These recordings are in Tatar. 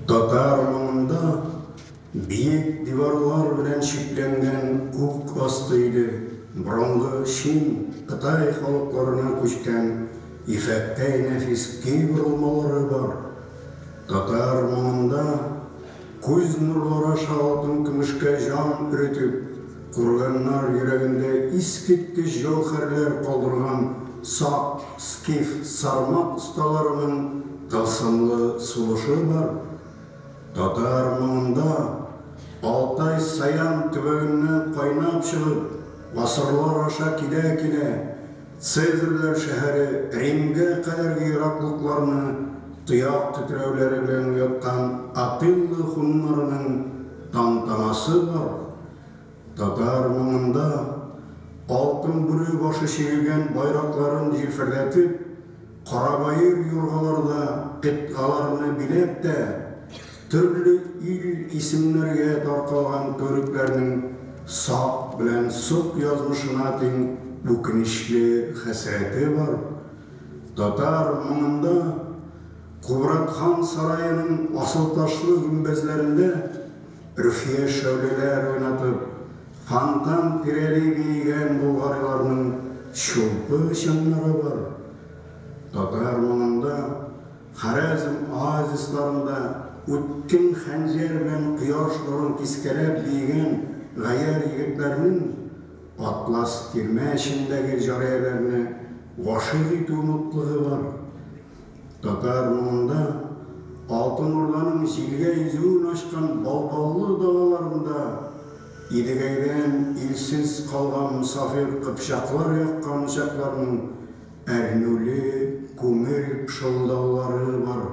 Татар моңында биек диварлар белән чикләнгән күк асты иле, борынгы Чин, Кытай халыкларына күчкән ефәктәй нәфис көй борылмалары бар. Татар моңында күз нурлары аша алтын-көмешкә җан өретеп, курганнар йөрәгендә искиткеч җәүһәрләр калдырган сак, скиф, сармат осталарының тылсымлы сулышы бар. Татар моңында Алтай-Саян төбәгеннән кайнап чыгып, гасырлар аша килә-килә, Цезарьләр шәһәре Римгә кадәрге ераклыкларны тояк тетрәүләре белән уяткан Атилла хуннарының тантанасы бар. Татар моңында алтын бүре башы чигелгән байракларын җилфердәтеп, Карабаер юргаларда кыйтгаларны биләп тә, төрле ил-исемнәргә таркалган төрекләрнең Сак белән Сок язмышына тиң үкенечле хәсрәте бар. Татар моңында Кубрат хан сараеның асылташлы гөмбәзләрендә өрфия шәүләләр уйнатып, фонтан тирәли биегән болгариларның чулпы чыңнары бар. Татар моңында Харәзм оазисларында үткен хәнҗәр белән кояш нурын кискәләп биегән гаярь егетләрнең атлас тирмә эчендәге җарияләрне гашыйк итү мутлыгы бар. Татар моңында Алтын Урданың җилгә изүен ачкан балбаллы далаларында Идегәйдән илсез калган мосафир кыпчаклар яккан учакларның әрнүле күңел пышылдаулары бар.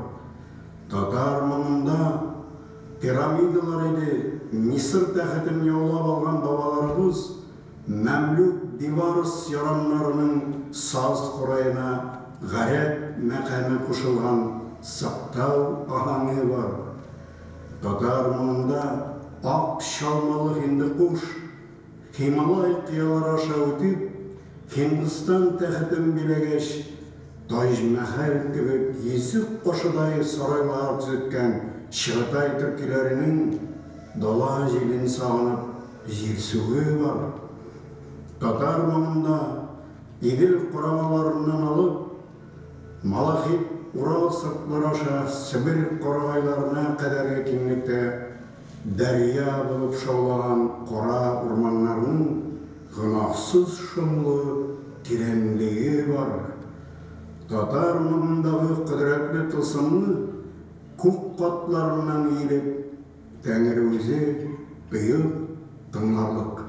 Татар моңында пирамидалар иде, Мисыр тәхетен яулап алган бабаларыбыз мәмлүк Бибарс яраннарының саз кураена гарәп мәкаме кушылган сыктау аһәңе бар. Татар моңында ак чалмалы Һиндекуш, Һималай кыялары аша үтеп, Һиндстан тәхетен биләгәч, Таҗ-Мәхәл кебек йөзек кашыдай сарайлар төзеткән Чыгытай төркиләренең дала җилен сагынып җирсүе бар. Татар моңында Идел корамаларыннан алып, Малахит Урал сыртлары аша Себер карагайларына кадәрге киңлектә дәрья булып шаулаган кара урманнарның гөнаһсыз шомлы тирәнлеге бар. Татар моңындагы кодрәтле тылсымны күк катларыннан иелеп, Тәңре үзе тоеп тыңларлык.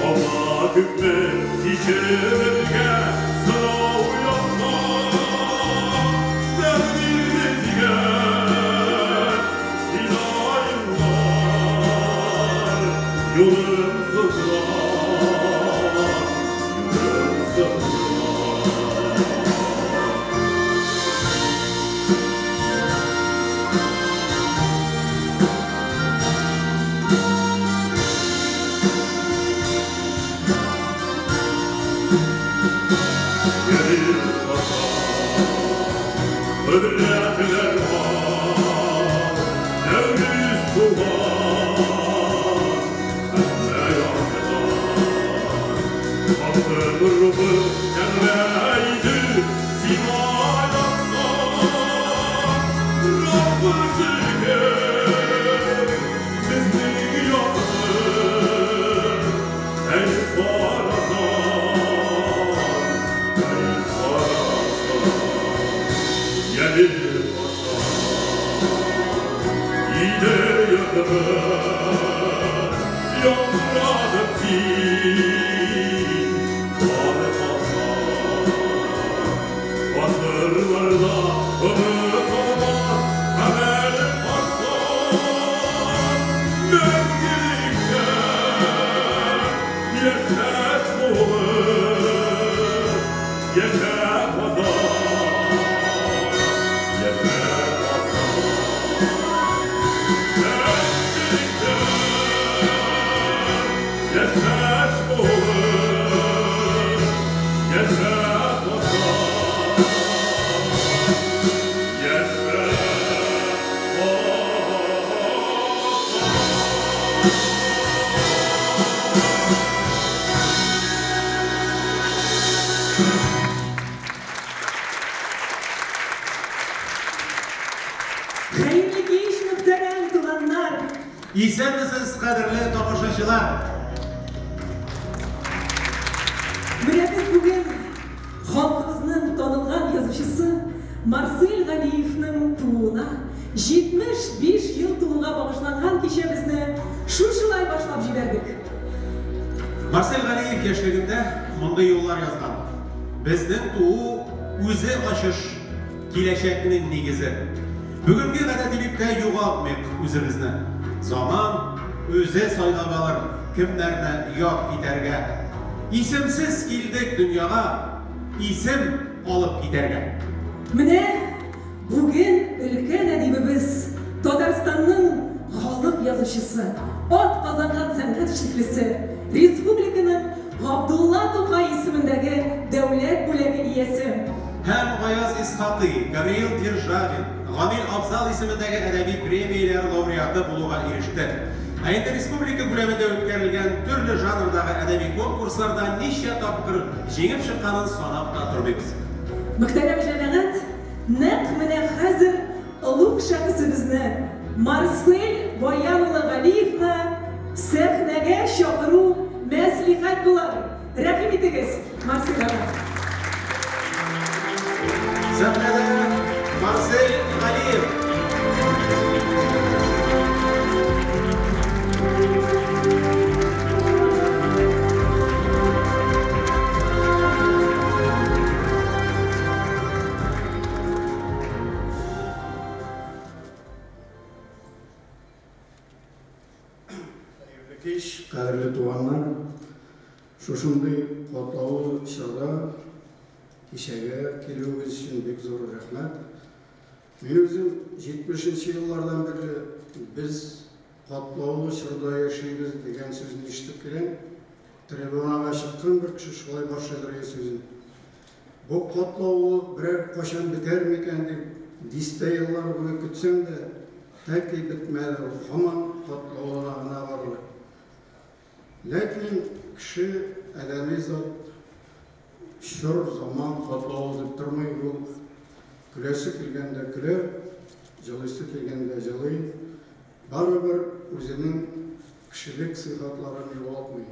Allah. күкне кичерергә сынау язган тәкъдир безгә фидаилар юлын сызган, юлын сызган. Gelir kaçan kudretler var, Nevruz tuvar, ne yazlar. Baktım ruhu kendeydi, simaylaslar. Rabbı şükür, bizni yaptı, ey farazan, ey farazan. Gelir paşa, gider yakını, yandıradım sin, kanı paşa. Asırlarda unutulmaz emel paşa. Mevkilikte yaşat olur, yaşat pazar, yaşat pazar. Mevkilikte yaşat olur, yaşat pazar, yaşat pazar. Хәерле кич, мөхтәрәм туганнар! Исәнмесез, кадерле тамашачылар! Менә без бүген халкыбызның танылган язучысы Марсель Галиевның тууына 75 ел тулуга багышланган кичәбезне шушылай башлап җибәрдек. Марсель Галиев яшьлегендә мондый юллар язган. Безнең туу үзе ачыш, киләчәкнең нигезе. Бүгенге гадәтилектә югалтмыйк үзебезне. Заман үзе сайлап алыр кемнәрне яд итәргә. Исемсез килдек дөньяга, исем алып китәргә. Менә бүген өлкән әдибебез, Татарстанның халык язучысы, атказанган сәнгать эшлеклесе, республиканың Габдулла Тукай исемендәге дәүләт бүләге иясе, Һәм Гаяз Исхакый, Гавриил Державин, Гамил Афзал исемендәге әдәби премияләр лауреаты булуга иреште. Ә инде республика күләмендә үткәрелгән төрле жанрдагы әдәби конкурсларда ничә тапкыр җиңеп чыкканын санап та тормыйбыз. Мөхтәрәм җәмәгать, нәкъ менә хәзер олуг шәхесебезне, Марсель Баян улы Галиевны сәхнәгә чакыру мәслихәт булыр. Рәхим итегез, Марсель ага. Сәхнәдә Марсель Галиев. Хәерле кич, кадерле туганнар. Шушындый катлаулы чорда кичәгә килүегез өчен бик зур рәхмәт. Мин үзем 70 нче еллардан бирле без катлаулы чорда яшибез дигән сүзне ишетеп киләм. Трибунага чыккан бер кеше шулай башлыйдыр сүзен. Бу катлаулылык берәр кайчан бетәр микән дип дистә еллар буе көтсәм дә, тәки бетмәде, ул һаман катлаулана гына барды. Ләкин кеше, адәми зат, чор, заман катлаулы дип тормый, ул көләсе килгәндә көлә, җылыйсы килгәндә җылый, барыбер үзенең кешелек сыйфатларын югалтмый.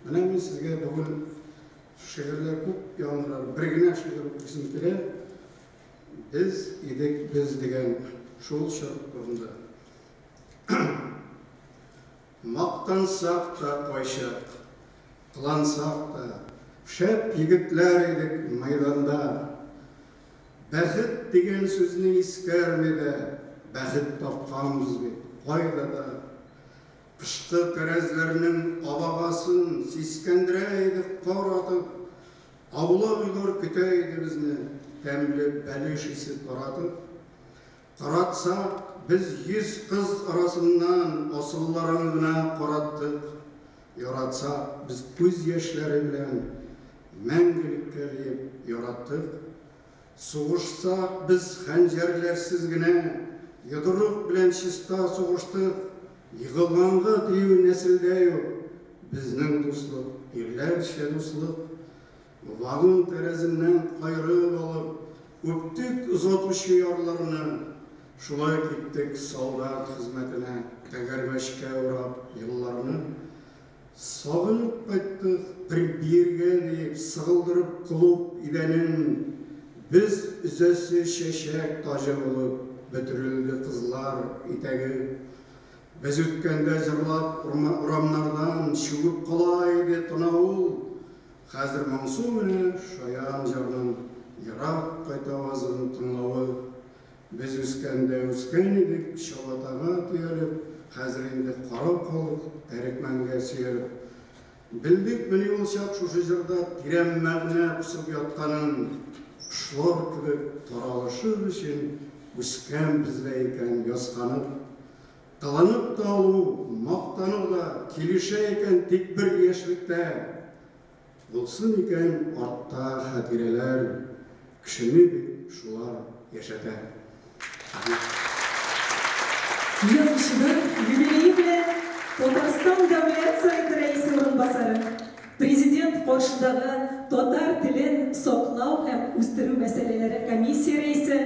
Менә мин сезгә бүген шигырьләр күп яңгырар, бер генә шигырь укыйсым килә. Без идек без дигән шул чор турында. Мактансак та кайчак, Кылансак та, шәп егетләр идек мәйданда. Бәхет дигән сүзне искәрми дә, бәхет тапканбыз бит кайда да. Кышкы тәрәзләрнең абагасын сискәндерә идек кар атып. Аулак өйләр көтә иде безне, тәмле бәлеш исе таратып. Каратсак, без 100 кыз арасыннан асылларын гына караттык. Яратсак, без күз яшьләре белән мәңгелеккә диеп яраттык. Сугышсак, без хәнҗәрләрсез генә, йодрык белән чиста сугыштык. Егылганга тию нәселдә юк. Безнең дуслык, ирләрчә дуслык. Вагон тәрәзеннән каерып алып, үптек озатучы ярларны. Шулай киттек солдат хезмәтенә, тәгәрмәчкә урап елларны. Сагынып кайттык, бер биергә диеп, сыгылдырып клуб идәнен. Без өзәсе чәчәк таҗы булып, бөтерелде кызлар итәге. Без үткәндә җырлап урамнардан чүгеп кала иде тынавыл. Хәзер моңсу менә шаян җырның ерак кайтавазын тыңлавы. Без үскәндә үскән идек, чабатага төялеп, хәзер инде карап калдык, әрекмәнгә сөялеп. Белдек мени ул чак шушы җырда тирән мәгънә посып ятканын, кошлар кебек таралышыр өчен үскәнбез дә икән ясканып. Кыланып та алу, мактану да килешә икән тик бер яшьлектә. Булсын икән артта хатирәләр, кешене бит шулар яшәтә. Язучының юбилее белән Татарстан Дәүләт Советы Рәисе урынбасары, Президент каршындагы татар телен саклау һәм үстерү мәсьәләләре комиссия рәисе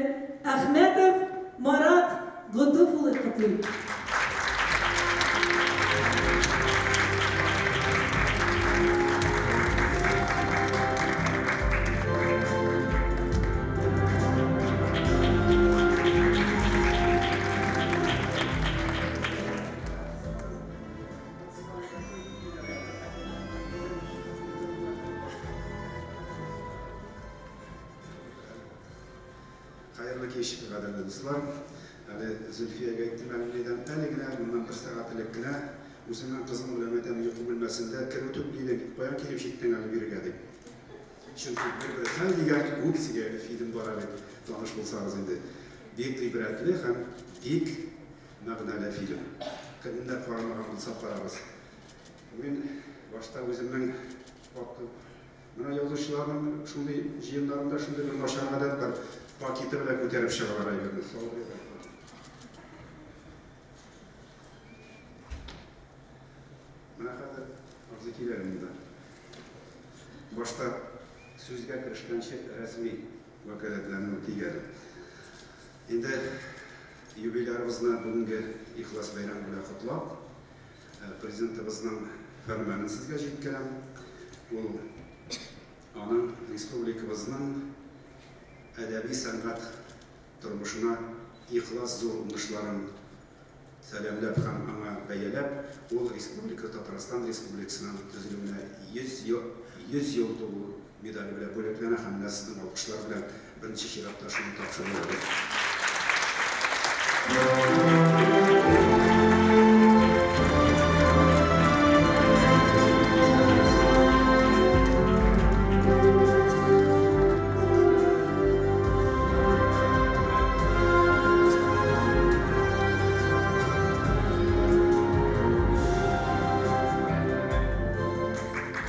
Әхмәтов Марат Готыф улы котлый. Хәерле кич, кадерле дуслар. Әле Зөлфиягә әйттем, әле нидән, әле генә, моннан бер сәгать элек кенә үземнең кызым белән әйтәм, йокы бүлмәсендә керү түгел иде, каян килеп җиттең әле бирегә дип. Чөнки бер-бер хәл дигән күп фильм бар әле, таныш булсагыз инде. Бик гыйбрәтле һәм бик мәгънәле фильм. Кемнәр карамаган булса карагыз. Мин башта үземнең менә язучыларның шундый җыеннарында шундый бер начар гадәт бар. Пакеты белән күтәреп чыгалар әйберне. Менә хәзер абзый килә монда. Башта сүзгә керешкәнче рәсми вәкаләтләрне үтик. Инде юбилярыбызны бүгенге ихлас бәйрәм белән котлап, президентыбызның фәрманын сезгә җиткерәм. Ул аның республикабызның әдәби сәнгать тормышына ихлас зур уңышларын сәламләп һәм аңа бәяләп, ул Республика Татарстан Республикасының төзелүенә 100 ел тулу медале белән бүләкләнә һәм менә сезнең алкышлар белән беренче чиратта шуны тапшырылды.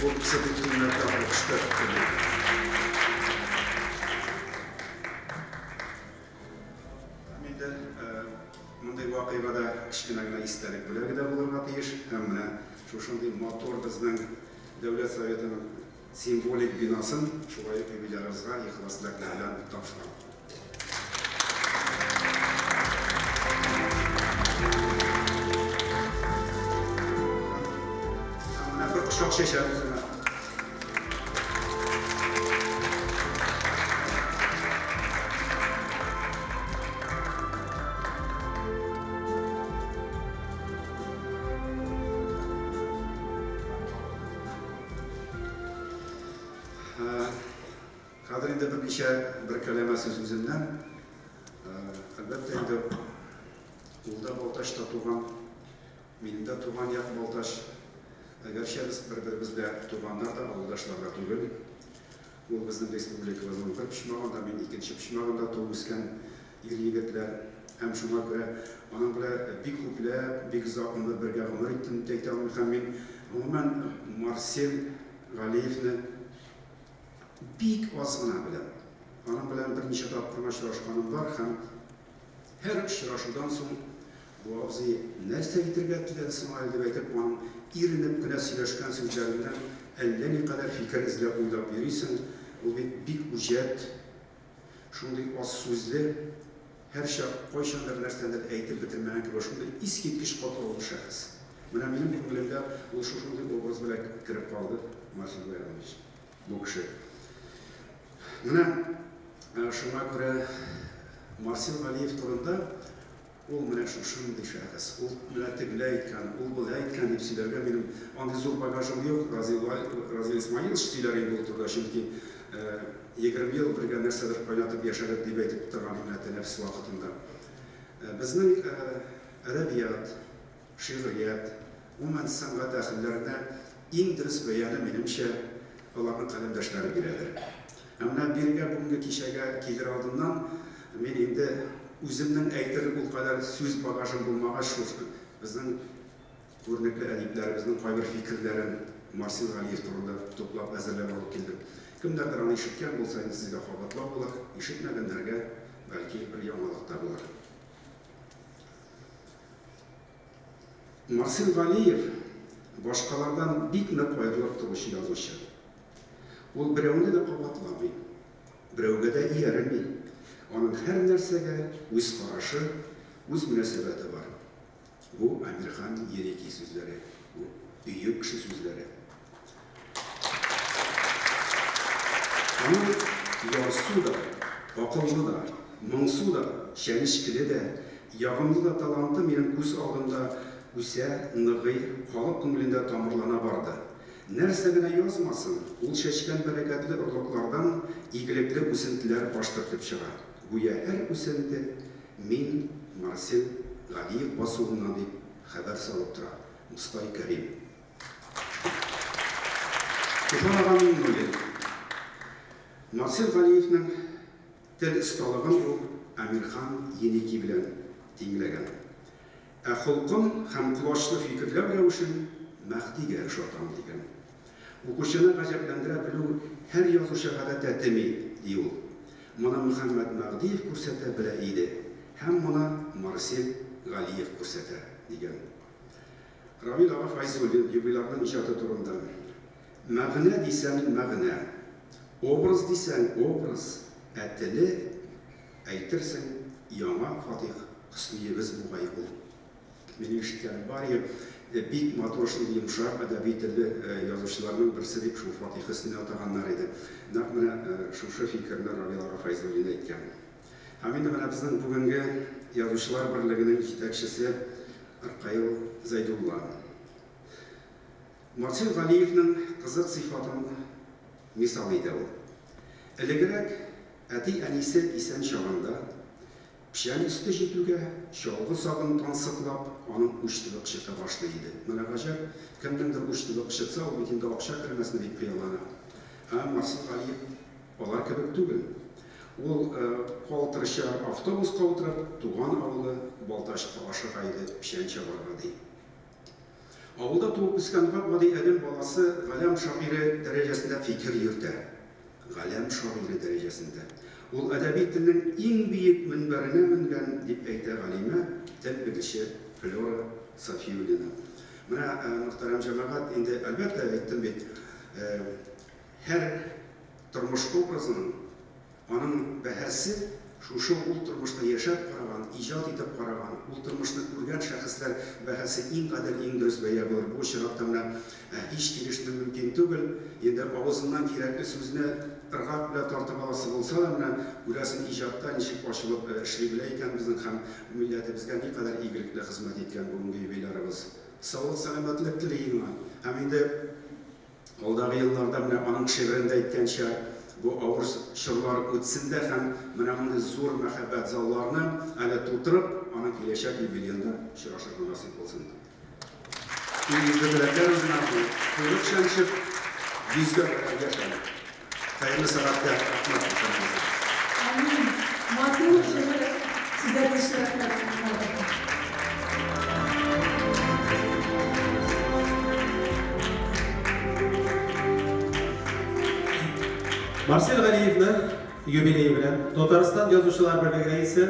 Ул кеше бик кыйммәтле алкышта. Инде мондый вакыйгада кечкенә генә истәлек бүләге дә булырга тиеш. Һәм менә шушындый матур безнең Дәүләт Советының символик бинасын шулай ук юбилярыбызга ихлас теләкләр белән тапшырам. Һәм менә бер кочак чәчәк үзенә. Хәзер инде берничә бер кәләмә сүз үземнән. Әлбәттә инде, ул да Балтачта туган, минем дә туган як Балтач. Гәрчә без бер-беребезгә туганнар да, авылдашлар да түгел. Ул безнең республикабызның бер почмагында, мин икенче почмагында туып үскән ир-егетләр. Һәм шуңа күрә аның белән бик күпләп, бик озак гомер бергә гомер иттем дип әйтә алмыйм. Һәм мин, гомумән, Марсель Галиевне бик аз гына беләм. Аның белән берничә тапкыр гына очрашканым бар һәм һәр очрашудан соң бу абзый нәрсә әйтергә теләде соң әле дип әйтеп, аның иренеп кенә сөйләшкән сүзләреннән әллә никадәр фикер эзләп уйлап йөрисең. Ул бит бик үҗәт, шундый аз сүзле, һәрчак кайчандыр нәрсәнедер әйтеп бетермәгән кебек шундый искиткеч катлаулы шәхес. Менә минем күңелемдә ул шушындый образ белән кереп калды, Марсель Баянович, бу кеше. Менә шуңа күрә Марсель Галиев турында ул менә шушындый шәхес, ул менә тегеләй әйткән, ул болай әйткән дип сөйләргә минем андый зур багажым юк. Разил, Разил Исмаилович сөйләр инде ул турыда, чөнки 20 ел бергә нәрсәдер кайнатып яшәдек дип әйтеп торган менә тәнәфес вакытында. Безнең әдәбият, шигърият, гомумән сәнгать әһелләренә иң дөрес бәяне, минемчә, аларның каләмдәшләре бирәдер. Ә менә бирегә бүгенге кичәгә килер алдыннан мин инде үземнең әйтер ул кадәр сүз багажым булмагач, шул безнең күренекле әдипләребезнең кайбер фикерләрен Марсель Галиев турында туплап әзерләп алып килдем. Кемнәрдер аны ишеткән булса, инде сезгә кабатлау булыр, ишетмәгәннәргә бәлки бер яңалык та булыр. Марсель Галиев башкалардан бик нык аерылып торучы язучы. Ул берәүне дә кабатламый, берәүгә дә иярми. Аның һәр нәрсәгә үз карашы, үз мөнәсәбәте бар. Бу Әмирхан Еники сүзләре, бу бөек кеше сүзләре. Аның ярсу да, акыллы да, моңсу да, чәнечкеле дә, ягымлы да таланты минем күз алдымда үсә, ныгый, халык күңелендә тамырлана барды. Нәрсә генә язмасын, ул чәчкән бәрәкәтле орлыклардан игелекле үсентеләр баш төртеп чыга. Гүя һәр үсенте Мин Марсель Галиев басуыннан дип хәбәр салып тора. Мостай Кәрим. Туфан ага Миңнуллин. Марсель Галиевнең тел осталыгын ул Әмирхан Еники белән тиңләгән. Ә холкын һәм колачлы фикерләү рәвешен Мәһдигә ошатам, дигән. Укучыны гаҗәпләндерә белү һәр язучыга да тәтеми, ди ул. Моны Мөхәммәт Мәһдиев күрсәтә белә иде һәм моны Марсель Галиев күрсәтә, дигән. Равил ага Фәйзуллин юбилярның иҗаты турында. Мәгънә дисәң, мәгънә. Образ дисәң, образ, ә теле, әйтерсең, яңа Фатих Хөсниебез бугай ул. Минем ишеткәнем бар иде, бик матур шундый йомшак әдәби телле язучыларның берсе дип шул Фатих Хөснине атаганнар иде. Нәкъ менә шушы фикерне Равил ага Фәйзуллин әйткән. Һәм инде менә безнең бүгенге Язучылар берлегенең җитәкчесе Ркаил Зәйдулла. Марсель Галиевнең кызык сыйфатын мисал итә ул. Элегрәк, әти-әнисе исән чагында, печән өсте җитүгә, чалгы сабын тансыклап, аның уч төбе кычыта башлый иде. Менә гаҗәп, кемнеңдер уч төбе кычытса, ул бит инде акча кермәсме дип хыяллана. Ә Марсель Галиев алар кебек түгел. Ул калтырча автобуска утырып, туган авылы Балтачка ашыга иде печән чабарга, ди. Авылда туып үскән гап-гади адәм баласы галәм шагыйре дәрәҗәсендә фикер йөртә. Галәм шагыйре дәрәҗәсендә. Ул әдәби телнең иң биек мөнбәренә менгән, дип әйтә галимә, тел белгече Флера Сафиуллина. Менә, мөхтәрәм җәмәгать, инде, әлбәттә, әйттем бит, һәр тормыш образының Аның бәһасе шушы ул тормышта яшәп караган, иҗат итеп караган, ул тормышны күргән шәхесләр бәһасе иң гадел, иң дөрес бәя булыр. Бу очракта менә һич килешмәү мөмкин түгел. Инде авызыннан кирәкле сүзне ыргак белән тартып аласы булса да, менә күрәсең, иҗатта ничек ачылып эшли белә икән безнең һәм милләтебезгә никадәр игелекле хезмәт иткән бүгенге юбилярыбыз. Саулык-сәламәтлек телим аңа. Һәм инде. Алдагы елларда менә аның шигырендә әйткәнчә, бу авыр чорлар үтсен дә һәм менә мондый зур мәхәббәт залларны әле тутырып, аның киләчәк юбилеенда очрашырга насыйп булсын. Иң изге теләкләр үзенә койрык чәнчеп, йөзгә кадәр яшәле. Хәерле сәгатьтә, рәхмәт барчагызга. Амин. Матур җылы сүзләрегез өчен рәхмәт. Марсель Галиевны юбилее белән Татарстан Язучылар берлеге рәисе,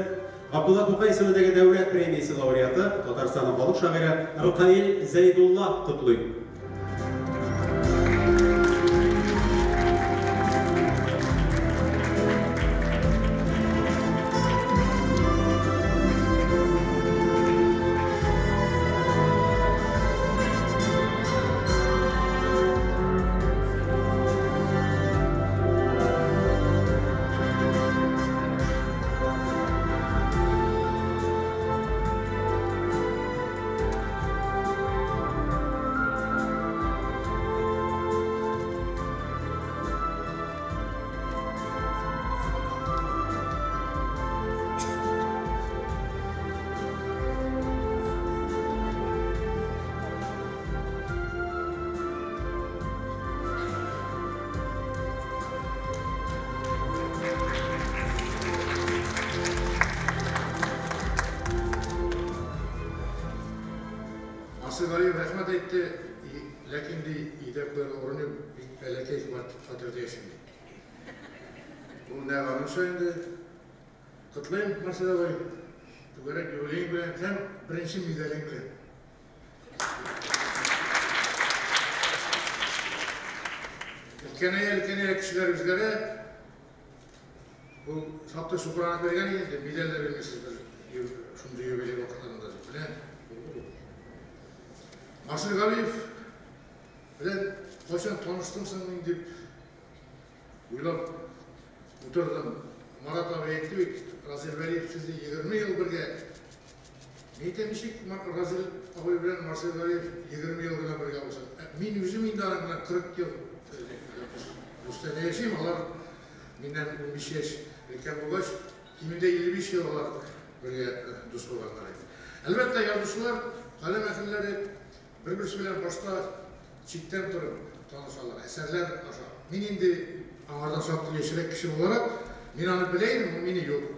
Габдулла Тукай исемендәге дәүләт премиясе лауреаты, Татарстанның халык шагыйре Ркаил Зәйдулла котлый. Марсель Галиев рәхмәт әйтте, ләкин ди, өйдә куярга урын юк, бик бәләкәй фатирда яшим ди. Ул нәкъ аныңча инде. Котлыйм, Марсель абый, түгәрәк юбилеең белән һәм беренче медалең белән. Өлкәнәя-өлкәнәя кешеләр үзгәрә. Ул шактый сукранып биргән иде инде, медаль дә бирмисез бер шундый юбилей вакытларында дип. Менә булды бу. Марсель Галиев белән кайчан таныштым соң мин дип уйлап утырдым. Марат абый әйтте бит, Разил Вәлиев сезне 20 ел бергә. Мин әйтәм, ничек Разил абый белән Марсель Галиев 20 ел гына бергә булсын. Мин үзем инде аның белән 40 ел дустанә яшим, алар миннән 15 яшь өлкән булгач, кимендә 55 ел алар бергә дус булганнар инде. Әлбәттә, язучылар, каләм әһелләре бер-берсе белән башта читтән торып танышалар, әсәрләр аша. Мин инде аңардан шактый яшьрәк кеше буларак, мин аны белә идем, ул мине юк.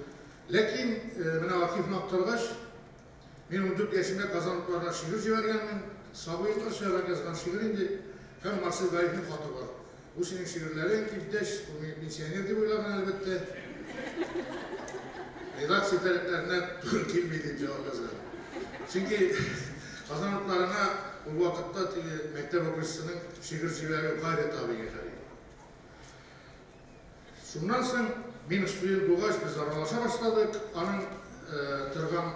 Ләкин менә архивны актаргач, мин 14 яшемдә Казан утларына шигырь җибәргәнмен, сабыйларчарак язган шигырь инде, һәм Марсель Галиевнең хаты бар. Бу синең шигырьләрең, иптәш, ул мине пенсионер дип уйлаган, әлбәттә. Редакция таләпләренә туры килми дип җавап язган. Чөнки Казан утларына ул вакытта теге мәктәп укучысының шигырь җибәрүе гайре табигый хәл иде. Шуннан соң мин студент булгач, без аралаша башладык. Аның торган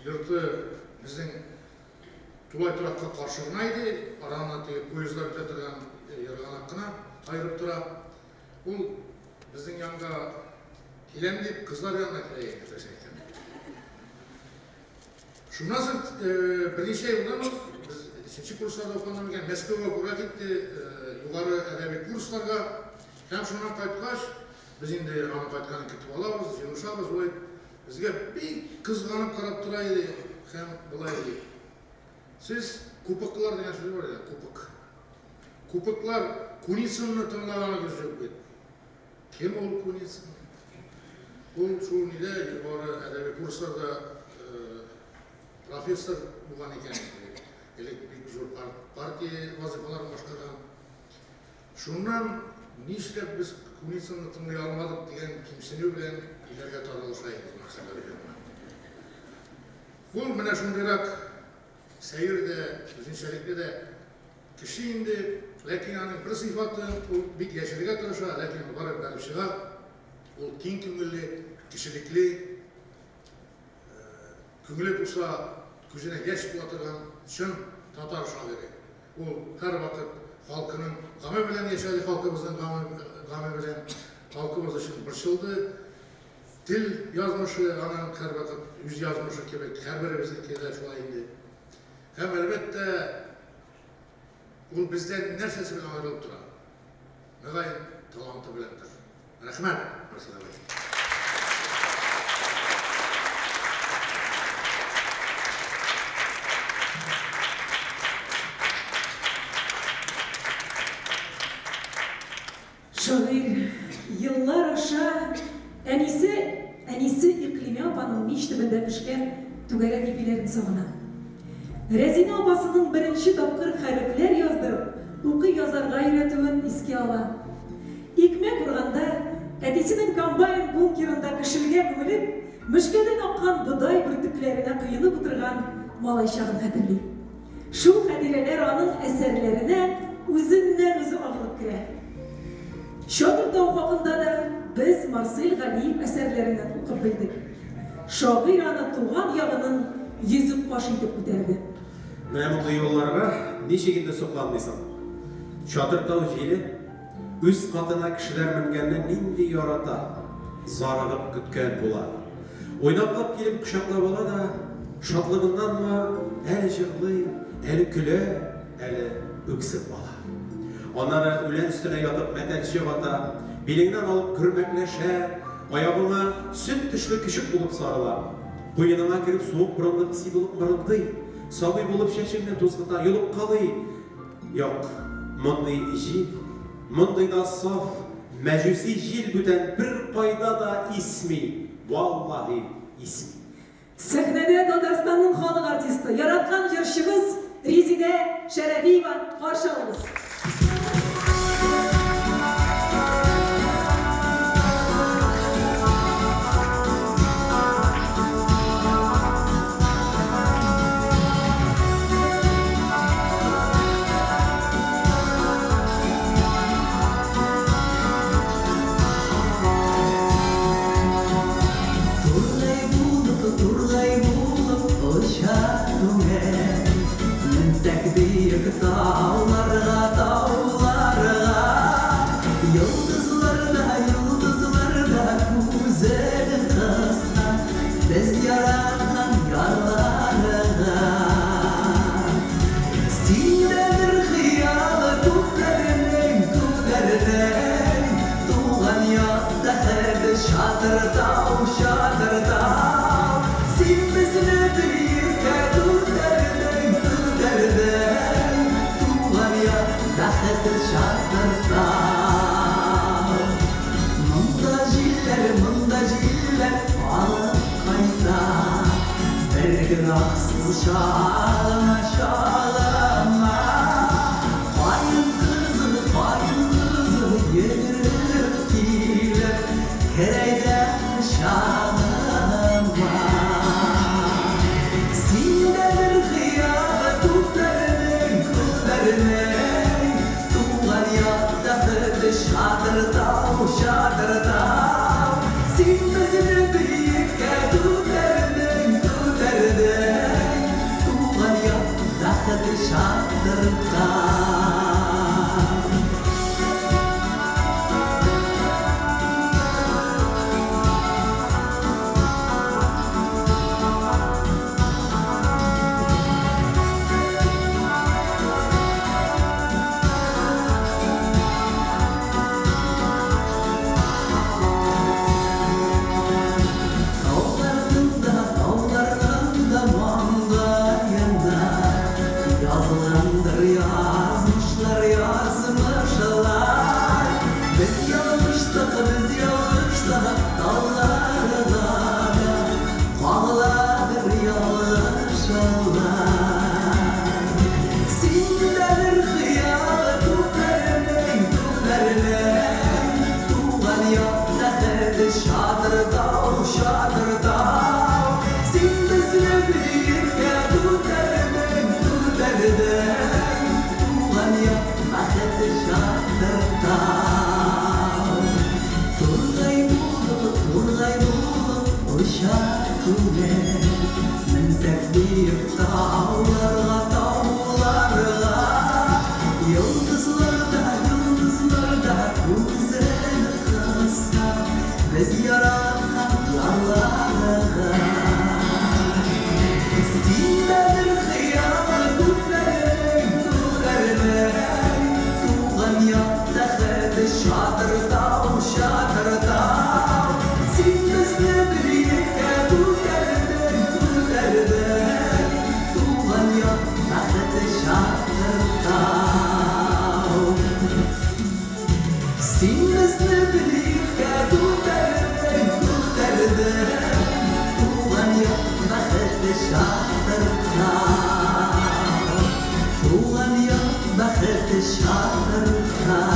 йорты безнең тулай торакка каршы гына иде. Араны теге поездлар үтә торган ерганак кына аерып тора. Ул безнең янга киләм дип, кызлар янына килә иде, дөресен әйткәндә. Шуннан соң берничә елдан ук без өченче курсларда укыганда микән, Мәскәүгә укырга китте, югары әдәби курсларга. Һәм шуннан кайткач, без инде аның кайтканын көтеп алабыз, җыелышабыз. Ул безгә бик кызганып карап тора иде һәм болай ди: Сез купыклар дигән сүз бар иде, купык. Купыклар Куницынны тыңлаганыгыз юк бит. Кем ул Куницын? Ул шул нидә югары әдәби курсларда профессор булган икән инде. Элек бик зур партия вазыйфаларын башкарган. Шуннан нишләп без Куницынны тыңлый алмадык дигән кимсенү белән өйләргә таралыша идек Марсель Галиевна. Ул менә шундыйрак сәер дә, үзенчәлекле дә кеше инде, ләкин аның бер сыйфаты, ул бик яшерергә тырыша, ләкин ул барыбер бәреп чыга. Ул киң күңелле, кешелекле, күңеле тулса, күзенә яшь тула торган чын татар шагыйре. Ул һәрвакыт халкының гаме белән яшәде, халкыбызның гаме белән, халкыбыз өчен борчылды. Тел язмышы аның һәрвакыт үз язмышы кебек, һәрберебезнеке дә шулай инде. Һәм, әлбәттә, Ул бездән нәрсәсе белән аерылып тора? Мөгаен, таланты беләндер. Рәхмәт, Марсель абый. Шагыйрь еллар аша әнисе, әнисе Икълимә апаның мич төбендә пешкән түгәрәк ипиләрен сагына. Рәзинә апасының беренче тапкыр хәрефләр яздырып, укый-язарга өйрәтүен искә ала. Икмәк урганда, әтисенең комбайн бункерында көшелгә күмелеп, мөшкәдән аккан бодай бөртекләренә коенып утырган малай чагын хәтерли. Шул хатирәләр аның әсәрләренә үзеннән-үзе агылып керә. Чатыр тау хакында да без Марсель Галиев әсәрләреннән укып белдек. Шагыйрь аны туган ягының йөзек кашы итеп күтәрде. Менә мондый юлларга ничек инде сокланмыйсың? Чатыр тау җиле үз катына кешеләр менгәнне нинди ярата, зарыгып көткән була. Уйнаклап килеп кочаклап ала да, шатлыгыннанмы, әле җырлый, әле көлә, әле үксеп ала. Аннары үлән өстенә ятып мәтәлчек ата, билеңнән алып көрмәкләшә, аягыңа сөт төшле көчек булып сарыла. Куеныңа кереп суык борынлы песи булып мырылдый, сабый булып чәчеңне тузгыта, йолыккалый. Юк, мондый җил, мондый да саф, мәҗүси җил бүтән беркайда да исми, валлаһи, исми. Сәхнәдә Татарстанның халык артисты, яраткан җырчыбыз Резидә Шәрәфиева, каршы алыгыз. Тургай булып, тургай булып оча күңел. Менсәк биек тауларга, тауларга. Йолдызларда, йолдызларда күзен кыса. Без яраткан ярларга. Синдәдер хыялы күпләрнең, күпләрнең. Туган як бәхете Чатыр тау, Чатыр тау. Син безне биеккә күтәрдең, күтәрдең. Туган як бәхете Чатыр тау. Монда җилләр, монда җилләр алып кайта. Бер гөнаһсыз чагыма, чагыма. Каен кызы, каен кызы йөгереп килеп, керәйдә чагыма. Синдәдер хыялы күпләрнең, күпләрнең. Туган як бәхете Чатыр тау, Чатыр тау. Син безне биеккә күтәрдең, күтәрдең. Туган як бәхете Чатыр тау. Тауларның да, тауларның да маңгаенда язылгандыр язмышлар, язмышлар. Без ялгыштык, без ялгыштык, тауларга да кагыладыр ялгышлар. Синдәдер хыялы күпләрнең, күпләрнең. Туган як бәхете Чатыр тау, Чатыр тау. Син безне биеккә күтәрдең, күтәрдең. Туган як бәхете Чатыр тау. Тургай булып, тургай булып оча күңел. Менсәк биек тауларга, тауларга. Йолдызларда, йолдызларда күзен кыса. Без яраткан ярларга. Синдәдер хыялы күпләрнең, күпләрнең. Чатыр тау, чатыр тау, син безне бөеккә күтәрдең, күтәрдең. Туган як бәхете чатыр тау. Син безне бөеккә күтәрдең, күтәрдең. Туган як бәхете чатыр тау. Туган як бәхете чатыр тау.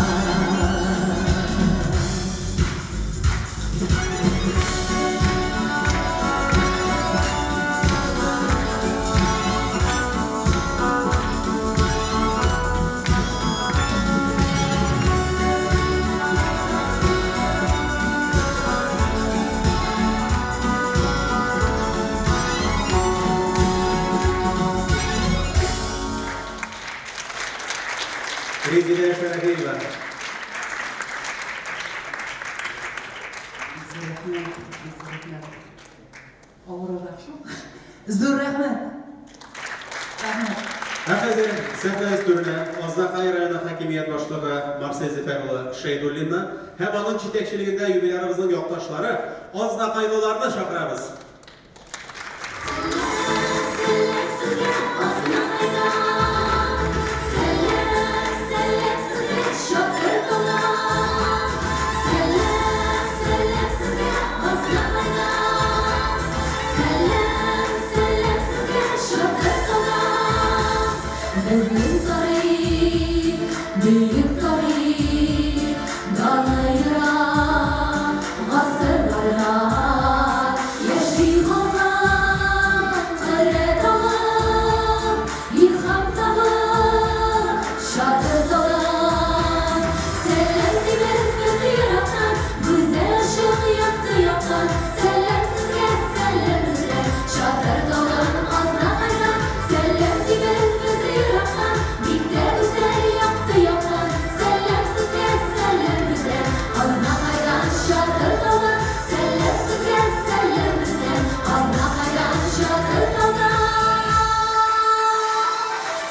Резеда Шәрәфиева. Рәхмәт, рәхмәт. Авыррак шул. Зур рәхмәт. Рәхмәт. Ә хәзер сәхнә өстенә Азнакай районы хакимият башлыгы Марсель Зөфәр улы Шәйдуллинны һәм аның җитәкчелегендә юбилярыбызның якташлары Азнакайлыларны чакырабыз. Безнең тарих, бөек тарих, даны ерак гасырларга. Яши һаман кодрәт алып, илһам табып, чатыр таудан. Сәлам дибез без ерактан, гүзәл ачык якты яктан. Сәлам сезгә, сәлам безгә, чатыр таудан, Азнакайдан. Сәлам дибез без ерактан, бик тә гүзәл якты яктан. Сәлам сезгә, сәлам безгә, Азнакайдан, чатыр таудан. Сәлам сезгә, сәлам безгә, Азнакайдан, чатыр таудан.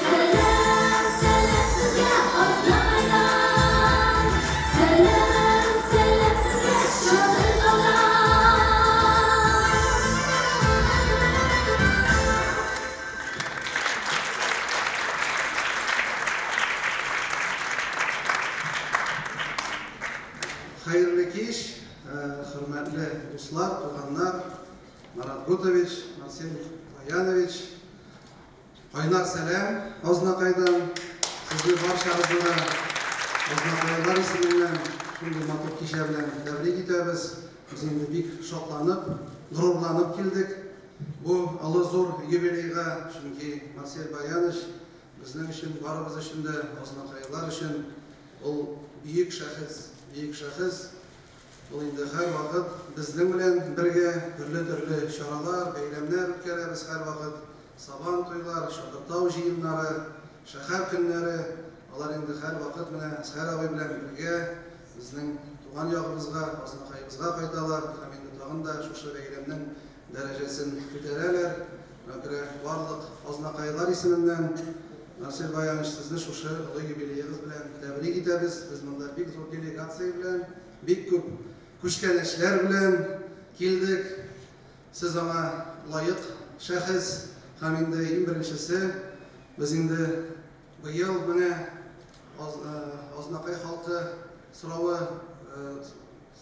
Сәлам, сәлам сезгә, Азнакайдан. Сәлам, сәлам сезгә, чатыр таудан. Хәерле кич, хөрмәтле дуслар, туганнар, Марат Гутович, Марсель Баянович. Кайнар сәлам Азнакайдан. Сезне барчагызны да Азнакайлар исеменнән шундый матур кичә белән тәбрик итәбез. Без инде бик шатланып, горурланып килдек. Бу олы зур юбилейга, чөнки Марсель Баянович безнең өчен, барыбыз өчен дә, Азнакайлар өчен ул бөек шәхес, бөек шәхес. Ул инде һәрвакыт безнең белән бергә төрле-төрле чаралар, бәйрәмнәр үткәрәбез һәрвакыт. Сабан туйлар, Чатыртау җыеннары, шәһәр көннәре. Алар инде һәрвакыт менә Әсхәр абый белән бергә безнең туган ягыбызга, Азнакаебызга кайталар һәм инде тагын да шушы бәйрәмнең дәрәҗәсен күтәрәләр. Шуңа күрә барлык Азнакайлар исеменнән Марсель Баянович сезне шушы олы юбилеегыз белән тәбрик итәбез. Без монда бик зур делегация белән, бик күп күчтәнәчләр белән килдек. Сез аңа лаек шәхес һәм инде иң беренчесе без инде быел менә Азнакай халкы соравы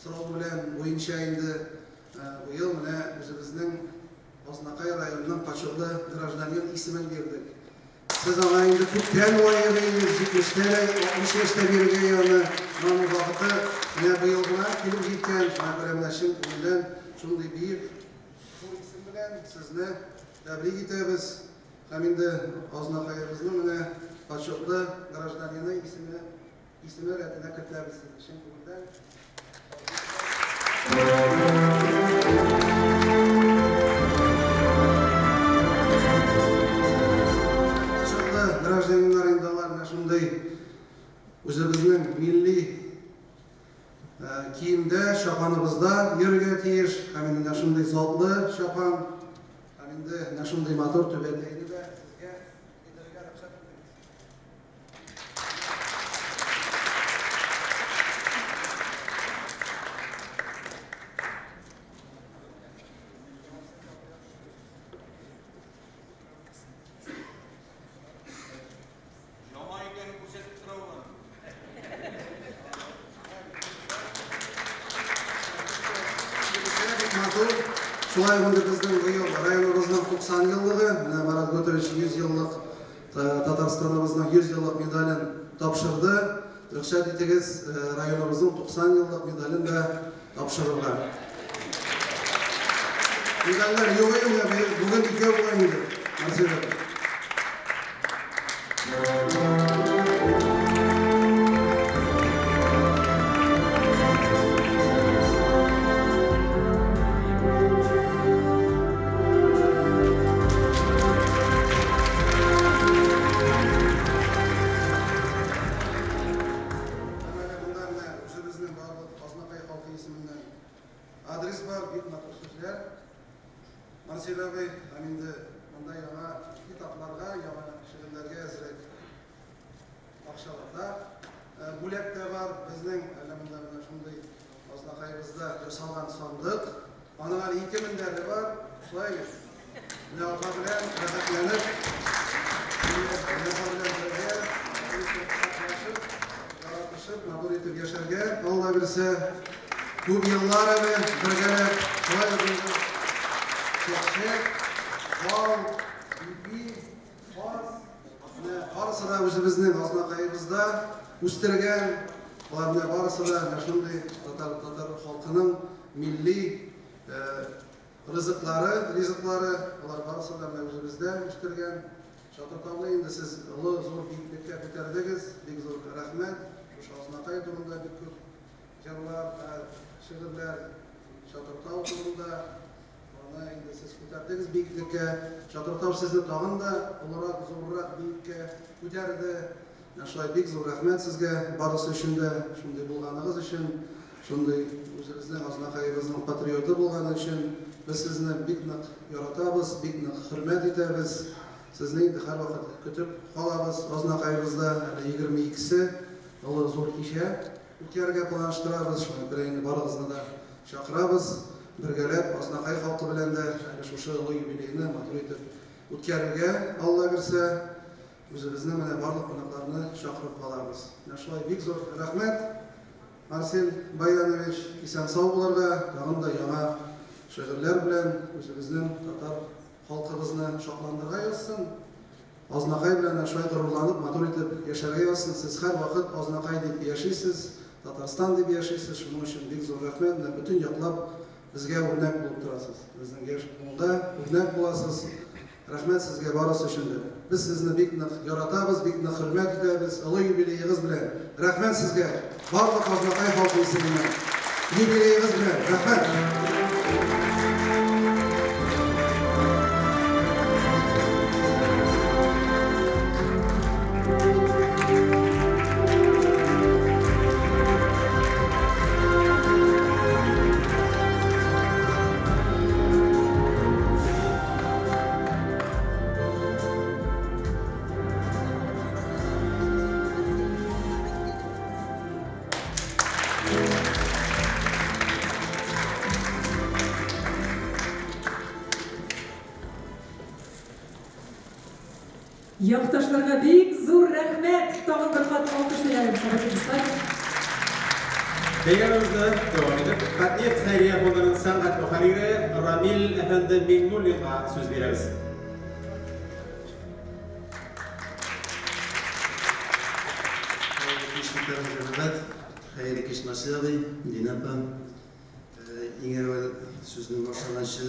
сорау белән буенча инде быел менә үзебезнең Азнакай районының почетлы гражданин исемен бирдек. Сез аңа инде күптән лаек идегез, җитмештә дә, алтмыш яшьтә бирергә яны. Моның вакыты менә быел гына килеп җиткән. Шуңа күрә менә чын күңелдән шундый бөек зур исем белән сезне тәбрик итәбез. Һәм инде Азнакаебызның менә почетлы гражданины исеме рәтенә кертәбез сезне чын күңелдән. Почетлы гражданиннар инде алар менә шундый үзебезнең милли киемдә, чапаныбызда йөрергә тиеш. Һәм инде менә шундый затлы чапан, һәм инде менә шундый матур түбәтәйне дә сезгә кидерергә рөхсәт итегез. матур. Шулай ук инде безнең быел районыбызның 90 еллыгы, менә Марат Готович 100 еллык Татарстаныбызның 100 еллык медален тапшырды. Рөхсәт итегез, районыбызның 90 еллык медален дә тапшырырга. Медальләр юк инде, бүген икәү була инде. Марсель. Адрес бар, бик матур сүзләр. Марсель абый, һәм инде монда яңа китапларга, яңа шигырьләргә әзрәк акчалата. Бүләк тә бар, безнең әле монда менә шундый Азнакаебызда ясалган сандык. Аның әле ике мендәре бар, шулай бит. Менә апа белән рәхәтләнеп, апа белән бергә яратышып, матур итеп яшәргә, Алла бирсә, күп еллар әле бергәләп, шулай ук инде чәкчәк, бал, ипи, каз, менә барысы да үзебезнең Азнакаебызда үстергән, алар менә барысы да менә шундый татар татар халкының милли ризыклары, ризыклары, алар барысы да менә үзебездә үстергән. Чатыр-Тауны инде сез олы зур биеклеккә күтәрдегез, бик зур рәхмәт. Шушы Азнакай турында бик күп җырлар, шигырьләр, Чатыр-Тау турында аны инде сез күтәрдегез биеклеккә. Чатыр-Тау сезне тагын да олырак, зуррак биеккә күтәрде. Менә шулай бик зур рәхмәт сезгә барысы өчен дә, шундый булганыгыз өчен, шундый үзебезнең Азнакаебызның патриоты булганы өчен. Без сезне бик нык яратабыз, бик нык хөрмәт итәбез. Сезне инде һәрвакыт көтеп калабыз. Азнакаебызда әле 22-се олы зур кичә үткәрергә планлаштырабыз. Шуңа күрә инде барыгызны да чакырабыз. Бергәләп Азнакай халкы белән дә әле шушы олы юбилейны матур итеп үткәрергә, Алла бирсә, үзебезнең менә барлык кунакларны чакырып калабыз. Менә шулай бик зур рәхмәт, Марсель Баянович, исән-сау булырга, тагын да яңа шигырьләр белән үзебезнең татар халкыбызны шатландырырга язсын. Азнакай белән шулай горурланып, матур итеп яшәргә язсын. Сез һәрвакыт Азнакай дип яшисез, Татарстан дип яшисез. Шуның өчен бик зур рәхмәт. Менә бөтен яклап безгә үрнәк булып торасыз. Безнең яшь буынга үрнәк буласыз. Рәхмәт сезгә барысы өчен дә. Без сезне бик нык яратабыз, бик нык хөрмәт итәбез. Олы юбилеегыз белән. Рәхмәт сезгә. Барлык Азнакай халкы исеменнән. Юбилеегыз белән. Рәхмәт. Якташларга бик зур рәхмәт. Тагын бер кат алкыш белән, хөрмәтле дуслар. Бәйрәмебезне дәвам итеп, Татнефть хәйрия фондының сәнгать мөхәррире Рамил әфәнде Миңнуллинга сүз бирәбез. Хәерле кич, мөхтәрәм җәмәгать. Хәерле кич, Марсель абый, Динә апа. Иң әүвәл сүзнең башланганчы,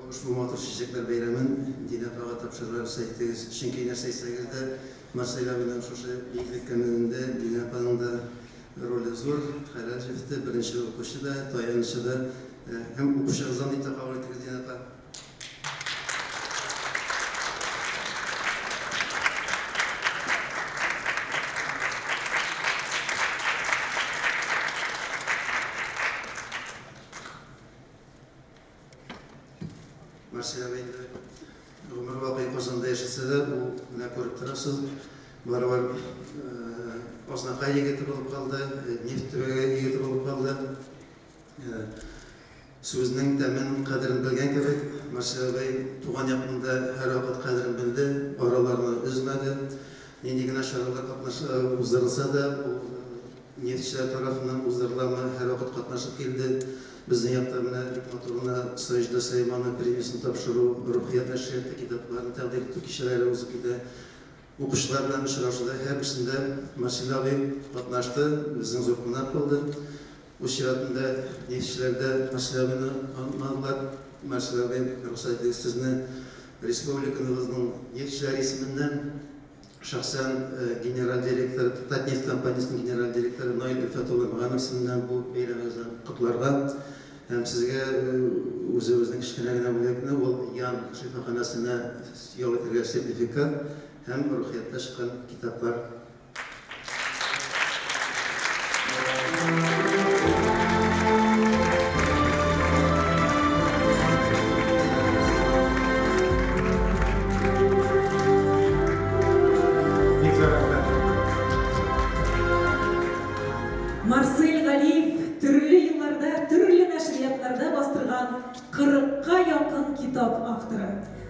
ошбу матур чәчәкләр бәйрәмен Динә апага тапшырырга рөхсәт итегез. Чөнки нәрсә әйтсәгез дә, Марсель абыйның шушы биеклеккә менүендә Динә апаның да роле зур. Хәләл җефете, беренче укучы да, таянычы да һәм укучыгыздан дип тә кабул итегез, Динә апа. Марсель абый инде гомер бакый Казанда яшәсә дә, ул менә күреп торасыз, барыбер Азнакай егете булып калды, нефть төбәге егете булып калды. Сүзнең тәмен, кадерен белгән кебек, Марсель абый туган якның да һәрвакыт кадерен белде, араларны өзмәде. Нинди генә чаралар катнашы уздырылса да, ул нефтьчеләр тарафыннан уздырыламы, һәрвакыт катнашып килде. Безнең якта менә бик матур гына Саҗидә Сөләйманова премиясен тапшыру, Рухият нәшрияты китапларын тәкъдир итү кичәләре узып китә. Укучылар белән очрашуда һәрберсендә Марсель абый катнашты, безнең зур кунак булды. Үз чиратында нефтьчеләр дә Марсель абыйны онытмадылар. Марсель абый, рөхсәт итегез сезне республикабызның нефтьчеләр исеменнән шәхсән генераль директор, Татнефть компаниясенең генераль директоры Наил Өлфәт улы Мәганов исеменнән бу бәйрәмегез белән котларга һәм сезгә үзебезнең кечкенә генә бүләкне, ул Ян шифаханәсенә ял итәргә сертификат һәм Рухиятта чыккан китаплар. Бик зур рәхмәт. Марсель Галиев төрле елларда төрле нәшриятларда бастырган кырыкка якын китап авторы.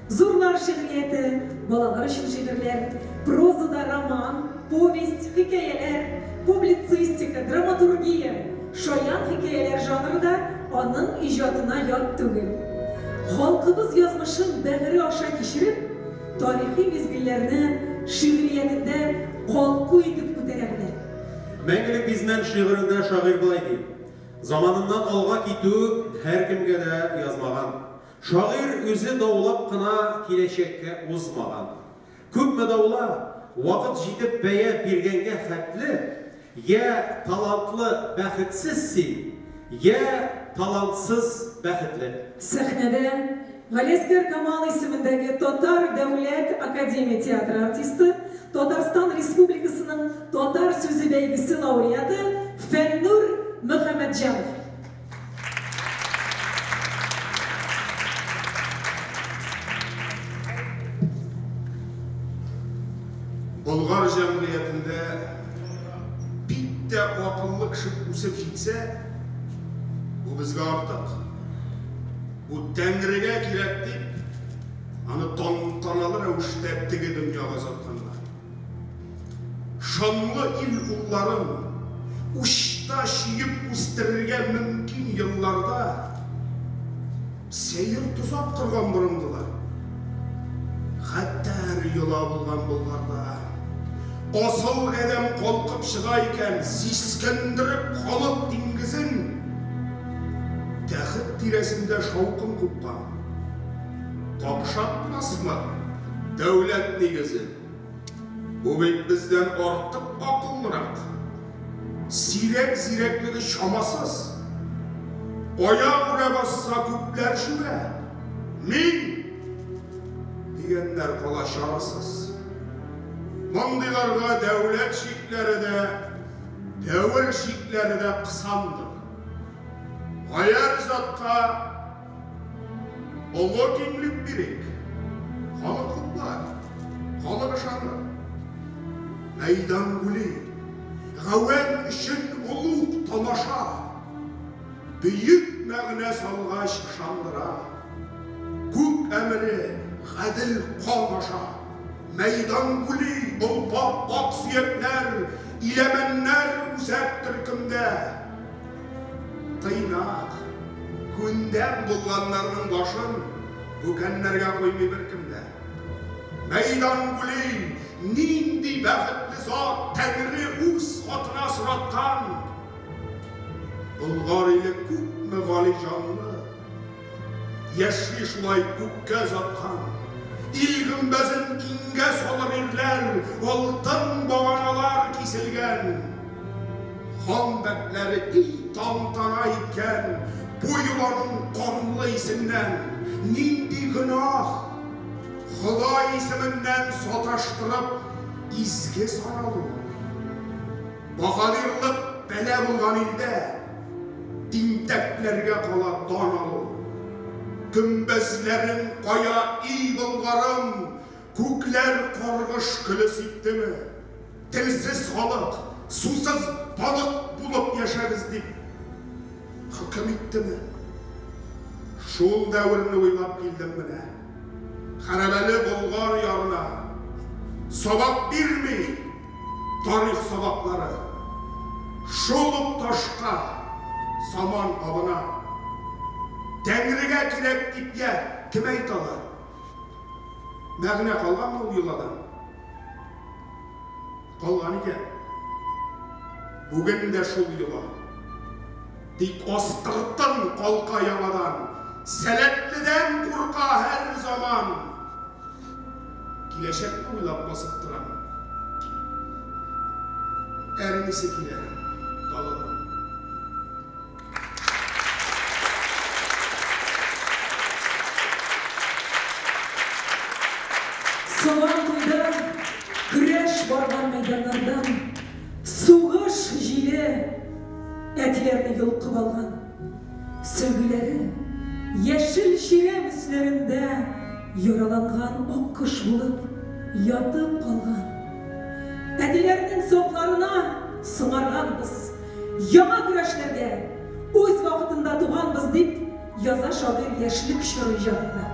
Зурлар шигърияте, балалар өчен шигырьләр, прозада роман, повесть, хикәяләр, публицистика, драматургия, шаян хикәяләр жанры да аның иҗатына ят түгел. Халкыбыз язмышын бәгыре аша кичереп, тарихи мизгелләрне шигъриятендә калку итеп күтәрә белә. Мәңгелек бизмән шигырендә шагыйрь болай ди: Заманыннан алга китү һәркемгә дә язмаган. Шагыйрь үзе даулап кына киләчәккә узмаган. Күпме даула, вакыт җитеп бәя биргәнгә хәтле, йә талантлы бәхетсез син, йә талантсыз бәхетле. Сәхнәдә Галиәсгар Камал исемендәге Татар дәүләт академия театры артисты, Татарстан Республикасының Татар сүзе бәйгесе лауреаты Фәннур Мөхәммәтҗанов. Болгар җәмгыятендә бик тә акыллы кеше үсеп җитсә, бу безгә артык. Бу Тәңрегә кирәк дип, аны тантаналы рәвештә теге дөньяга озатканнар. Шанлы ил улларын учта чөеп үстерергә мөмкин елларда сәер тозак корган борынгылар. Хәтәр йола булган Болгарда. Асыл адәм калкып чыга икән, сискәндереп халык диңгезен, тәхет тирәсендә шаукым купкан. Какшатмасмы дәүләт нигезен? Бу бит бездән артык акыллырак. Сирәк зирәклеге чамасыз. Аягүрә басса, күпләр чүгә. Мин! Дигәннәр кала чарасыз. Мондыйларга дәүләт чикләре дә, дәвер чикләре дә кысандыр. Гаярь затка олы киңлек бирик. Халык хуплар, халык ышаныр. Мәйдан гүли, гавәм өчен олуг тамаша. Бөек мәгънә салгач ышандыра. Күк әмере гадел кан аша. Мәйдан гүли, олпат аксөякләр, иләмәннәр үзәк төркемдә. Тыйнак, күндәм булганнарның башын бүкәннәргә куймый беркем дә. Мәйдан гүли, нинди бәхетле зат Тәңре үз хатына сораткан. Болгар иле күпме гали җанлы, яшьли шулай күккә озаткан. Ил гөмбәзен иңгә салыр ирләр, алтын баганалар киселгән. Хан бәкләре и тантана иткән бу йоланың канлы исеннән. Нинди гөнаһ! Ходай исеменнән саташтырып изге саналу. Баһадирлык бәла булган илдә тинтәкләргә кала дан алу. Гөмбәзләрең кая, и Болгарым, күкләр каргыш көле сиптеме? Телсез халык, сусыз балык булып яшәгез дип хөкем иттеме? Шул дәверне уйлап килдем менә. Хәрабәле Болгар ярына сабак бирми тарих сабаклары. Шул ук ташка заман абына. Тәңрегә кирәк дип йә, кем әйтә ала? Мәгънә калганмы ул йоладан? Калган икән. Бүген дә шул йола. Тик астыртын калка яңадан. Сәләтледән курка һәр заман. Киләчәкне уйлап басып торам. Әрем исе килә даладан. Сабан туйда көрәш барган мәйданнардан сугыш җиле әтиләрне йолкып алган. Сөлгеләре яшел чирәм өсләрендә яраланган аккош булып ятып калган. Әтиләрнең сафларына соңарганбыз, яңа көрәшләргә үз вакытында туганбыз, дип яза шагыйрь яшьлек чоры иҗатында.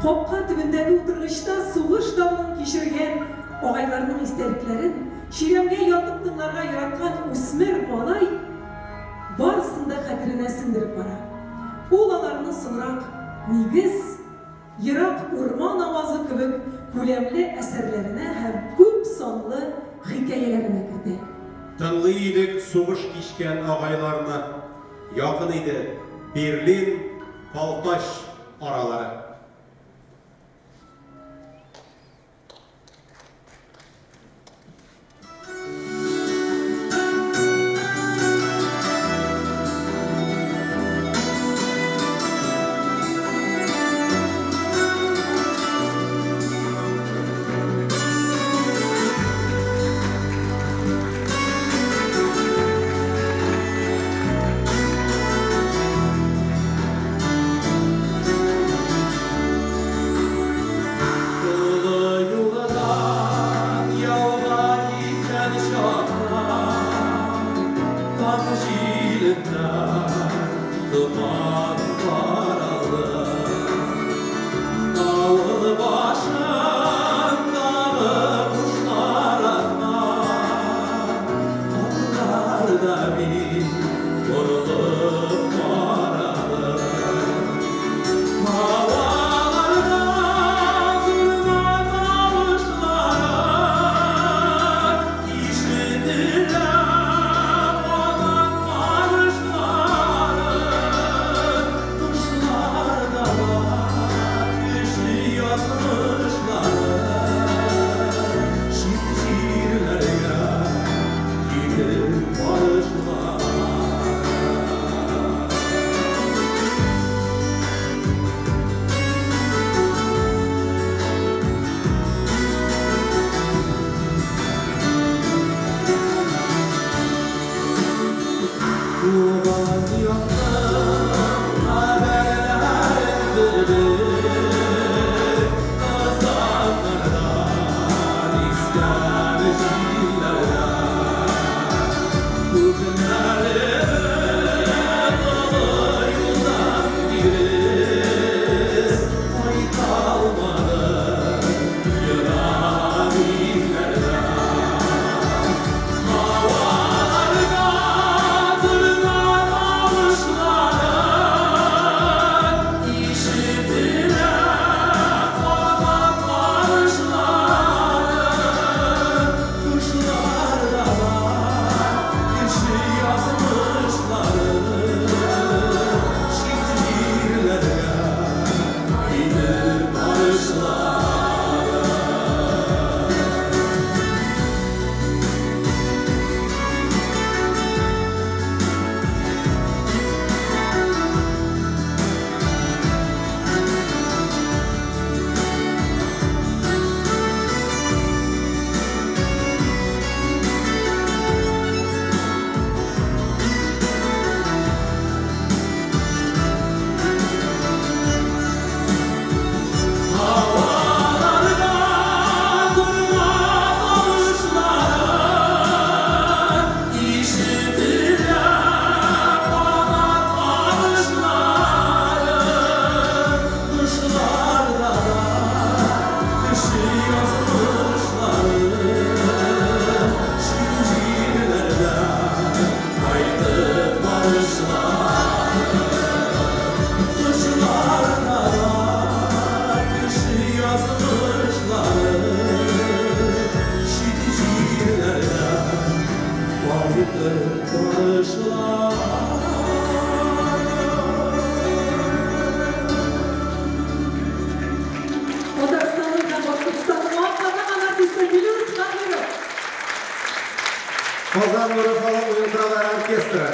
Капка төбендәге утыргычта сугыш давылын кичергән агайларның истәлекләрен чирәмгә ятып тыңларга яраткан үсмер малай барысын да хәтеренә сеңдереп бара. Ул аларны соңрак Нигез, Ерак урман авазы кебек күләмле әсәрләренә һәм күп санлы хикәяләренә кертә. Тыңлый идек сугыш кичкән агайларны, Якын иде Берлин, Балтач аралары. Kuşlar da var, kişi yazmış. танышлар. Татарстанның һәм Башкортстанның атказанган артисты Филүс Каһиров. Казан нуры халык уен кораллары оркестры.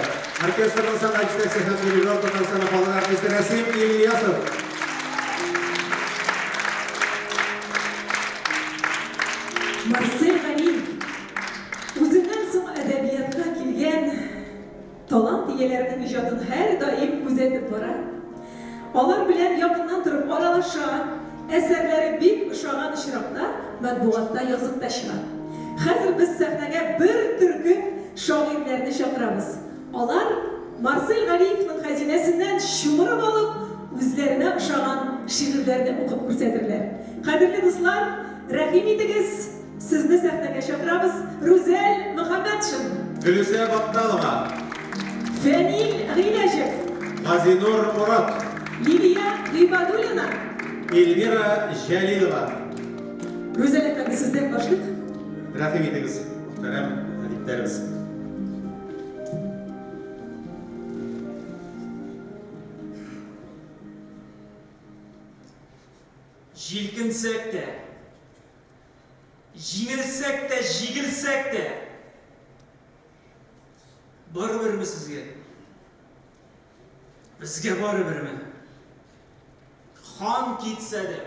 Оркестрның сәнгать җитәкчесе һәм дирижер Татарстанның халык артисты Рәсим Ильясов. Марсель Галиев үзеннән соң әдәбиятка килгән талант ияләренең иҗатын һәрдаим күзәтеп бара. Алар белән якыннан торып аралаша, әсәрләре бик ошаган очракта матбугатта язып та чыга. Хәзер без сәхнәгә бер төркем шагыйрьләрне чакырабыз. Алар Марсель Галиевның хәзинәсеннән чумырып алып, үзләренә ошаган шигырьләрне укып күрсәтерләр. Кадерле дуслар, рәхим итегез, сезне сәхнәгә чакырабыз. Рүзәл Мөхәммәтшин, Гөлүсә Батталова, Фәнил Гыйләҗев, Газинур Морат, Лилия Гыйбадуллина. Эльмира Җәлилова. Рүзәл әфәнде, сездән башлыйк. Рәхим итегез, мөхтәрәм әдипләребез. Җилкенсәк тә, җиңелсәк тә, җигелсәк тә, барыберме сезгә? Безгә барыберме? Хан китсә дә,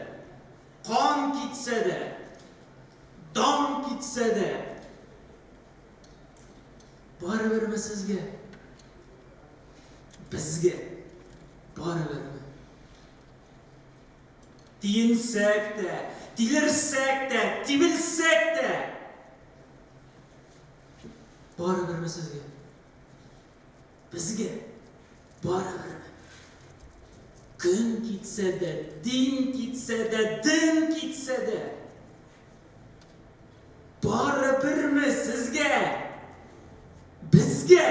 кан китсә дә, дан китсә дә, барыберме сезгә? Безгә барыберме? Тиенсәк тә, тилерсәк тә, тибелсәк тә, барыберме сезгә? Безгә барыберме? Көн китсә дә, дин китсә дә, дин китсә дә, барыберме сезгә? Безгә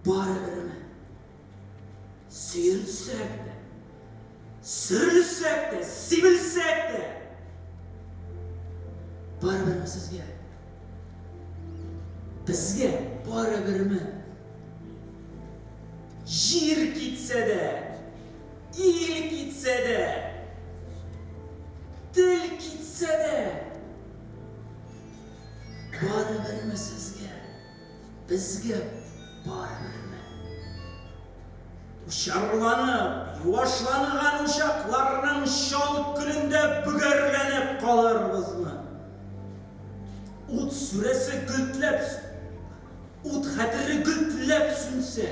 барыберме? Сөелсәк тә, сөрелсәк тә, сибелсәк тә, барыберме сезгә? Безгә барыберме? Җир китсә дә, ил китсә дә, тел китсә дә, барыберме сезгә? Безгә барыберме? Учарланып, юашланган учакларның чал көлендә бөгәрләнеп калырбызмы? Ут сүрәсе гөлтләп, ут хәтере гөлтләп сүнсә,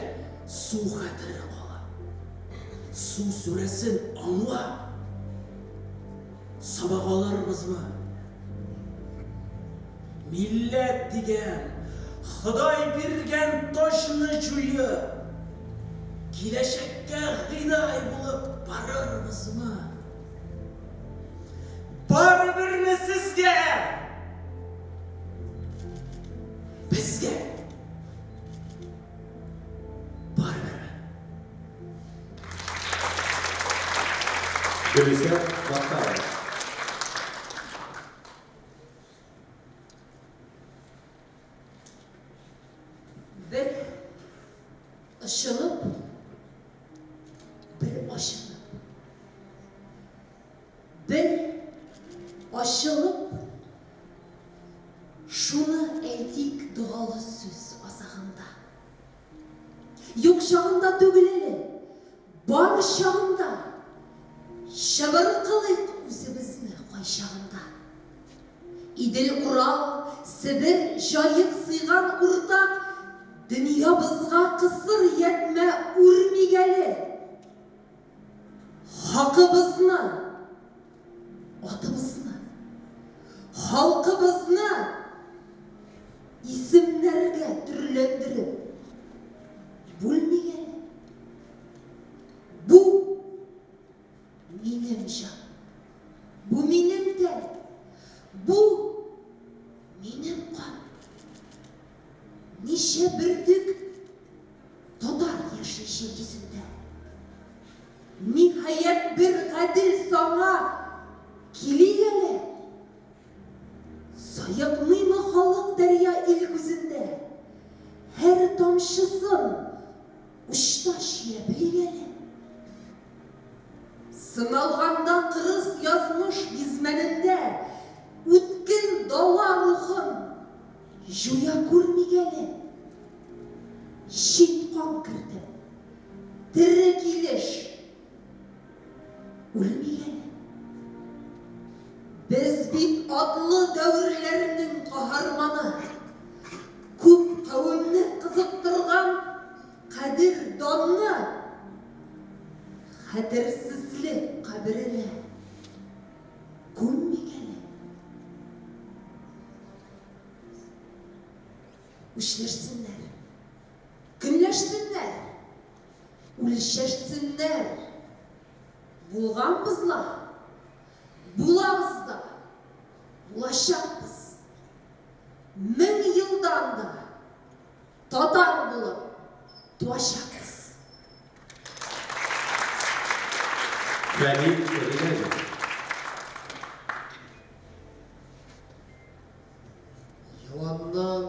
су хәтере кала. Су сүрәсен аңлап, сабак алырбызмы? Милләт дигән, Ходай биргән таҗны җуеп, киләчәккә гыйдай булып барырбызмы? Барыберме сезгә? Безгә барыберме? Гөлүсә Батталова. Бер ышынып, бер ачынып. Бер ачылып, шуны әйтик догалы сүз азагында. Юк чагында түгел әле, бар чагында чыбыркылыйк үзебезне кайчагында. Идел, Урал, Себер, Җаек сыйган уртак дөньябызга кысыр ятмә үрмик әле. Хакыбызны, атыбызны, халкыбызны исемнәргә төрләндереп бүлмик әле. Бу минем җан, бу минем тән, бу минем кан. Ничә бөртек татар яши җир йөзендә. Ниһаять бер гадел санга килик әле. Саекмыймы халык дәрья ил күзендә? тамчысын учта чөя белик әле. Сыналганда кырыс язмыш бизмәнендә үткен дала рухын җуя күрмик әле. Чит кан кертеп, тере килеш үлмик әле. Без бит атлы дәверләрнең каһарманы. Күп кавемне кызыктырган кадер данны хәтерсезлек каберенә күммик әле. Үчләшсеннәр, көнләшсеннәр, үлчәшсеннәр. Булганбыз ла, булабыз да, булачакбыз. 1000 елдан да татар булып туачакбыз. Фәнил Гыйләҗев. Еланнан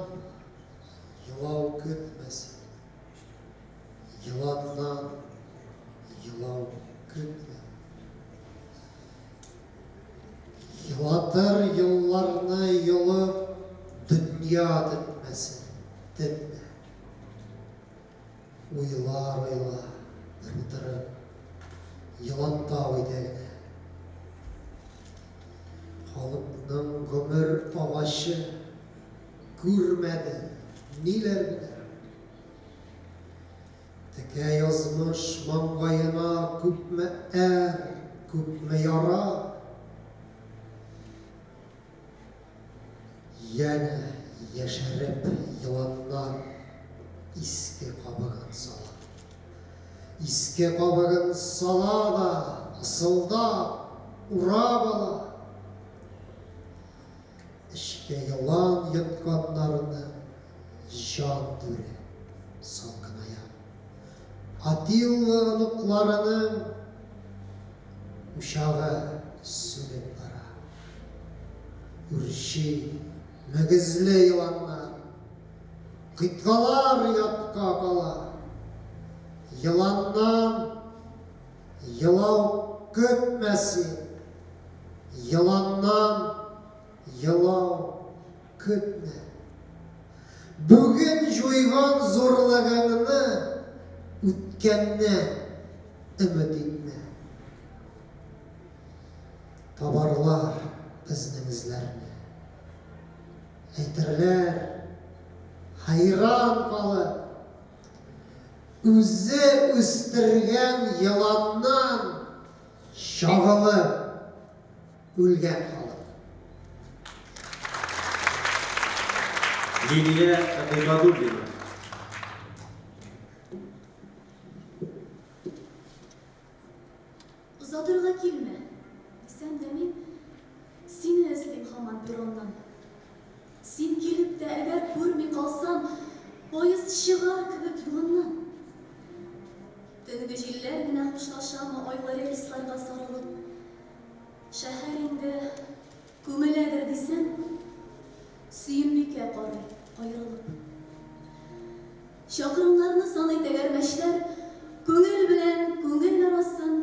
елау көтмә син. Еланнан елау көтмә. Елатыр елларны йолып, дөнья тетмәсен, тетмә. Уйлар уйла, бер утырып, Елантау итәгенә. Халыкның гомер агачы күрмәде ниләр генә. Текә язмыш маңгаена күпме әр, күпме яра. Янә яшәреп еланнар иске кабыгын сала. Иске кабыгын сала да, ысылдап, урап ала. Эчкә елан йотканнарны җан түре салкыная. Атилла оныкларының учагы сүнеп бара. Үрчи мөгезле еланнар, кыйтгалар ятка кала. Еланнан елау көтмә син, еланнан елау көтмә. Бүген җуйган зурлыгыңны үткәннән өмет итмә. Табарлар безнең эзләрне. Әйтерләр, хәйран калып, үзе үстергән еланнан чагылып үлгән халык. Лилия Гыйбадуллина. Озатырга килмә, дисәм дә мин сине эзлим һаман перроннан. Син килеп тә әгәр күрми калсам, поезд чыгар кебек юлыннан. Төнге җилләр генә хушлашамы айлы рельсларга сарылып. Шәһәр инде күмеләдер дисәм, Сөембикә карый каерылып. Чакрымнарны саный тәгәрмәчләр, күңел белән күңел арасын.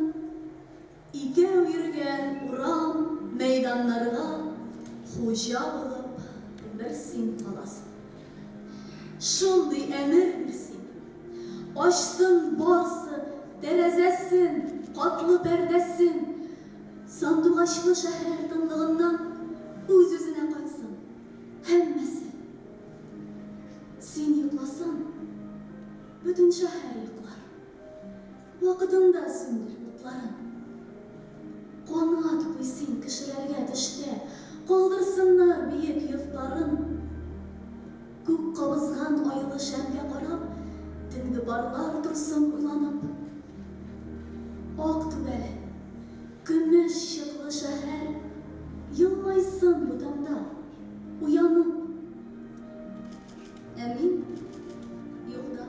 Икәү йөргән урам, мәйданнарга хуҗа булып бер син каласың. Шундый әмер бир син. Ачсын барсы тәрәзәсен, катлы пәрдәсен. Сандугачлы шәһәр тынлыгыннан үз-үзенә кайтсын һәммәсе. Син йокласаң, бөтен шәһәр йоклар. Вакытында сүндер утларын. Канат куй син кешеләргә төштә, калдырсыннар биек йортларын. Күк кабызган айлы шәмгә карап, төнге парлар торсын уйланып. Ак түбәле, көмеш чыклы шәһәр елмайсын бу таңда, уянып. Ә мин юлда.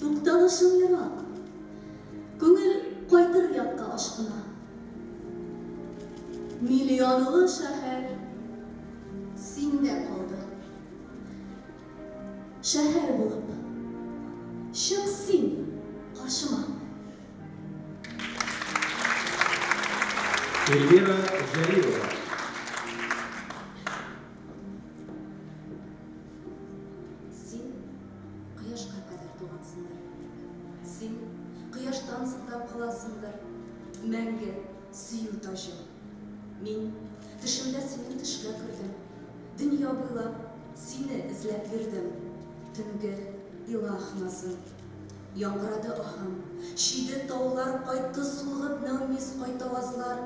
Тукталышым ерак. Күңел кайтыр якка ашкына. Миллионлы шәһәр синдә калды. шәһәр булып, чык син каршыма. Эльвира Җәлилова. Син кояшка кадәр тугансыңдыр. Син кояштан саклап каласыңдыр. Мәңге сөю таҗы. Мин төшемдә синең төшкә кердем. Дөнья буйлап сине эзләп йөрдем. Төнге илаһ назы. Яңгырады аһым. Чиде таулар кайтты сулгып нәүмиз кайтавазлар.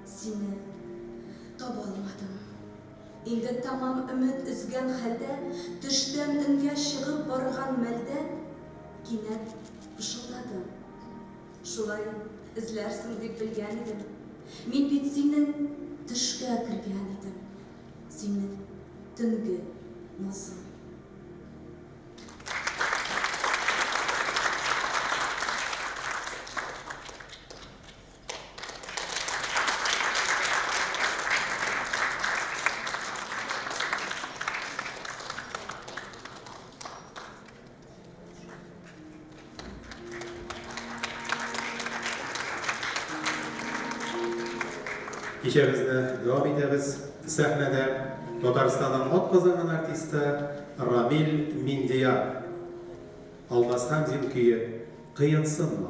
Сине таба алмадым. Инде тәмам өмет өзгән хәлдә, төштән өнгә чыгып барган мәлдә, кинәт пышылдадым. Шулай эзләрсең дип белгән идем. Мин бит синең төшкә кергән идем. Синең төнге назың. Кичәбезне дәвам итәбез. Сәхнәдә Татарстанның атказанган артисты Рамил Миндияр. Алмаз Хәмзин көе Кыенсынма.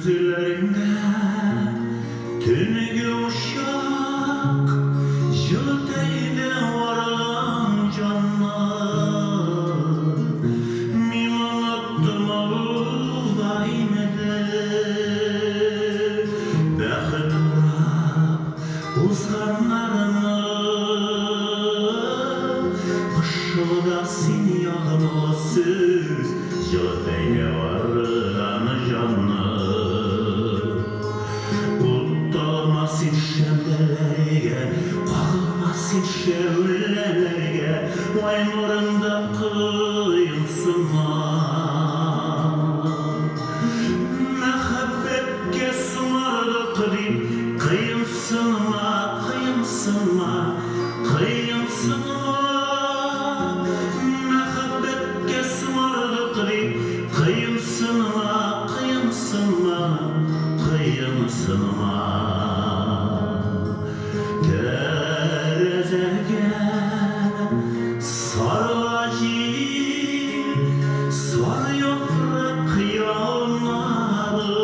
Күзләреңдә төнге учак, җылы тәйдә варган җанны. Мин оныттым ул инде. Бәхет урап узганнарны. Пышылда син ягымлы сүз, җылы тәйдә варган җанны. Утталма син шәмдәләргә, кагылма син шәүләләргә, ай нурында кыенсынма. Мәхәббәткә соңардык дип, кыенсынма, кыенсынма, кыенсынма. Мәхәббәткә соңардык дип, кыенсынма, кыенсынма, кыенсынма. Тәрәзәгә сарыла җил, сары яфрак ялнары.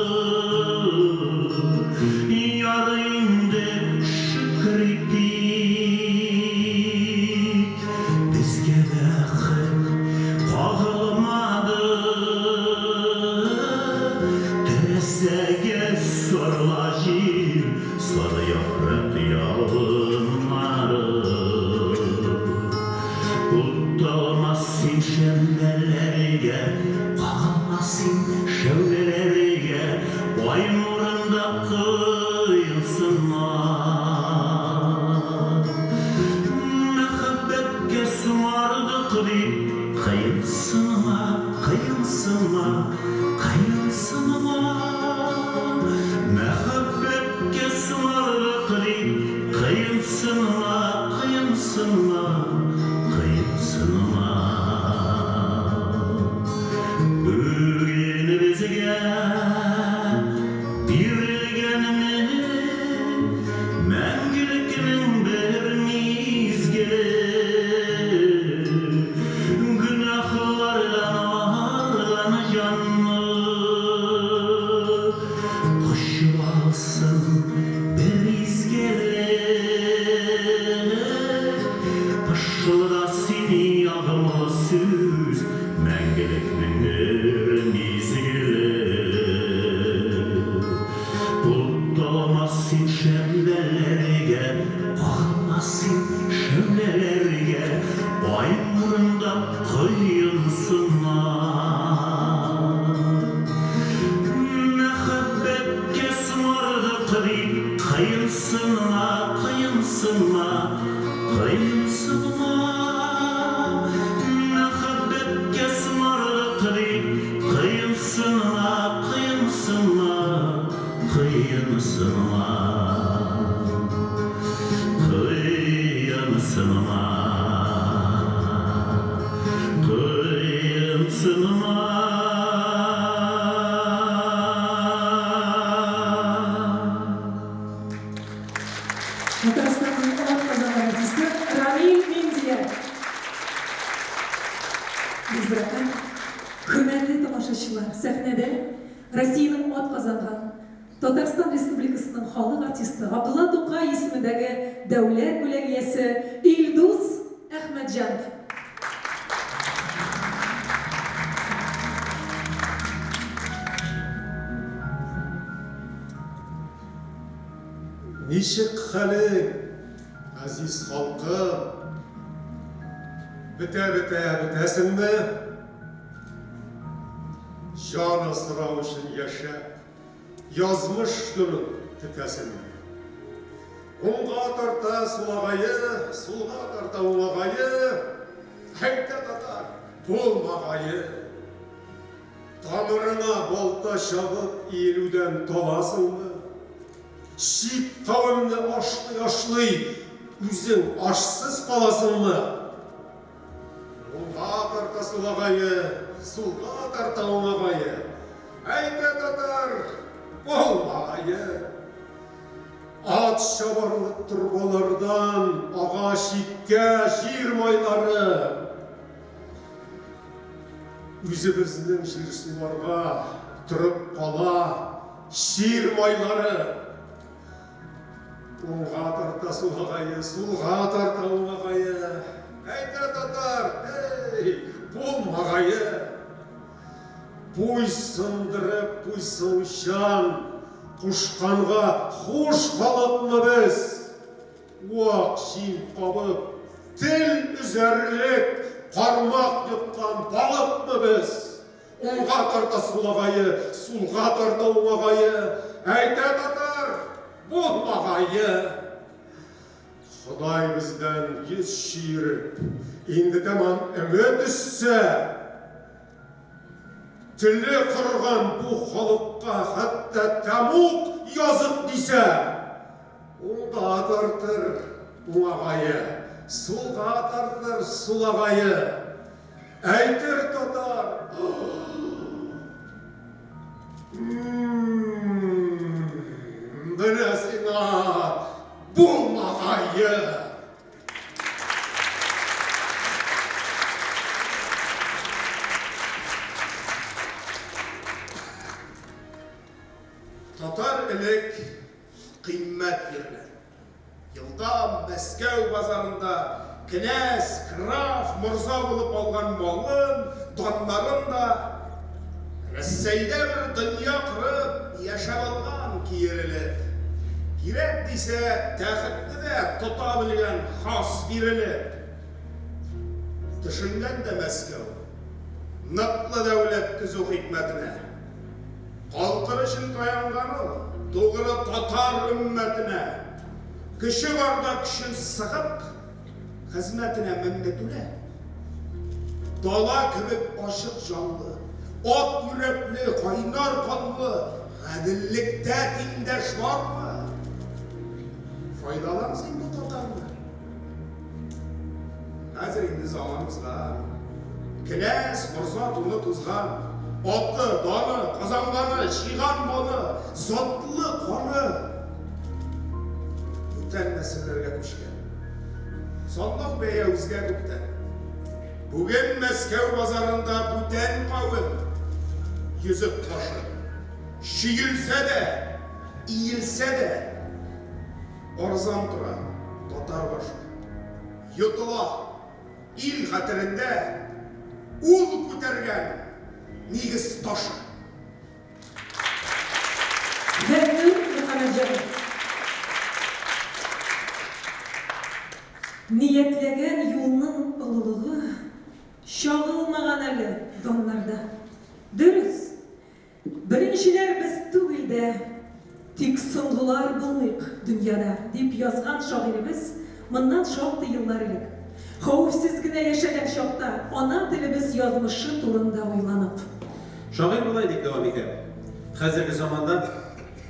Яр инде шөкер итик, безгә бәхет кагылмады. Тәрәзәгә сарыла җил, сары яфрак ялнары. Утталма син шәмдәләргә, кагылма син шәүләләргә, ай нурында кыенсынма. Мәхәббәткә соңардык дип, кыенсынма, кыенсынма, кыенсынма. Мәхәббәткә соңардык дип, кыенсынма, кыенсынма, кыенсынма. Бүген безгә бирелгәнне мәңгелекнең бер мизгел. Гөнаһлардан арган җанны. Кыенсынма, кыенсынма, кыенсынма. Татарстанның атказанган артисты Рамил Миндияр. Без рәхмәт. Хөрмәтле тамашачылар, сәхнәдә Россиянең атказанган Татарстан Республикасының халык артисты Габдулла Тукай исемендәге дәүләт бүләге иясе Илдус Әхмәтҗанов. Ничек хәлең, газиз халкым? Бетә-бетә бетәсеңме? Җан асрау өчен яшәп, язмыш юлын көтәсеңме? Уңга тарта сулагае, сулга тарта уңагае, әйтә татар, булмагае. Тамырыңа балта чабып иелүдән таласыңмы? Чит кавемне ашлый-ашлый, үзең ашсыз каласыңмы? Уңга тарта сулагае, сулга тарта уңагае. Әйтә татар, булмагае. Ат чабарлык торбалардан ага читкә җир майлары. Үзебезнең җир-суларга торып кала чир майлары. Уңга тарта сулагае, сулга тарта уңагае. Әйтә татар, эй, булмагае. Буйсындырып, буйсынучан, кушканга хуш халыкмы без? Вак җим кабып, тел өзәрлек кармак йоткан балыкмы без? Уңга тарта сулагае, сулга тарта уңагае, әйтә татар, булмагае. Ходай бездән йөз чөереп, инде тәмам өмет өзсә, теле корыган бу халыкка хәтта тәмуг язык дисә, уңга тартыр уңагае, сулга тартыр сулагае. Әйтер татар, Менә сиңа булмагае! Татар элек кыйммәт йөргән. Елда Мәскәү базарында кенәз, граф, морза булып алган малын, даннарын да Рәсәйдә бер дөнья корып яшәп алган киерелеп. Кирәк дисә, тәхетне дә тота белгән хас бирелеп. Төшенгән дә Мәскәү, ныклы дәүләт төзү хикмәтенә. Калкыр өчен таянган ул, тугры татар өммәтенә. Көче барда көчен сыгып, хезмәтенә меңне түлә. Дала кебек ачык җанлы, ат йөрәкле, кайнар канлы, гаделлектә тиңдәш бармы? Файдалан син бу татарны. Хәзер инде заман узган. Кенәз, морза туны тузган. Аты, даны, казанганы, җыйган малы, затлы каны бүтән нәселләргә күчкән. Санлау бәя үзгә күптән. Бүген Мәскәү базарында бүтән кавем йөзек кашы. Чөелсә дә, иелсә дә, Арзан тора татар башы. Йотыла ил хәтерендә ул күтәргән нигез ташы. Фәннүр Мөхәммәтҗанов. Ниятләгән юлның олылыгы чагылмаган әле даннарда. Дөрес, Беренчеләр без түгел дә, тик соңгылар булмыйк дөньяда, дип язган шагыйребез моннан шактый еллар элек. Хәвефсез генә яшәгән чакта ана телебез язмышы турында уйланып. Шагыйрь болай дип дәвам итә, Хәзерге заманда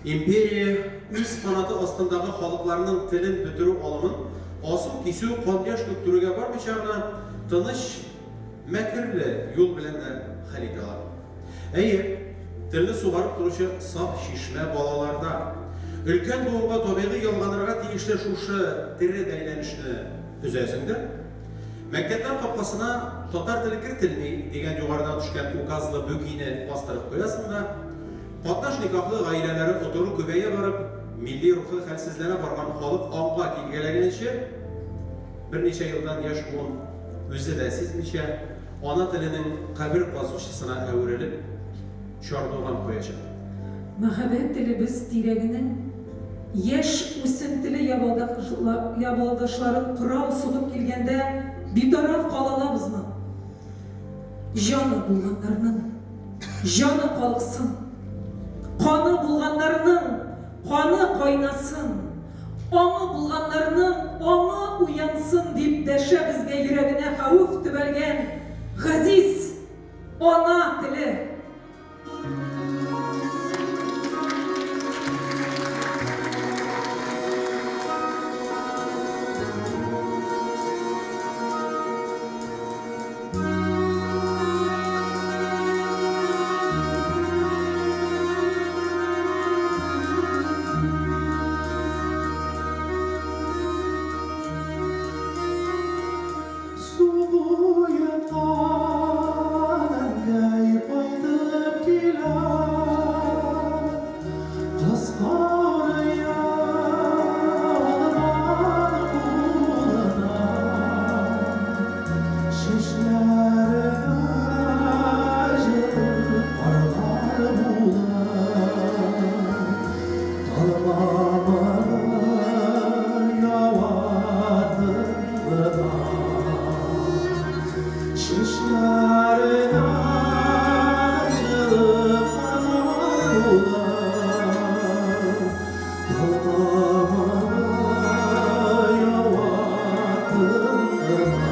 Империя үз канаты астындагы халыкларның телен бетерү алымын асу-кисү, кан-яшь түктерүгә бармыйча гына, тыныч, мәкерле юл белән дә хәл итә ала. Әйе, телне сугарып торучы саф чишмә балаларда. Өлкән буынга табигый ялганырга тиешле шушы тере бәйләнешне өзәсең дә, мәктәпләр капкасына татар теле кертелми дигән югарыдан төшкән указлы бөкине бастырып куясың да, катнаш никахлы гаиләләре отыры күбәя барып, милли рухы хәлсезләнә барган халык аңга килгәләгәнче, берничә елдан яшь буын үзе дә сизмичә, ана теленең кабер казучысына әверелеп, чардуган куячак. Мәхәббәт телебез тирәгенең яшь үсентеле ябалдашларын кырау сугып килгәндә битараф кала алабызмы? Җаны булганнарның җаны калыксын, каны булганнарның каны кайнасын, аңы булганнарның аңы уянсын, дип дәшә безгә йөрәгенә хәвеф төбәлгән газиз ана теле. Су буеннан әнкәй кайтып килә, Кыскарый алган кулына, Чәчләренә җылы карлар була, Талмамыны ява тын гына. Чәчләренә җылы карлар була, Талмамыны ява тын гына.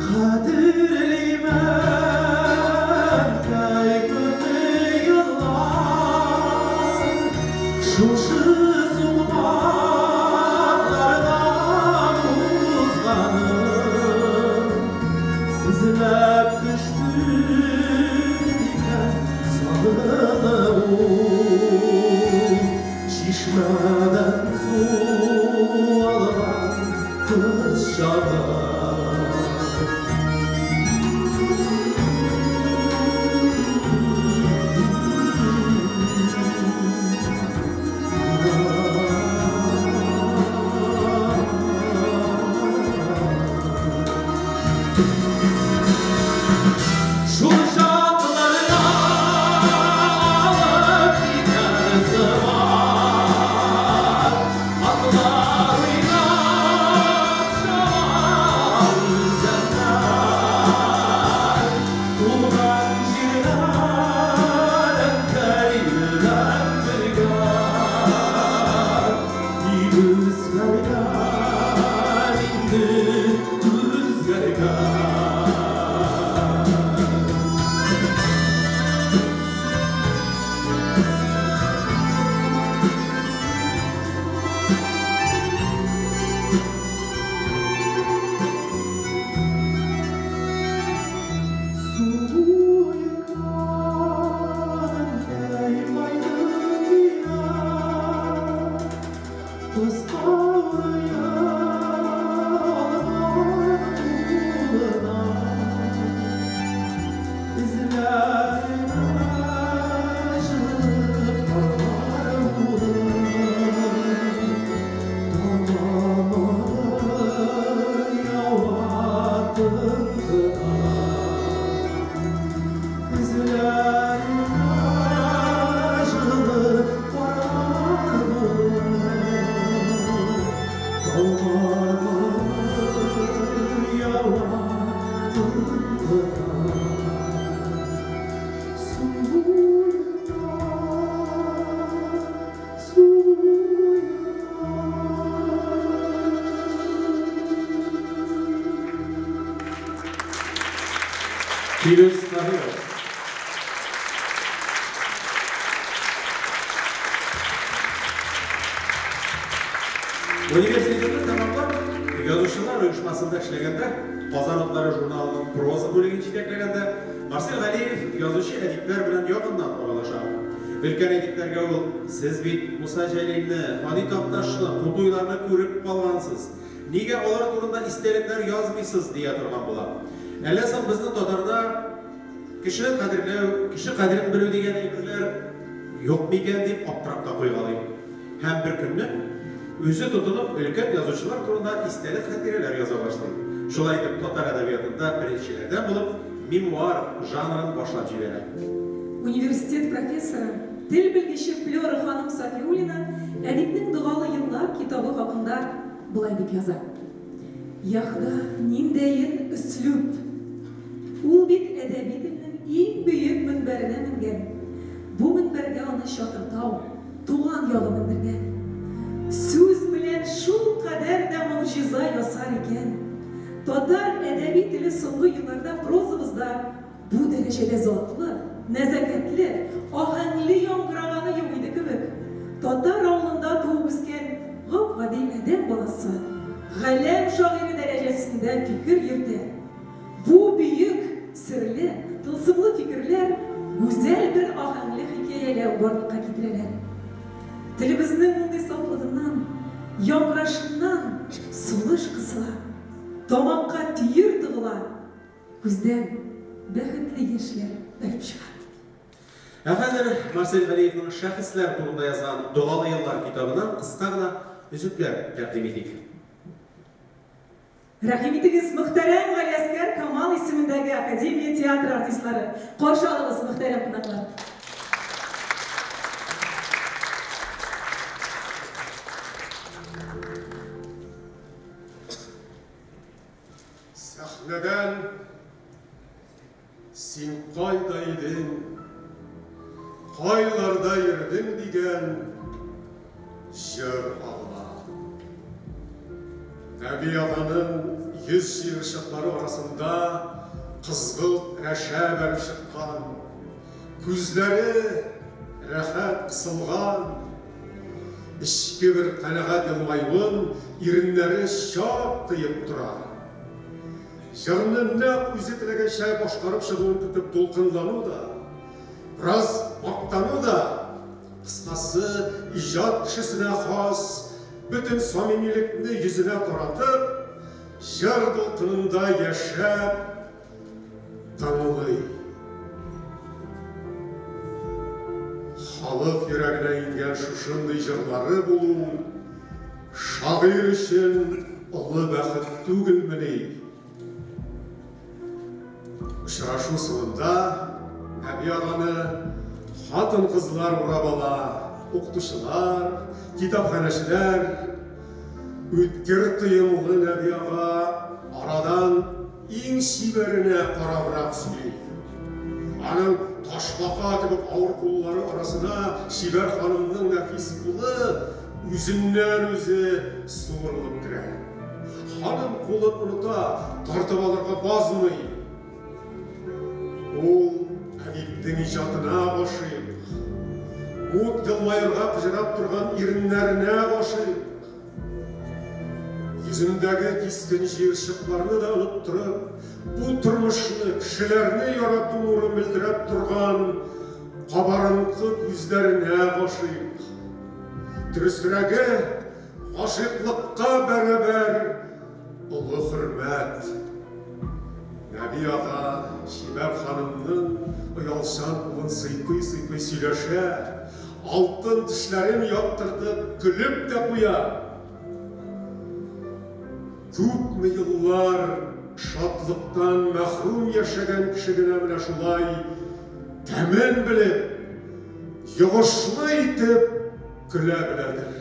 Хәтерлимен, әнкәй, күпме еллар Шушы сукмаклардан узганым, Эзләп төште микән сагынып ул Чишмәдән су алган кыз чагым. Шул чакларда алып китәр сыман, Атлар уйнап чаба үзәннәр. Туган җирләр әнкәй белән бергә, Тик үзгәргән инде, үзгәргән. Су буеннан әнкәй кайтып килә, Кыскарый алган кулына, Эзләренә җылы карлар була, Талмамыны ява тын гына. Эзләренә җылы карлар була, Талмамыны ява тын гына. Су буеннан, су Филүс Таһиров. Университетны тәмамлап, язучылар оешмасында эшләгәндә, Казан утлары журналының проза бүлеген җитәкләгәндә, Марсель Галиев язучы әдипләр белән якыннан аралаша. Өлкән әдипләргә ул, Сез бит Муса Җәлилне, Һади Такташны, Кутуйларны күреп калгансыз. Нигә алар турында истәлекләр язмыйсыз, дия торган була. Әллә соң безнең татарда кешене кадерләү, кеше кадерен белү дигән әйберләр юк микән дип аптырап та куйгалыйм. Һәм бер көнне үзе тотынып өлкән язучылар турында истәлек-хатирәләр яза башлый. Шулай итеп татар әдәбиятында беренчеләрдән булып мемуар жанрын башлап җибәрә. Университет профессоры, тел белгече Флера ханым Сафиуллина әдипнең Догалы еллар китабы хакында болай дип яза, Яхда, ниндәен өслүб! Ул бит әдәби телнең иң бөек мөнбәренә менгән. Бу мөнбәргә аны Чатыртау, туган ягы мендергән. Сүз белән шулкадәр дә могҗиза ясар икән! Татар әдәби теле соңгы елларда прозабызда бу дәрәҗәдә затлы, нәзакәтле, аһәңле яңгыраганы юк иде кебек. Татар авылында туып үскән гап-гади адәм баласы галәм шагыйре дәрәҗәсендә фикер йөртә. Бу бөек, серле, тылсымлы фикерләр гүзәл бер аһәңле хикәяләү барлыкка китерәләр. Телебезнең мондый сафлыгыннан, яңгырашыннан сулыш кысыла, тамакка төер тыгыла, күздән бәхетле яшьләр бәреп чыга. Ә хәзер Марсель Галиевның шәхесләр турында язган Догалы еллар китабыннан кыска гына өзекләр тәкъдим итик. Рәхим итегез, мөхтәрәм Галиәсгар Камал исемендәге академия театры артистлары! Каршы алыгыз, мөхтәрәм кунаклар! Сәхнәдән Син кайда идең, кайларда йөрдең дигән җыр агыла. Нәби аганың йөз җыерчыклары арасында кызгылт рәшә бәреп чыккан, күзләре рәхәт кысылган, эчке бер канәгать елмаюын иреннәре чак тыеп тора. Җырны нәкъ үзе теләгәнчә башкарып чыгуын көтеп дулкынлану да, бераз мактану да, кыскасы, иҗат кешесенә хас бөтен самимилекне йөзенә таратып, җыр дулкынында яшәп тыңлый. Халык йөрәгенә иңгән шушындый җырлары булу шагыйрь өчен олы бәхет түгелмени? Очрашу соңында Нәби аганы хатын-кызлар урап ала, укытучылар, китапханәчеләр. Үткер тоемлы Нәби ага арадан иң чибәренә карабрак сөйли. Аның ташбака кебек авыр куллары арасына чибәр ханымның нәфис кулы үзеннән-үзе суырылып керә. Ханым кулын оныта, тартып алырга базмый. Ул әдипнең иҗатына гашыйк. Мут елмаерга пыҗырап торган иреннәренә гашыйк. Йөзендәге кискен җыерчыкларны да оныттырып, бу тормышны, кешеләрне ярату нуры мөлдерәп торган кабарынкы күзләренә гашыйк. Дөресрәге, гашыйклыкка бәрабәр олы хөрмәт. Нәби ага чибәр ханымның оялчан кулын сыйпый-сыйпый сөйләшә, алтын тешләрен яктыртып, көлеп тә куя. Күпме еллар шатлыктан мәхрүм яшәгән кеше генә менә шулай тәмен белеп, йогышлы итеп көлә беләдер.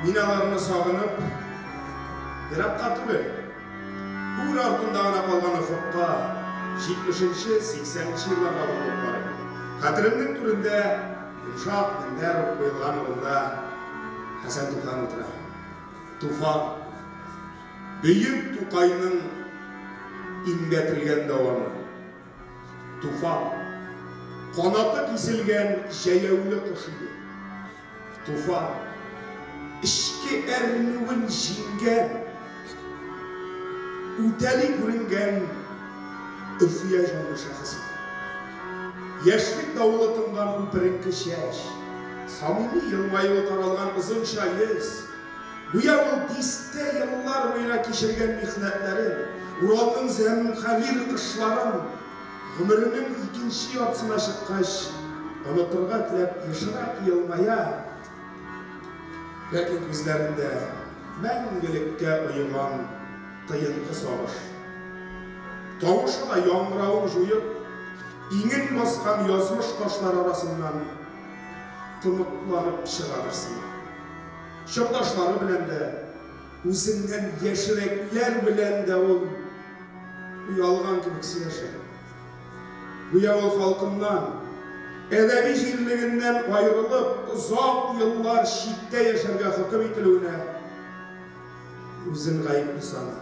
Мин аларны сагынып, еракка түгел, үр артында гына калган офыкка, җитмешенче, сиксәненче елларга борылып карыйм. Хәтеремнең түрендә, йомшак мендәр куелган урында Хәсән Туфан утыра. Туфан. Бөек Тукайның имгәтелгән дәвамы. Туфан, канаты киселгән җәяүле кош иде. Туфан, эчке әрнүен җиңгән, үтәли күренгән өрфия җанлы шәхес иде. Яшьлек давылы тынган үперенке чәч, самими елмаюы таралган озынча йөз, гүя ул дистә еллар буена кичергән михнәтләрен, Уралның зәмһәрир кышларын гомеренең икенче яртысына чыккач, онытырга теләп ешрак елмая, ләкин күзләрендә мәңгелеккә оеган тыенкы сагыш. Тавышы да яңгыравын җуеп, иңен баскан язмыш ташлары арасыннан тоныкланып чыгадыр сыман. Чордашлары белән дә, үзеннән яшьрәкләр белән дә ул оялган кебек сөйләшә. Гүя ул халкыннан, әдәби җирлегеннән аерылып, озак еллар читтә яшәргә хөкем ителүенә үзен гаепле саный.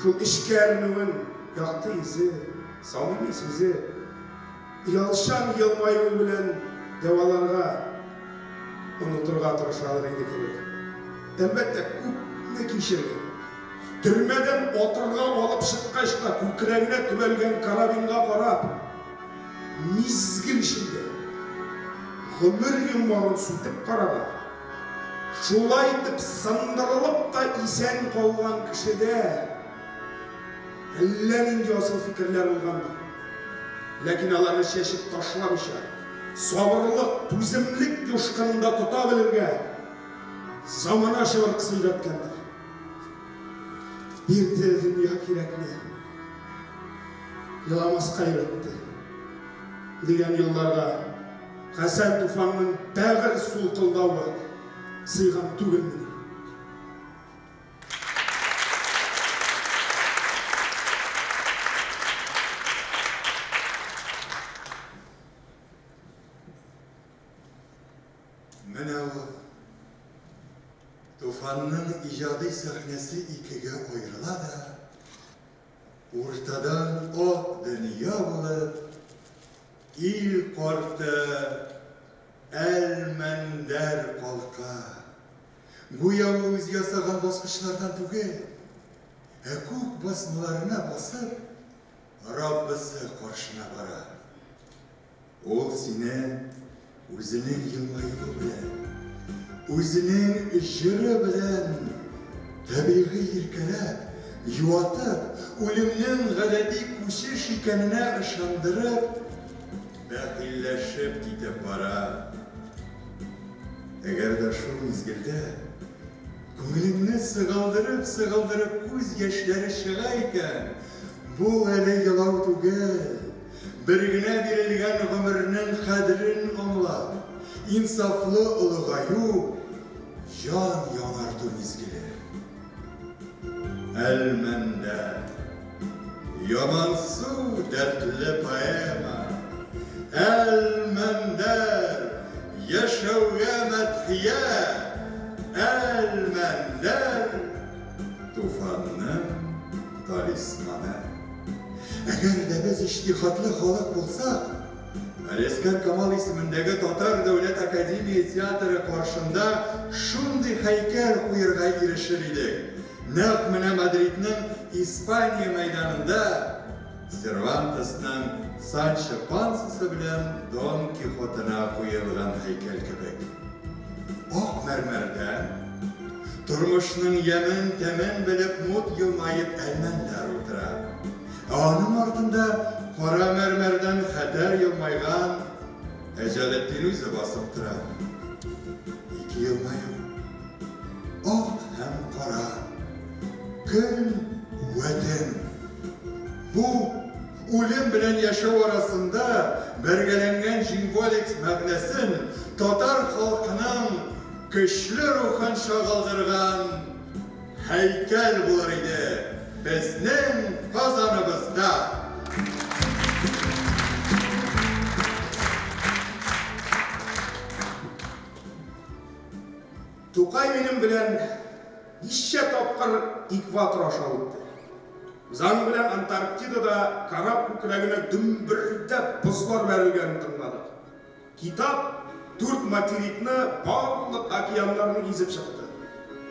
Шул эчке әрнүен якты йөзе, самими сүзе, оялчан елмаюы белән дәваларга, онытырга тырышадыр инде кебек. Әлбәттә, күпне кичергән. Төрмәдән атырга алып чыккач та күкрәгенә төбәлгән карабинга карап, мизгел эчендә гомер йомгагын сүтеп караган, шулай итеп сындырылып та исән калган кешедә әллә нинди асыл фикерләр булгандыр. Ләкин аларны чәчеп ташламыйча, сабырлык, түземлек юшкынында тота белергә замана чыбыркысы өйрәткәндер. Бирде дөнья кирәкне, еламаска өйрәтте, дигән юлларга Хәсән Туфанның бәгырь сулкылдавы сыйган түгелмени? Менә ул. Туфанның иҗади сәхнәсе икегә аерыла да, уртадан ак дөнья булып, ил карты Әлмәндәр калка. Гүя ул үзе ясаган баскычлардан түгел, ә күк басмаларына басып, Раббысы каршына бара. Ул сине үзенең елмаюы белән, үзенең җыры белән табигый иркәләп, юатып, үлемнең гадәти күчеш икәненә ышандырып, бәхилләшеп китеп бара. Әгәр дә шул мизгелдә күңелеңне сыгылдырып-сыгылдырып күз яшьләре чыга икән, бу әле елау түгел, бер генә бирелгән гомернең кадерен аңлап, инсафлы олыгаю, җан яңарту мизгеле. Әлмәндәр. Ямансу дәртле поэма. Әлмәндәр. Яшәүгә мәдхия. Әлмәндәр. Туфанның талисманы. Әгәр дә без иҗтиһадлы халык булсак, Галиәсгар Камал исемендәге Татар дәүләт академия театры каршында шундый һәйкәл куерга ирешер идек. Нәкъ менә Мадридның Испания мәйданында Сервантесның Санчо Пансасы белән Дон Кихотына куелган һәйкәл кебек. Ак мәрмәрдән, тормышның ямен-тәмен белеп мут елмаеп Әлмәндәр утыра. Ә аның артында кара мәрмәрдән хәтәр елмайган Әҗәлетдин үзе басып тора. Ике елмаю. Ак һәм кара. Көн вә төн. Бу, үлем белән яшәү арасында бәргәләнгән символик мәгънәсен татар халкының көчле рухын чагылдырган һәйкәл булыр иде безнең Казаныбызда. Тукай минем белән ничә тапкыр экватор аша үтте. Без аның белән Антарктидада кораб күкрәгенә дөмбердәп бозлар бәрелгәнен тыңладык. Китап дүрт материкны, барлык океаннарны гизеп чыкты.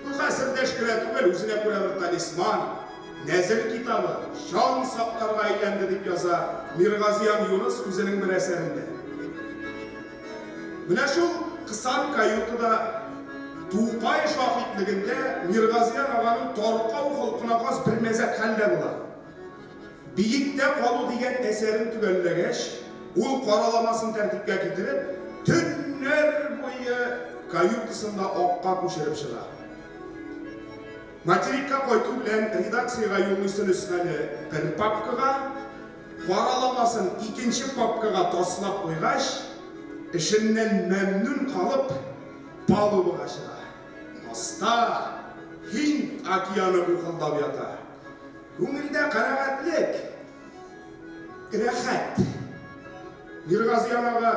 Бу хәсердәш кенә түгел, үзенә күрә бер талисман, нәзер китабы, җан сакларга әйләнде, дип яза Миргазиян Юныс үзенең бер әсәрендә. Менә шул кысан каютада Тукай шаһитлегендә Миргазиян аганың таркау холкына хас бер мәзәк хәл дә була. Биектә калу дигән әсәрен төгәлләгәч, ул караламасын тәртипкә китереп, төннәр буе каютасында акка күчереп чыга. Материкка кайту белән редакциягә юллыйсы нөсхәне бер папкага, караламасын икенче папкага таслап куйгач, эшеннән мәмнүн калып, палубага чыга. Аста Һинд океаны ухылдап ята. Күңелдә канәгатьлек, рәхәт. Миргазиян ага,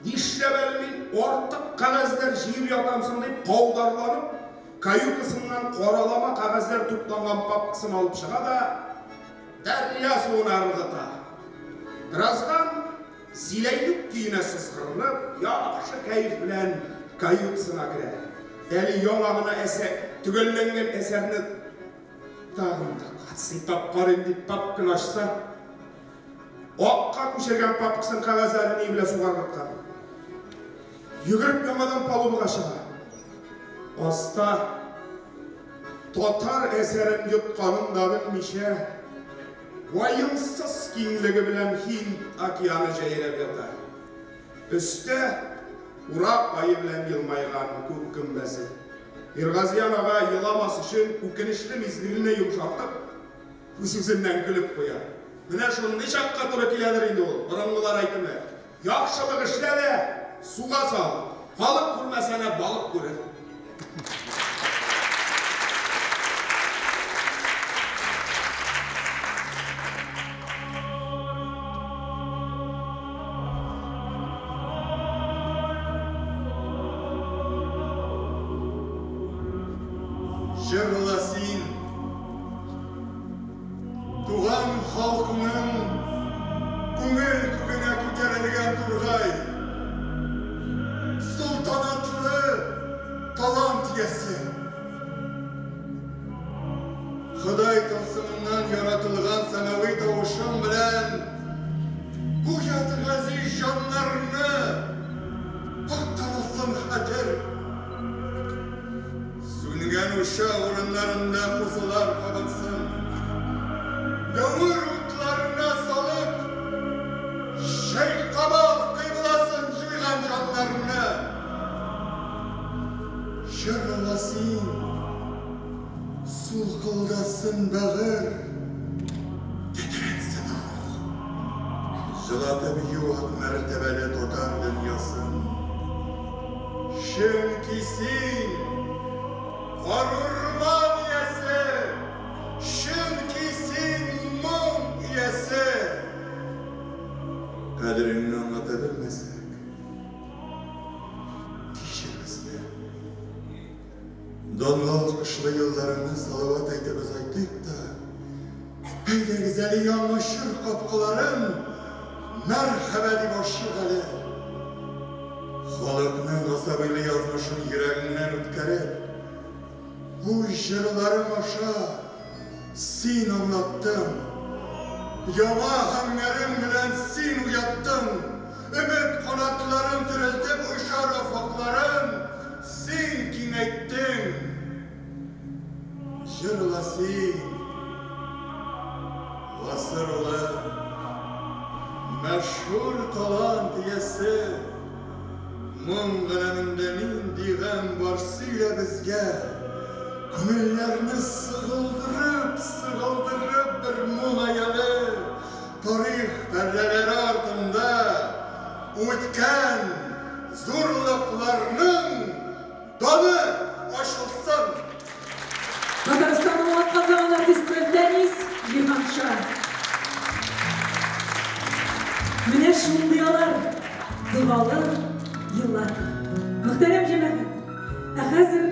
нишләп әле мин артык кәгазьләр җыеп ятам соң дип каударланып, каютасыннан каралама кәгазьләр тупланган папкасын алып чыга да, дәрья суына ыргыта. Бераздан Зиләйлүк көенә сызгырынып, яхшы кәеф белән каютасына керә. Әле яңа гына әсәр, төгәлләнгән әсәрне тагын бер кат сыйпап карыйм дип папканы ачса, акка күчергән папкасын кәгазьләре ни белән суга ыргыткан. Йөгереп яңадан палубага чыга. Аста татар әсәрен йотканын да белмичә, ваемсыз киңлеге белән Һинд океаны җәйрәп ята. Өстә урак ае белән елмайган күк гөмбәзе. Миргазиян ага еламас өчен үкенечле мизгелне йомшартып, үз-үзеннән көлеп куя. Менә шундый чакка туры киләдер инде ул, борынгылар әйтеме, Яхшылык эшлә дә, суга сал, халык күрмәсә дә, балык күрер. Җырла син, туган халкыңның күңел күгенә күтәрелгән тургай, солтанатлы талант иясе. Ходай тылсымыннан яратылган сәмави тавышың белән бу ят газиз җаннарны актарылсын хәтер. Сүнгән учак урыннарында кузылар кабынсын. Дәвер утларына салып, Шәйхкамал кыйбласын җуйган җаннарны. Җырла син, сулкылдасын бәгырь, тетрәнсен рух. Җылатып юат мәртәбәле татар дөньясын. Чөнки син, карурман иясе, чөнки син моң иясе. Кадереңне аңлата белмәсәк, кичер безне. Данлы алкышлы елларыңны салават әйтеп озайтыйк та, әйдәгез әле яңа чор капкаларын мәрхәбә дип ачыйк әле. Халыкның гасабыйлы язмышын йөрәгеңнән үткәреп, үз җырларың аша син аңлаттың. Яңа аһәңнәрең белән син уяттың. Өмет канатларын терелтеп очар офыкларын син киңәйттең. Җырла син, гасыр улы, мәшһүр талант иясе. Моң галәмендә нинди гамь бар, сөйлә безгә. Күңелләрне сыгылдырып, сыгылдырып бер моң аяле. Тарих пәрдәләре артында үткән зурлыкларның даны ачылсын. Татарстанның атказанган артисты Фәнис Җиһанша. Менә шундый алар, догалы еллар. Мөхтәрәм җәмәгать, ә хәзер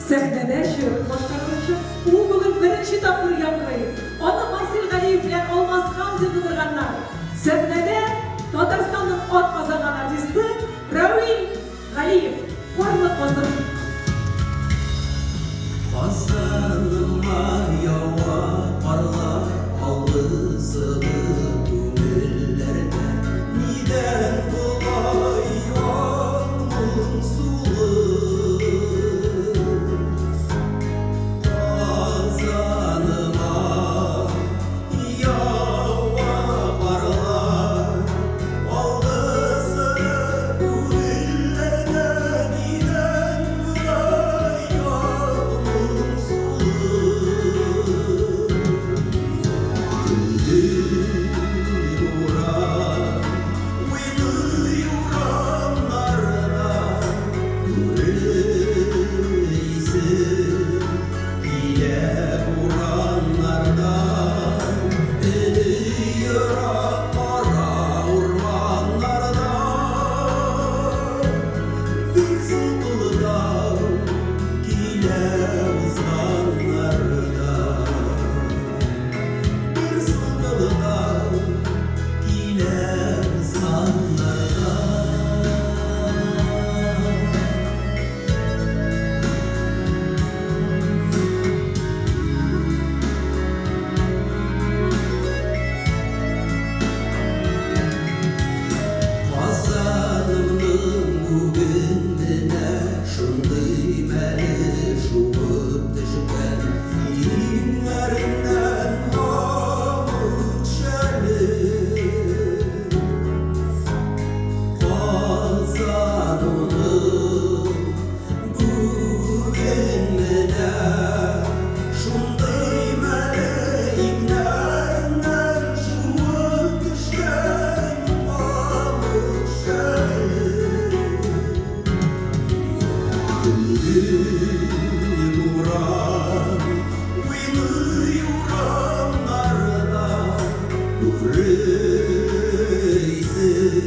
Сәхнәдә җыр башкарылачак. Ул бүген беренче тапкыр яңгырый. Аны Марсель Галиев белән Алмаз Хамзин тудырганнар. Сәхнәдә Татарстанның атказанган артисты Равил Галиев. Карлы Казан. Казаныма ява карлар, алгысылы күңелләрдә. Нидән болай ак моңсулык? Казаныма ява карлар, алгысылы күңелләрдә. Нидән болай ак моңсулык? Төнге буран уйный урамнарда, Күрәсем килә бураннардан. Өне ерак кара урманнардан, Бер сулкылдау килә узганнардан. Бер сулкылдау килә узганнардан. Казанымның бүген менә шундый мәле шуып төшкән, Иңнәреннән мамык шәле. Казанымның бүген менә шундый мәле иңнәреннән шуып төшкән мамык шәле. Төнге буран уйный урамнарда, Күрәсем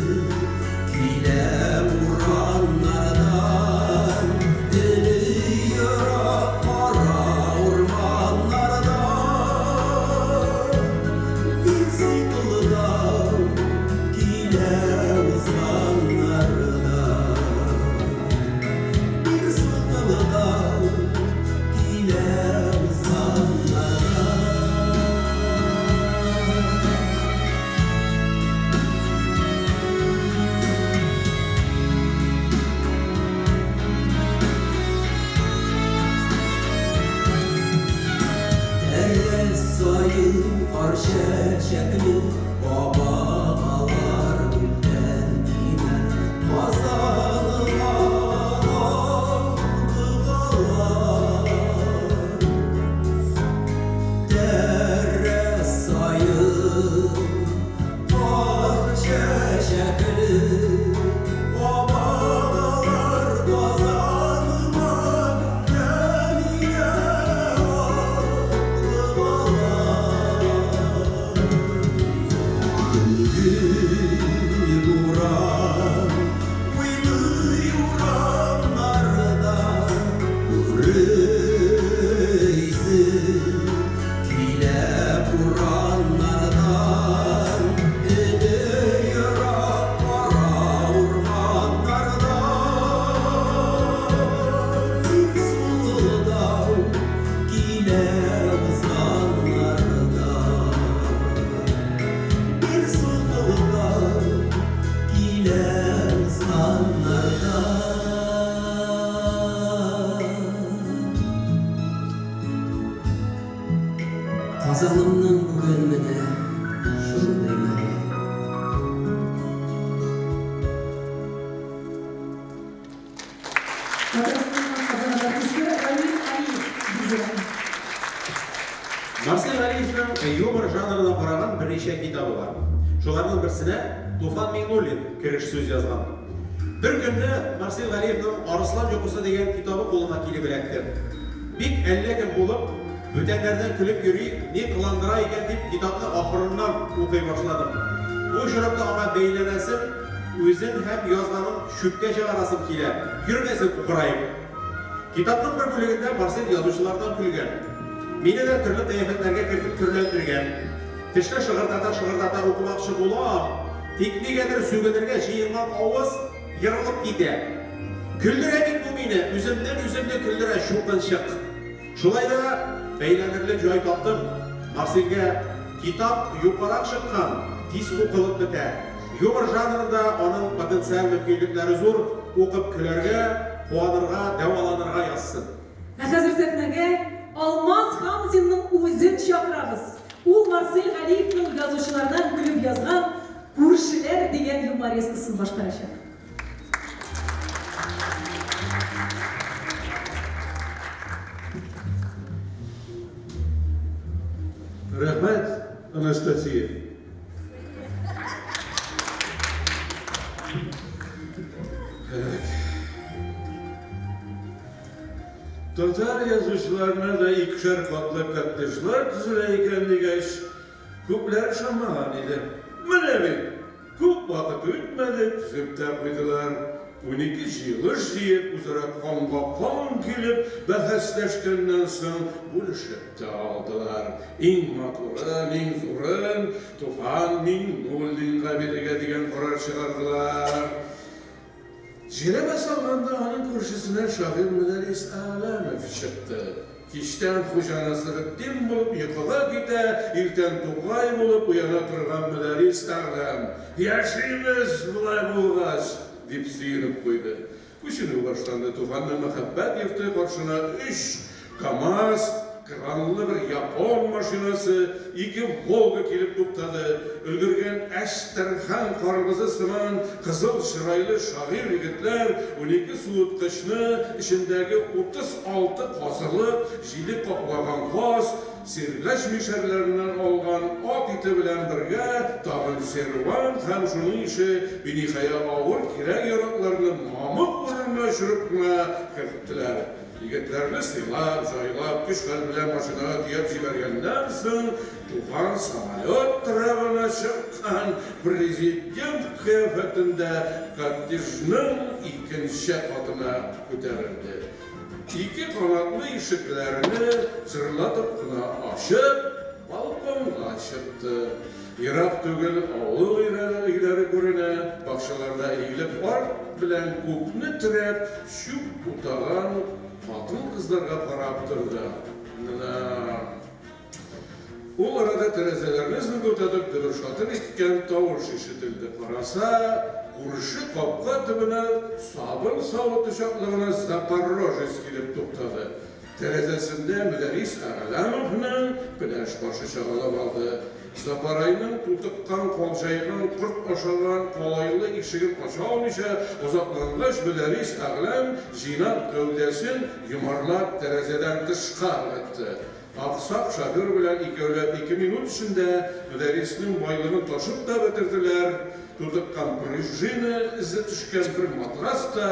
килә бураннардан. Өне ерак кара урманнардан, Бер сулкылдау килә узганнардан. Бер сулкылдау килә узганнардан. Тәрәз саен кар чәчәкле абагалар күктән тимә. Казаныма алдыгалар. Тәрәз саен кар чәчәкле абагалар Казаныма күктән инә алдыгалар. Төнге буран уйный урамнарда, Күрәсем килә бураннардан. Өне ерак кара урманнардан, Бер сулкылдау килә узганнардан. Бер сулкылдау килә узганнардан. Казанымның бүген менә шундый мәле. Татарстанның атказанган артисты Равил Галиев бизәгән. Марсель Галиевның юмор жанрына караган берничә китабы бар. Шуларның берсенә Туфан Миңнуллин кереш сүз язган. Бер көнне Марсель Галиевның Арыслан йокысы дигән китабы кулыма килеп эләкте. Бик әллә кем булып, бүтәннәрдән көлеп йөри, ни кыландыра икән дип китапны ахырыннан укый башладым. Бу очракта аңа бәйләнәсем, үзен һәм язганын чүпкә чыгарасым килә. Йөрмәсен кукыраеп. Китапның бер бүлегендә Марсель язучылардан көлгән. Мине дә төрле кыяфәтләргә кертеп төрләндергән. Тешне шыгырдата-шыгырдата укымакчы булам, тик нигәдер сүгенергә җыенган авыз ерылып китә. Көлдерә бит бу мине, үземнән-үземне көлдерә чукынчык. Шулай да бәйләнерлек җай таптым. Марсельгә китап юкарак чыккан, тиз укылып бетә. Юмор жанрында аның потенциаль мөмкинлекләре зур, укып көләргә, куанырга, дәваланырга язсын. Ә хәзер сәхнәгә Алмаз Хамзинның үзен чакырабыз. Ул Марсель Галиевның язучылардан көлеп язган Күршеләр дигән юморескасын башкарачак. Рәхмәт, Анастасия. Татар язучыларына да икешәр катлы коттеджлар төзелә икән дигәч, күпләр ышанмаган иде. Менә бит, күп вакыт үтмәде, төзеп тә куйдылар. 12 җыелыш җыеп, үзара канга кан килеп бәхәсләшкәннән соң, бүлешеп тә алдылар. Иң матурын, иң зурын Туфан Миңнуллинга бирергә дигән карар чыгардылар. Жирәбә салганда аның күршесенә шагыйрь Мөдәррис Әгъләмов чыкты. Кичтән Хуҗа Насретдин булып йокыга китә, иртән Тукай булып уяна торган Мөдәррис Әгъләм, Яшибез болай булгач! дип сөенеп куйды. Күченү башланды. Туфанның мәхәббәт йорты каршына өч КАМАЗ, кранлы бер япон машинасы, ике Волга килеп туктады. Өлгергән әчтерхан карбызы сыман кызыл чырайлы шагыйрь егетләр 12 суыткычны, эчендәге 36 казылык, җиде каплаган каз, Сергач мишәрләреннән алган ат ите белән бергә тагын сервант һәм шуның ише биниһая авыр кирәк-яракларны мамык урынына очырып кына керттеләр. Егетләрне сыйлап, җайлап, көч-хәл белән машинага төяп җибәргәннән соң, Туфан самолет трабына чыккан президент кыяфәтендә коттеджның икенче катына күтәрелде. Ике канатлы ишекләрне җырлатып кына ачып, балконга чыкты. Ерак түгел авыл өйләре күренә, бакчаларда иелеп арт белән күкне терәп чүп утаган хатын-кызларга карап торды. Менә. Ул арада тәрәзәләрне зыңгылдатып дөбер-шатыр иткән тавыш ишетелде. Караса, күрше капка төбенә сабын савыты чаклы гына Запорожец килеп туктады. Тәрәзәсендә Мөдәррис Әгъләмовның пеләш башы чагалап алды. Запарайның тутыккан, калҗайган, корт ашаган калайлы ишеген ача алмыйча азаплангач, Мөдәррис Әгъләм җыйнак гәүдәсен йомарлап тәрәзәдән тышка ыргытты. Аксак шофер белән икәүләп ике минут эчендә Мөдәрриснең байлыгын ташып та бетерделәр, тутыккан пружина эзе төшкән бер матрас та,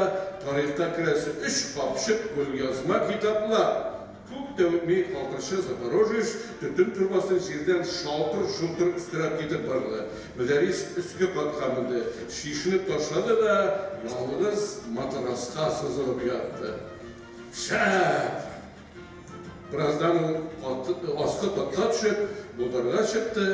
тарихка керәсе өч капчык кулъязма китаплар. Күп тә үтми, калтырчы Запорожец төтен торбасын җирдән шалтыр-шолтыр өстерәп китеп барды. Мөдәррис өске катка менде, чишенеп ташлады да ялгыз матраска сузылып ятты. Шәп! Бераздан ул аскы катка төшеп, болдырга чыкты.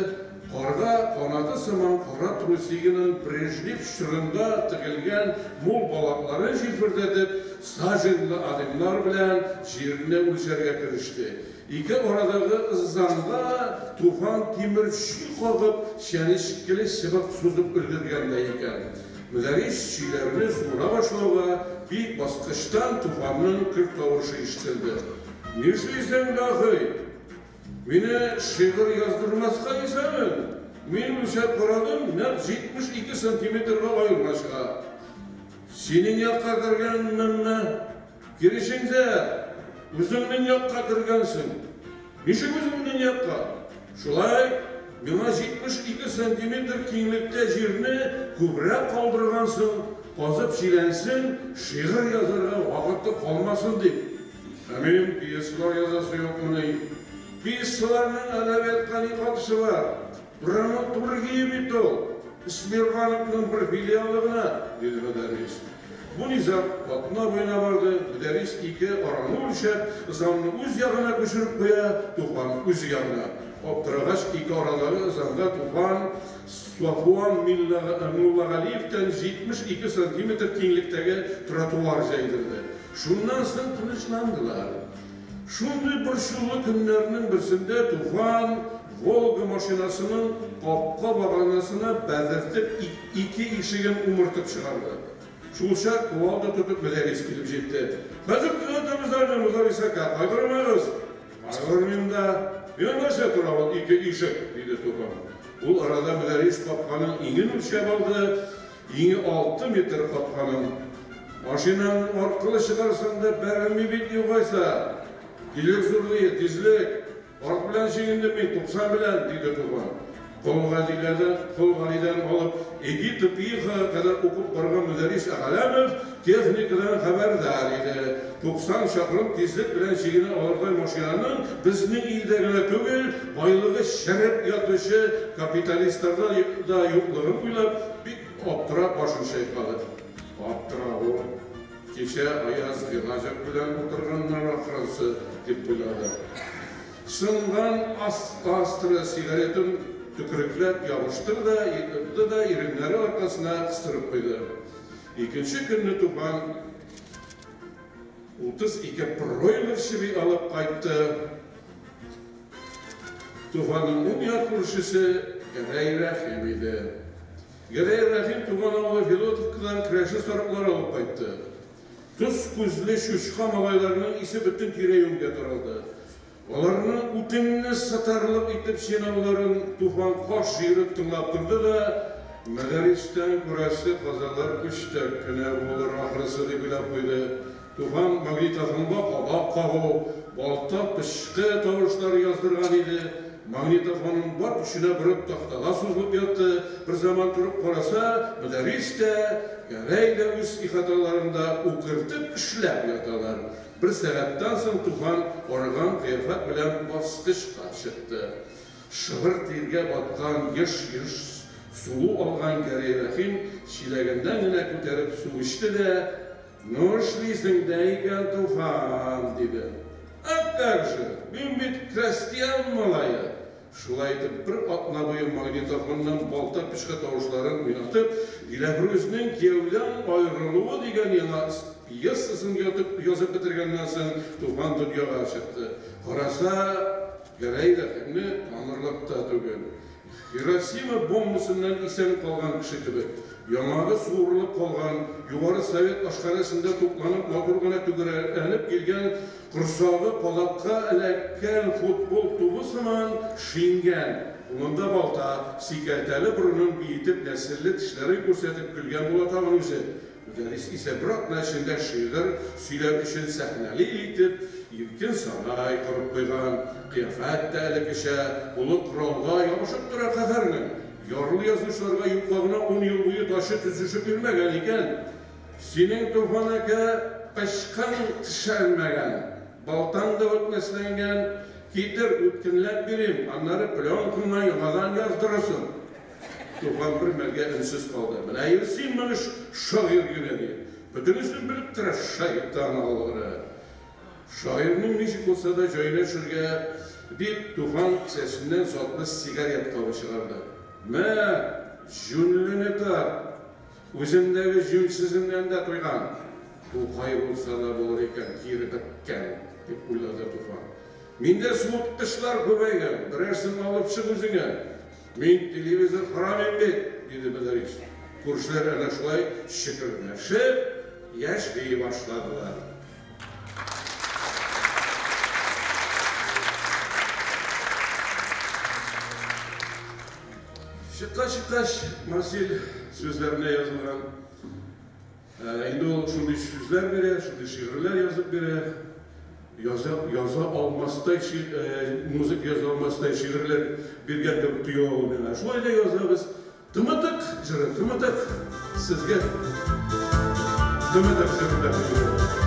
Карга канаты сыман кара трусигының Брежнев чорында тегелгән мул балакларын җилфердәтеп, саженлы адымнар белән җирне үлчәргә кереште. Ике арадагы ызанга Туфан тимер чөй кагып, чәнечкеле чыбык сузып өлгергән дә икән. Мөдәррис чөйләрне суыра башлауга, биек баскычтан Туфанның көр тавышы ишетелде. Нишлисең, Гафый? Мине шигырь яздырмаска исәбең? Мин үлчәп карадым, нәкъ 72 сантиметрга аерма чыга. Синең якка кергәнменме? Киресенчә, үзеңнең якка кергәнсең. Ничек үземнең якка? Шулай, миңа 72 сантиметр киңлектә җирне күбрәк калдыргансың, казып чиләнсен, шигырь язарга вакыты калмасын дип. Ә минем пьесалар язасы юкмыни? Пьесаларның әдәбиятка ни катышы бар? Драматургия бит ул! Сбербанкның бер филиалы гына, диде Мөдәррис. Бу низаг атна буена барды. Мөдәррис ике араны үлчәп, ызанны үз ягына күчереп куя, Туфан үз ягына. Аптырагач, ике арадагы ызанга Туфан Сафуан Муллагалиевтән 72 сантиметр киңлектәге тротуар җәйдерде. Шуннан соң тынычландылар. Шундый борчулы көннәрнең берсендә Туфан Волга машинасының капка баганасына бәрдертеп ике ишеген умыртып чыгарды. Шулчак кувалда тотып Мөдәррис килеп җитте. Хәзер төзәтәбез әле, Мөдәррис әкә, кайгырмагыз. Кайгырмыйм да. Миңа нәрсә тора ул ике ишек, диде Туфан. Ул арада Мөдәррис капканың иңен үлчәп алды. Иңе алты метр капканың. Машинаңны аркылы чыгарсаң да бәрелми бит югайса. Тизлек зур ди, тизлек. Арт белән чигендем мин, 90 белән, диде Туфан. Кол Гадиләдән, Кол Галидән алып Эдита Пьехага кадәр укып барган Мөдәррис Әгъләмов техникадан хәбәрдар иде. 90 чакрым тизлек белән чигенә алырдай машинаның безнең илдә генә түгел, байлыгы череп ятучы капиталистларда да юклыгын уйлап, бик аптырап башын чайкады. Аптыравы. Кичә Аяз Гыйлаҗев белән утырганнар ахрысы, дип уйлады. Сынган Астра сигаретын төкерекләп ябыштырды да иреннәре аркасына кыстырып куйды. Икенче көнне Туфан 32 бройлер чеби алып кайтты. Туфанның уң як күршесе Гәрәй Рәхим иде. Гәрәй Рәхим туган авылы Федотовкадан керәшен сарыклары алып кайтты. Тоз күзле чучка малайларының исе бөтен тирә-юньгә таралды. Аларның үтеңне сытарлык итеп чинауларын Туфан каш җыерып тыңлап торды да, Мәдәрристән күрәсе казалар пүчтәк кенә булыр ахрысы дип уйлап куйды. Туфан магнитофонга кадак кагу, балта, пычкы тавышлары яздырган иде. Магнитофонын бар көченә борып тахтага сузылып ятты. Берзаман торып караса, Мөдәррис тә, Гәрәй дә үз ихаталарында үкертеп эшләп яталар. Бер сәгатьтән соң Туфан арыган кыяфәт белән баскычка чыкты. Шыбыр тиргә баткан, еш-еш сулу алган Гәрәй Рәхим чиләгеннән генә күтәреп су эчте дә, Ну эшлисең дә икән, Туфан, диде. А как же, мин бит крәстиян малае! Шулай итеп, бер атна буе магнитофоннан балта-пычкы тавышларын уйнатып, Диләфрүзнең Кияүдән аерылуы дигән яңа пьесасын язып бетергәннән соң, Туфан дөньяга чыкты. Караса, Гәрәй Рәхимне танырлык та түгел. Хиросима бомбасыннан исән калган кеше кебек, яңагы суырылып калган, Югары Совет ашханәсендә тукланып матур гына түгәрәкләнеп килгән корсагы кадакка эләккән футбол тубы сыман шиңгән, кулында балта, сикәлтәле борынын биетеп нәселле тешләрен күрсәтеп көлгән була тагын үзе. Мөдәррис исә бер атна эчендә шигырь сөйләр өчен сәхнәле итеп иркен сарай корып куйган. Кыяфәт тә элеккечә, кулы коралга ябышып тора каһәрнең. Ярлы язучыларга юкка гына ун ел буе дача төзешеп йөрмәгән икән. Синең, Туфан әкә, пычкың тешәлмәгән, балтаң да үтмәсләнгән. Китер, үткенләп бирим, аннары пленкаңа яңадан яздырырсың. Туфан бер мәлгә өнсез калды. Менә син моны шагыйрь генә ди. Бөтенесен белеп тора, шайтан алгыры. Шагыйрьнең ничек булса да җаена төшергә дип, Туфан кесәсеннән затлы сигарет кабы чыгарды. Мә, җүнлене тарт! Үземдәге җүнсезеннән дә туйган. Тукай булса да булыр икән, кире беткән, дип уйлады Туфан. Миндә суыткычлар күбәйгән, берәрсен алып чык үзеңә. Мин телевизор карамыйм бит, диде Мөдәррис. Күршеләр әнә шулай чөкердәшеп яши башладылар. Чыккач-чыккач, Марсель сүзләренә язылган. Инде ул шундый сүзләр бирә, шундый шигырьләр язып бирә. Яза, яза алмастай, музыка яза алмастай шигырьләр биргән кебек тоела ул миңа. Шулай да язабыз. Тымытык җыры, тымытык сезгә тымытык җырын тәкъдим итәм.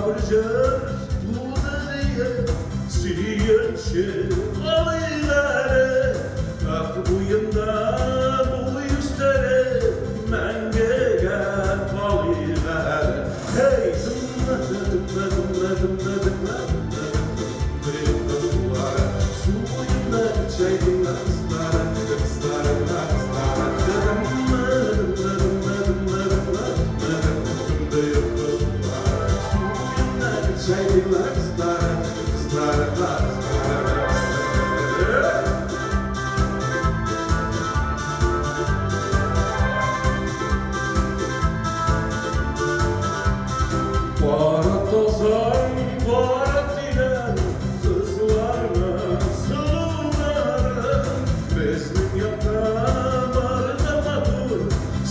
бер җыр туды диеп, сөенче алыйк әле. Ак буенда буй үстере, мәңгегә калыйк әле. Һей, тыңла, тыңла, тыңла, тыңла, тыңла, тыңла, сулары, су буенда чәйдиләр кызлары, кызлары, кызлары. Тыңла, тыңла, тыңла, тыңла, тыңла, тыңла, сулары, су буенда чәйдиләр кызлары, кызлары, кызлары. Кара тазан, кара тирән, кызларның сылулары, безнең якта бар да матур,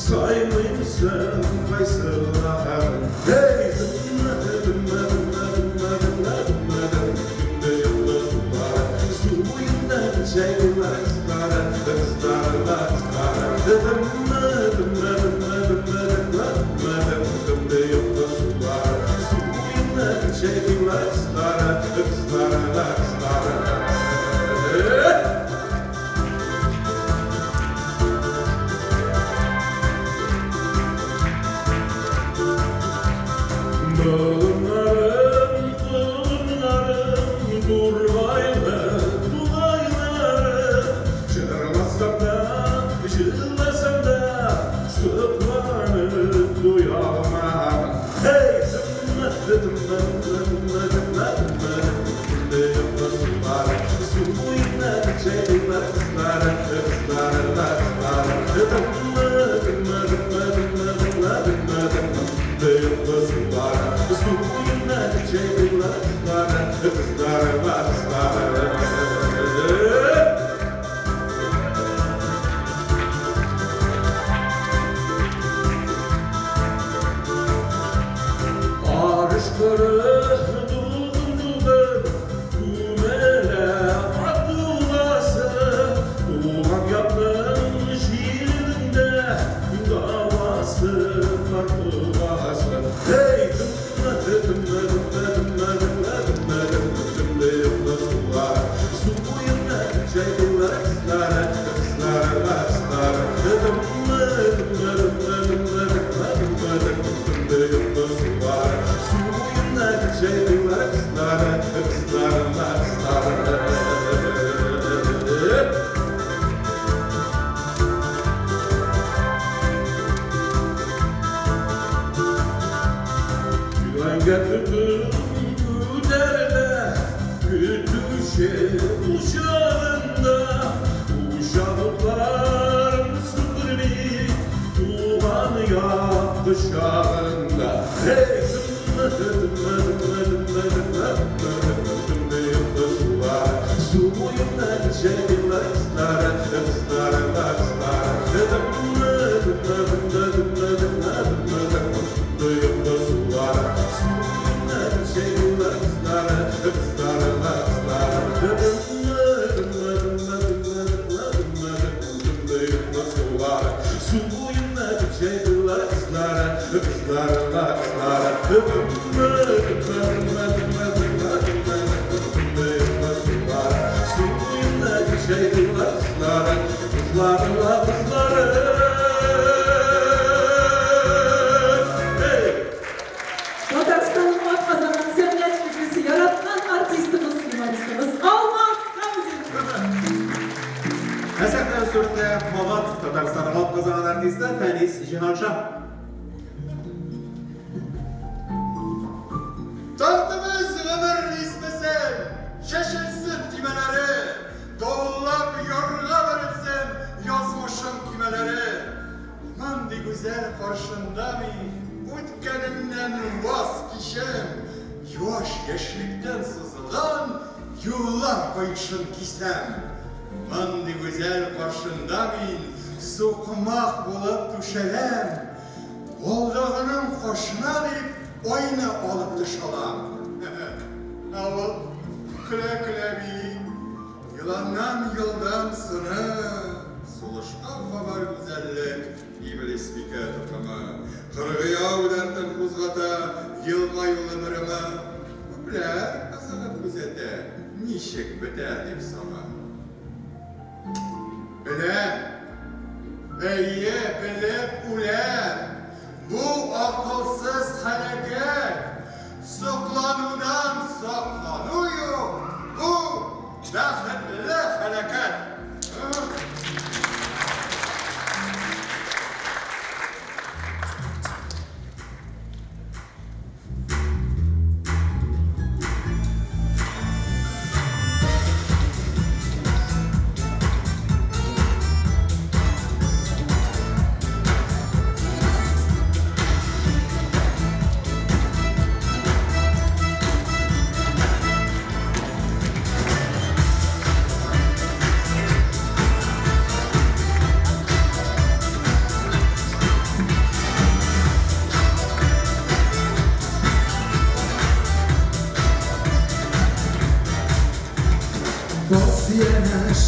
сайлыймсың кайсыларын. Һей, тыңла, тыңла, тыңла, тыңла, тыңла, тыңла, тыңла, юлы сулары, су буенда чәйләр кызлары, кызлары, кызлары. Тыңла, тыңла, тыңла, тыңла, тыңла, тыңла, тыңла, юлы сулары, су буенда чәйләр кызлары, кызлары, кызлары. Болыннарым, колыннарым, тургайлы тугайларым, җырласам да, җырласам да, сокланып туя алмадым. Һей, тыңла, тыңла, тыңла, тыңла, тыңла, тыңла, тыңла, сулары, су буенда чәйләр кызлары, кызлары, кызлары. Тыңла, тыңла, тыңла, тыңла, тыңла, тыңла, тыңла, сулары, су буенда чәйләр кызлары, кызлары, кызлары. Арыш кыры дулкын-дулкын, күмелә ат дуласы, туган якның җирендә давасы бар тугасы. Һей, тыңла, тыңла, тыңла, тыңла, тыңла, тыңла, тыңла, тыңла, сулары, су буенда чәйләр кызлары, кызлары, кызлары. Тыңла, тыңла, тыңла, тыңла, тыңла, тыңла, тыңла, сулары, су буенда чәйләр кызлары, кызлары, кызлары. Güvenge tütün күтәрелә, көтүче учагында, учакларын сүндерми, туган як кочагында. Һей, тыңла, тыңла, тыңла, тыңла, тыңла, тыңла, тыңла, сулары, су буенда чәйләр кызлары, кызлары, кызлары. Тыңла, тыңла, тыңла, тыңла, тыңла, тыңла, тыңла, сулары, су буенда чәйләр кызлары, кызлары, кызлары. Тыңла, тыңла, тыңла, тыңла, тыңла, тыңла, тыңла, сулары, су буенда чәйләр кызлары, кызлары, кызлары. Тыңла, тыңла, тыңла, тыңла, тыңла, тыңла, тыңла, сулары, су буенда чәйләр кызлары, кызлары, кызлары. Татарстанның атказанган сәнгать кешесе, яраткан артистыбыз, юмористыбыз Алмаз Хамзин. Ә сәхнә өстендә кабат Татарстанның атказанган артисты Фәнис Җиһанша. Тартыбыз гомер исмесен, чәчелсен төймәләре, давыллап ярга бәрелсен язмышым көймәләре. Мондый гүзәл каршында мин үткәнемнән ваз кичәм, юаш яшьлектән сызылган юллар каешын кисәм. Мондый гүзәл каршында мин сукмак булып түшәләм, алдагының кашына дип айны алып төшәләм. Ә ул көлә-көлә бии, еланнан елдам сыны, сулышка кабар гүзәллек, иблис бикә токымы. Кыргый ау дәртен кузгата, елмаюлы мөремә. ничек бетәр дип сана? Беләм, әйе, белеп үләм. Бу акылсыз хәрәкәт. Сокланудан саклану юк. Бу бәхетле хәрәкәт.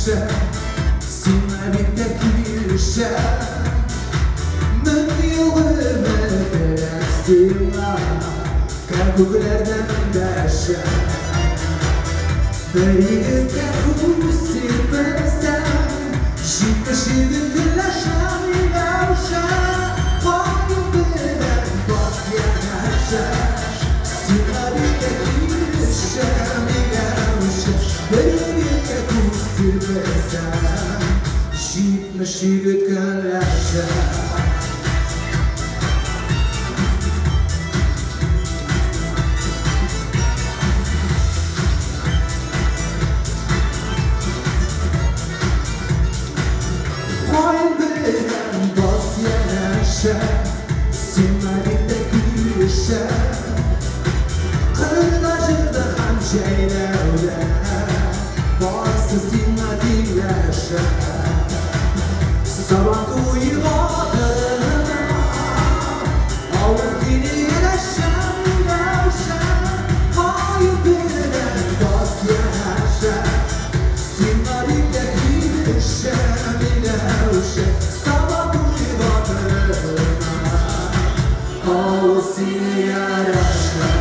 Сиңа бик тә килешә. Мең ел гомер теләп сиңа, Кәкүкләрдән дәшә. Бер егеткә күз сирпесәң, 70 егет көнләшә, Миләүшә. Каен белән баш янәшә, Сиңа бик тә килешә, Миләүшә. Бер егеткә күз сирпесәң, 70 егет көнләшә. Каен белән бас янәшә, Сиңа бик тә килешә. Кырда, җырда һәм җәйләүдә, Барысы сиңа тиңләшә. Сабан туе батырына, Авыл сине ярәшә, Миләүшә. Каен белән бас янәшә, Сиңа бик тә килешә, Миләүшә. Сабан туе батырына, Авыл сине ярәшә.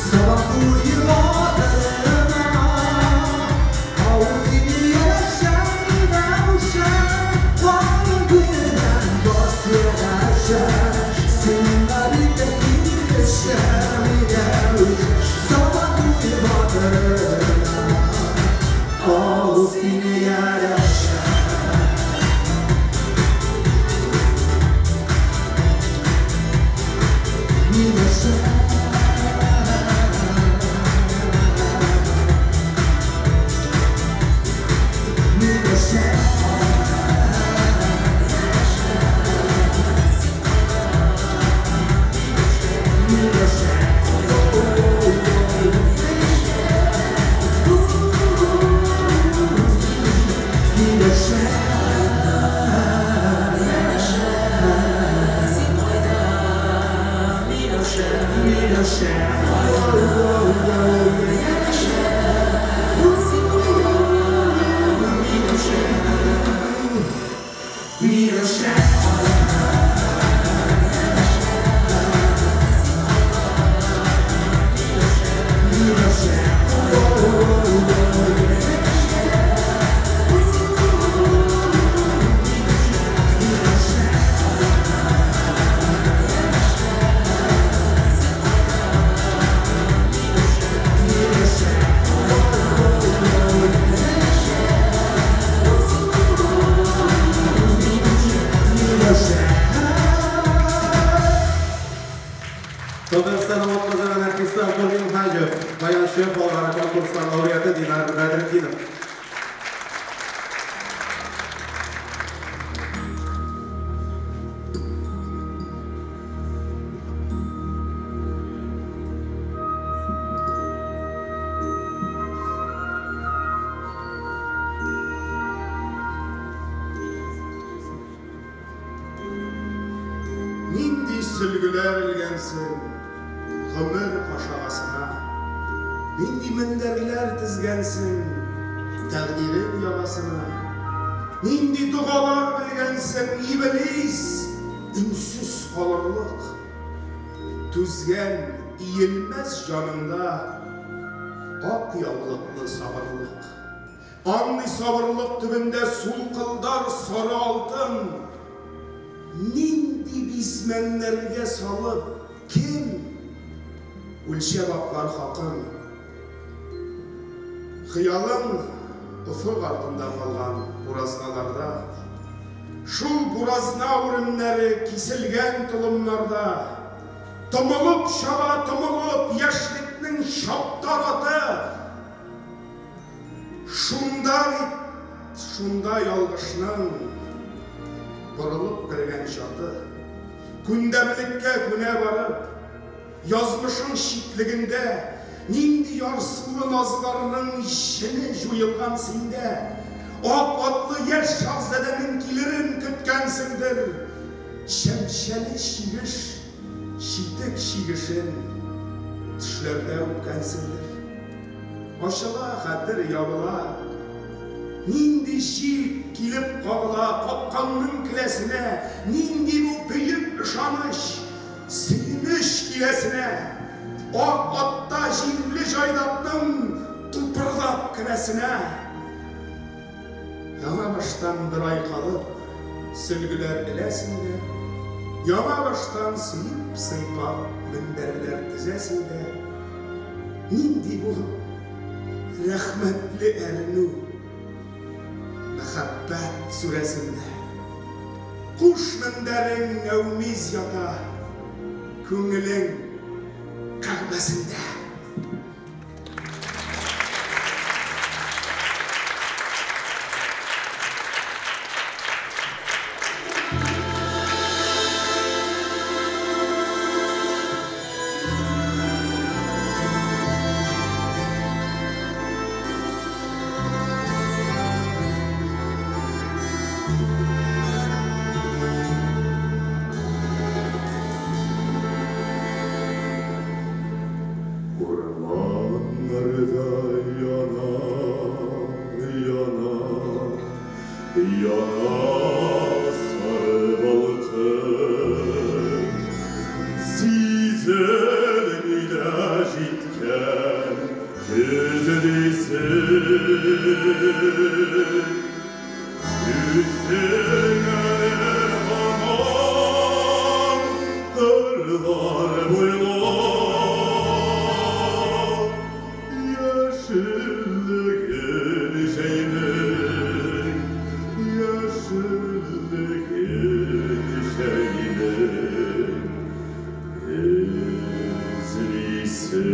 Сабан туе батырына, Авыл сине ярәшә, Миләүшә. Каен белән бас янәшә, Сиңа бик тә килешә, Миләүшә. Сабан туе батырына, Авыл сине ярәшә. Миләүшә. Миләүшә. Миләүшә. Миләүшә. Син кайда, Миләүшә? Миләүшә. Янәшә. Син кайда, Миләүшә? Миләүшә. Миләүшә. Татарстанның атказанган артисты Артур Минһаҗев, баянчы, халыкара конкурслар лауреаты Динар Бәдретдинов. сөлгеләр элгәнсең гомер кашагасына, нинди мендәрләр тезгәнсең тәкъдирең ягасына, нинди догалар белгәнсең, иблис өнсез калырлык, түзгән иелмәс җаныңда ак яулыклы сабырлык. Андый сабырлык төбендә сулкылдар сары алтын. Нинди бизмәннәргә салып, кем үлчәп аклар хакын? Хыялың офык артында калган буразналарда. Шул буразна үремнәре киселгән толымнарда. Томылып чаба, томылып яшьлекнең чаптар аты. Шунда бит, шунда ялгышның борылып кергән чаты. Күндәмлеккә күнә барып, язмышың читлегендә нинди ярсулы назларның җене җуелган синдә. Ак атлы яшь шаһзадәнең килерен көткәнсеңдер. Чәмчәле чигеш, читек чигешен төшләрдә үпкәнсеңдер. Ачыла хәтер, ябыла. Нинди җил килеп кагыла капкаңның келәсенә, нинди бу бөек ышаныч, сөенеч киләсенә. Ак атта җиңле җайдакның тупырдап керәсенә. Яңа баштан бер ай калып, сөлгеләр эләсең дә, яңа баштан сөеп сыйпап мендәрләр тезәсең дә. Нинди бу рәхмәтле әрнү мәхәббәт сүрәсендә. Куш мендәрең нәүмиз ята, күңелең кәгъбәсендә. Урманнарда яна, яна, яна сары балкып. Сизелми дә җиткән көз дисең. Үзең әле һаман кырлар буйлап яшеллеген җәйнең, яшеллеген җәйнең эзлисең.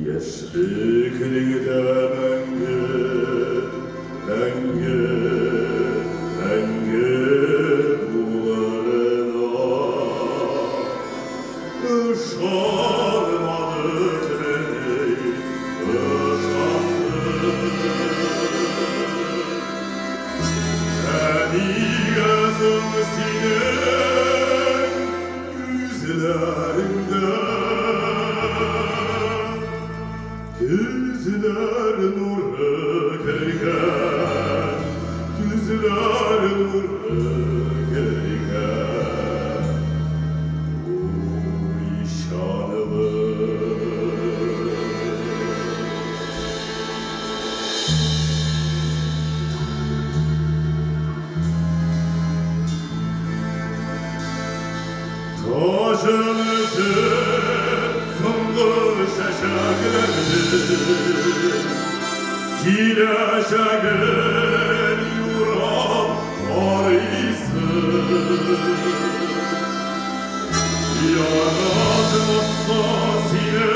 Яшьлекнең дә мәңге, мәңге, мәңге булырына ышанмадык мени, ышандык. Ә нигә соң синең күзләреңдә Күзләр нуры кергән, күзләр нуры кергән. Уйчанлык. Таҗын өзеп соңгы чәчәкләрнең киләчәген юрап карыйсың. Яратмаска сине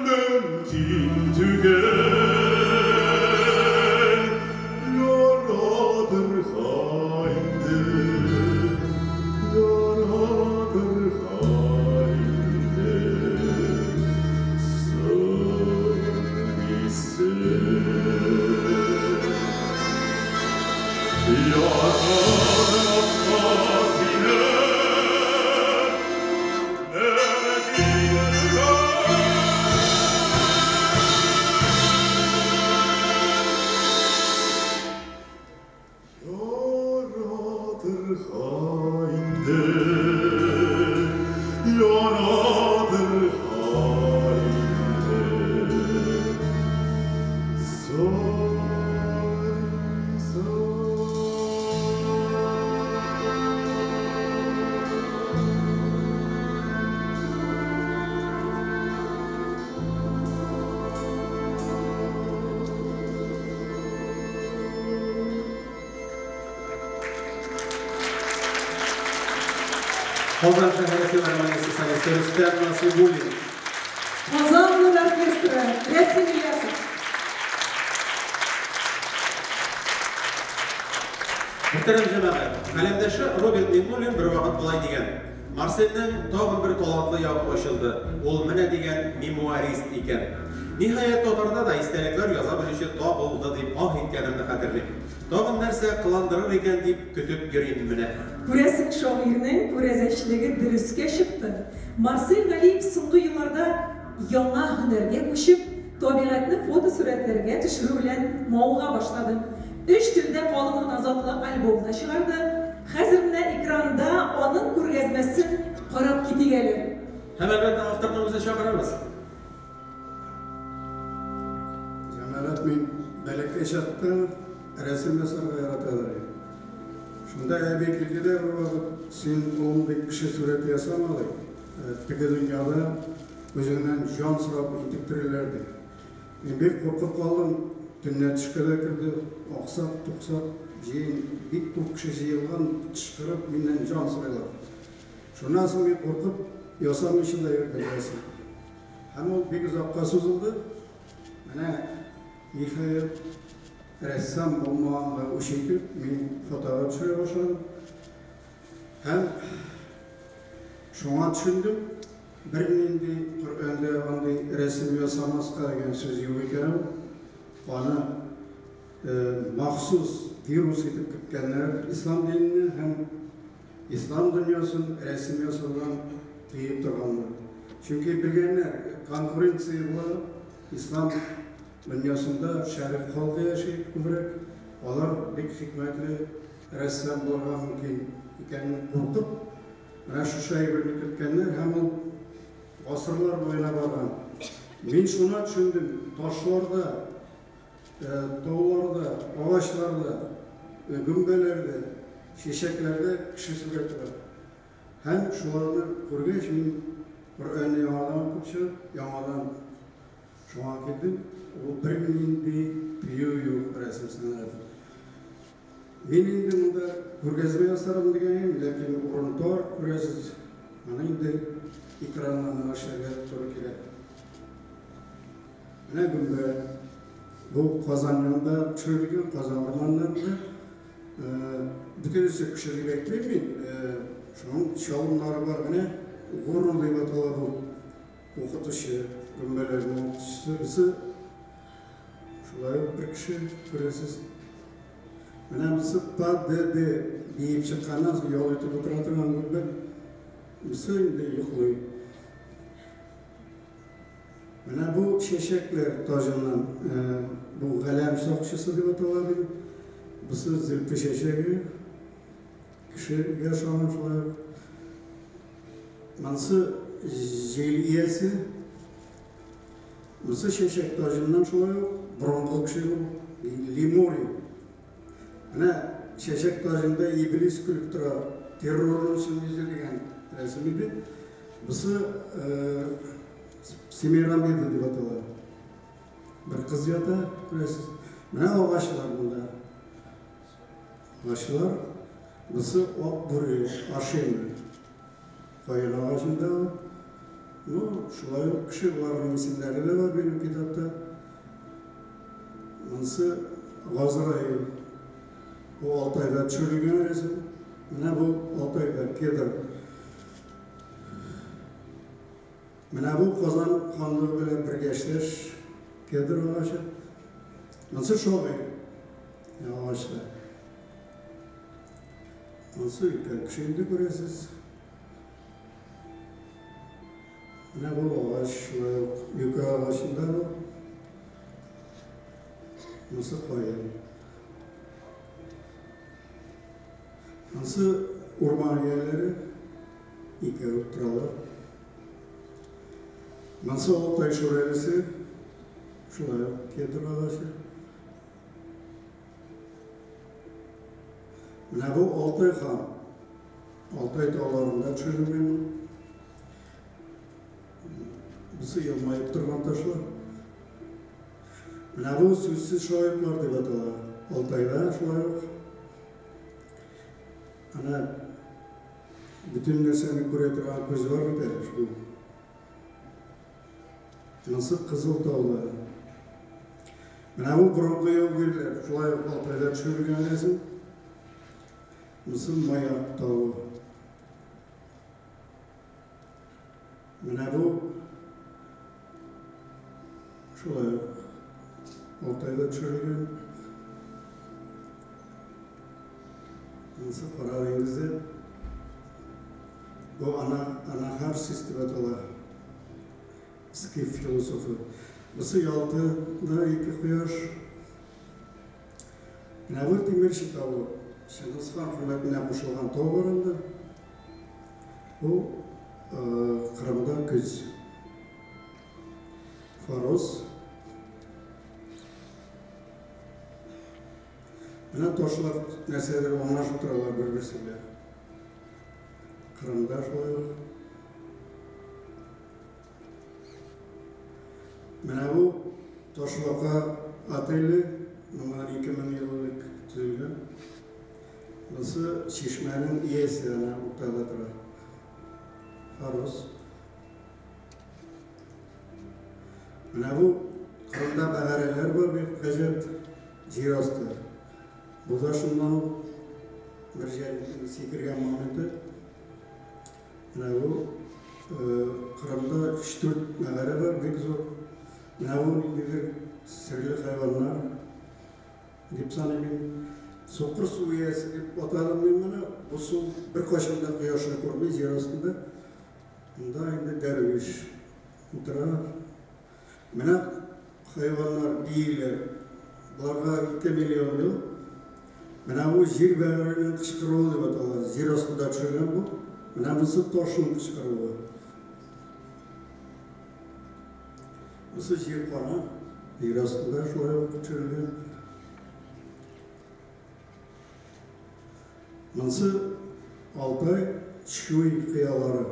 мөмкин түгел, яратырга инде Казан шәһәре филармониясе солисты Рөстәм Насыйбуллин. Казан нур оркестры, Рәсим Ильясов. Мөхтәрәм җәмәгать, каләмдәше Роберт Миңнуллин бервакыт болай дигән, Марсельнең тагын бер талантлы ягы ачылды, ул менә дигән мемуарист икән. Ниһаять, татарда да истәлекләр яза белүче табылды дип аһ иткәнемне хәтерлим. Тагын нәрсә кыландырыр икән дип көтеп йөрим менә. Күрәсең, шагыйрьнең күрәзәчелеге дөрескә чыкты. Марсель Галиев соңгы елларда яңа һөнәргә күчеп, табигатьне фотосурәтләргә төшерү белән мавыга башлады. Өч телдә калын гына затлы альбом да чыгарды. Хәзер менә экранда аның күргәзмәсен карап китик әле. Һәм, әлбәттә, авторның үзен чакырабыз. Җәмәгать, мин бәләкәй чакта рәсем ясарга ярата идем. Шунда әби килде дә бервакыт, син, улым, ди, кеше сурәте ясама, ди, теге дөньяда үзеңнән җан сорап интектерерләр, ди. Мин бик куркып калдым, төнлә төшкә дә керде, аксак, туксак, җыен, бик күп кеше җыелган, кычкырып миннән җан сорыйлар. Шуннан соң мин куркып, ясамыйча да йөрдем рәсем. Һәм ул бик озакка сузылды. Менә, ниһаять, рәссам булмаганга үч итеп, мин фотога төшерә башладым. Һәм шуңа төшендем, бернинди Коръәндә андый рәсем ясамаска дигән сүз юк икән ул. Аны махсус вирус итеп керткәннәр ислам диненә һәм ислам дөньясын рәсем ясаудан тыеп торганнар. Чөнки белгәннәр, конкуренция була, ислам дөньясында шәрык халкы яши күбрәк, алар бик хикмәтле рәссам булырга мөмкин икәнен куркып, менә шушы әйберне керткәннәр һәм ул гасырлар буена барган. Мин шуна төшендем, ташларда, тауларда, агачларда, гөмбәләрдә, чәчәкләрдә кеше сурәте бар. Һәм шуларны күргәч, мин Коръәнне яңадан укып чыгып, яңадан шуңа килдем, ул бернинди тыю юк рәсем сәнгате. Мин инде монда күргәзмә ясармын дигән идем, ләкин урын тар, күрәсез. Аны инде экраннан гына эшләргә туры килә. Менә гөмбә. Бу Казан янында төшерелгән, Казан урманнарында. Бөтенесе кеше дип әйтмим мин. Шуның чалымнары бар. Менә гуру дип атала бу укытучы, гөмбәләрнең укытучысы. Шулай ук бер кеше, күрәсез. Менә монысы ПДД биеп чыкканнан соң ял итеп утыра торган гөмбә. Монысы инде йоклый. Менә бу чәчәкләр таҗыннан, бу галәм сакчысы дип атала бит. Бусы зелпе чәчәге. Кешегә ошаган шулай ук. Монысы җил иясе. Монысы чәчәк таҗыннан шулай ук, борынгы кеше бу, Лемурий. Менә чәчәк таҗында иблис көлеп тора, террорның чын йөзе дигән рәсем иде. Бусы Семирамида дип атала. Бер кыз ята, күрәсез. Менә агачлар монда. Агачлар. Бусы ак бүре, ашина. Каен агачында ул. Ну, шулай ук кеше, боларның исемнәре дә бар минем китапта. Монысы Газраил. Бу Алтайда төшерелгән рәсем. Менә бу Алтайда кедр. Менә бу Казан ханлыгы белән бергә эшләш кедр агачы. Монысы шагыйрь агачта. Монысы өлкән кеше инде күрәсез. Менә бу агач шулай ук юкә агачында бу. Монысы каен. Монысы урман ияләре. Икәү торалар. Монысы Алтай шүрәлесе. Шулай ук кедр агачы. Менә бу Алтай хан. Алтай тауларында төшерелгән. Бусы елмаеп торган ташлар. Менә бу сүзсез шаһитлар дип атала. Алтайда шулай ук. Әнә Бөтен нәрсәне күрә торган күз бар бит әле шул. Монысы Кызыл таулары. Менә бу борынгы яугирләр, шулай ук Алтайда төшерелгән рәсем. Монысы Маяк тавы. Менә бу шулай ук Алтайда төшерелгән. Монысы Кара диңгезе. Бу Анахарсис дип атала. Скиф философы. Бусы Ялтада ике кояш. Менә бу Тимерче тавы. Чыңгыз хан хөрмәтенә кушылган тау бар анда. Бу Кырымда көз. Форос. Менә ташлар нәрсәдер аңлашып торалар бер-берсе белән. Кырымда шулай ук. Менә бу Ташлака отеле моннан 2000 ел элек төзелгән. Бусы чишмәнең иясе әнә уртада тора. Форос. Менә бу Кырымда мәгарәләр бар, бик гаҗәп җир асты. Бу да шуннан ук бер сикергән моменты. Менә бу Кырымда 3-4 мәгарә бар, бик зур. Менә бу ниндидер серле хайваннар дип саныйм мин. Сукыр су иясе дип атадым мин моны. Бу су беркайчан да кояшны күрми җир астында. Монда инде дәрвиш утыра. Менә хайваннар, бииләр. Боларга 2 миллион ел. Менә бу җир бәгыренең кычкыруы дип атала. Җир астында төшергән бу. Менә бусы ташның кычкыруы. Бусы җир кара. Җир астында шулай ук төшерелгән. Монысы Алтай Чуй кыялары.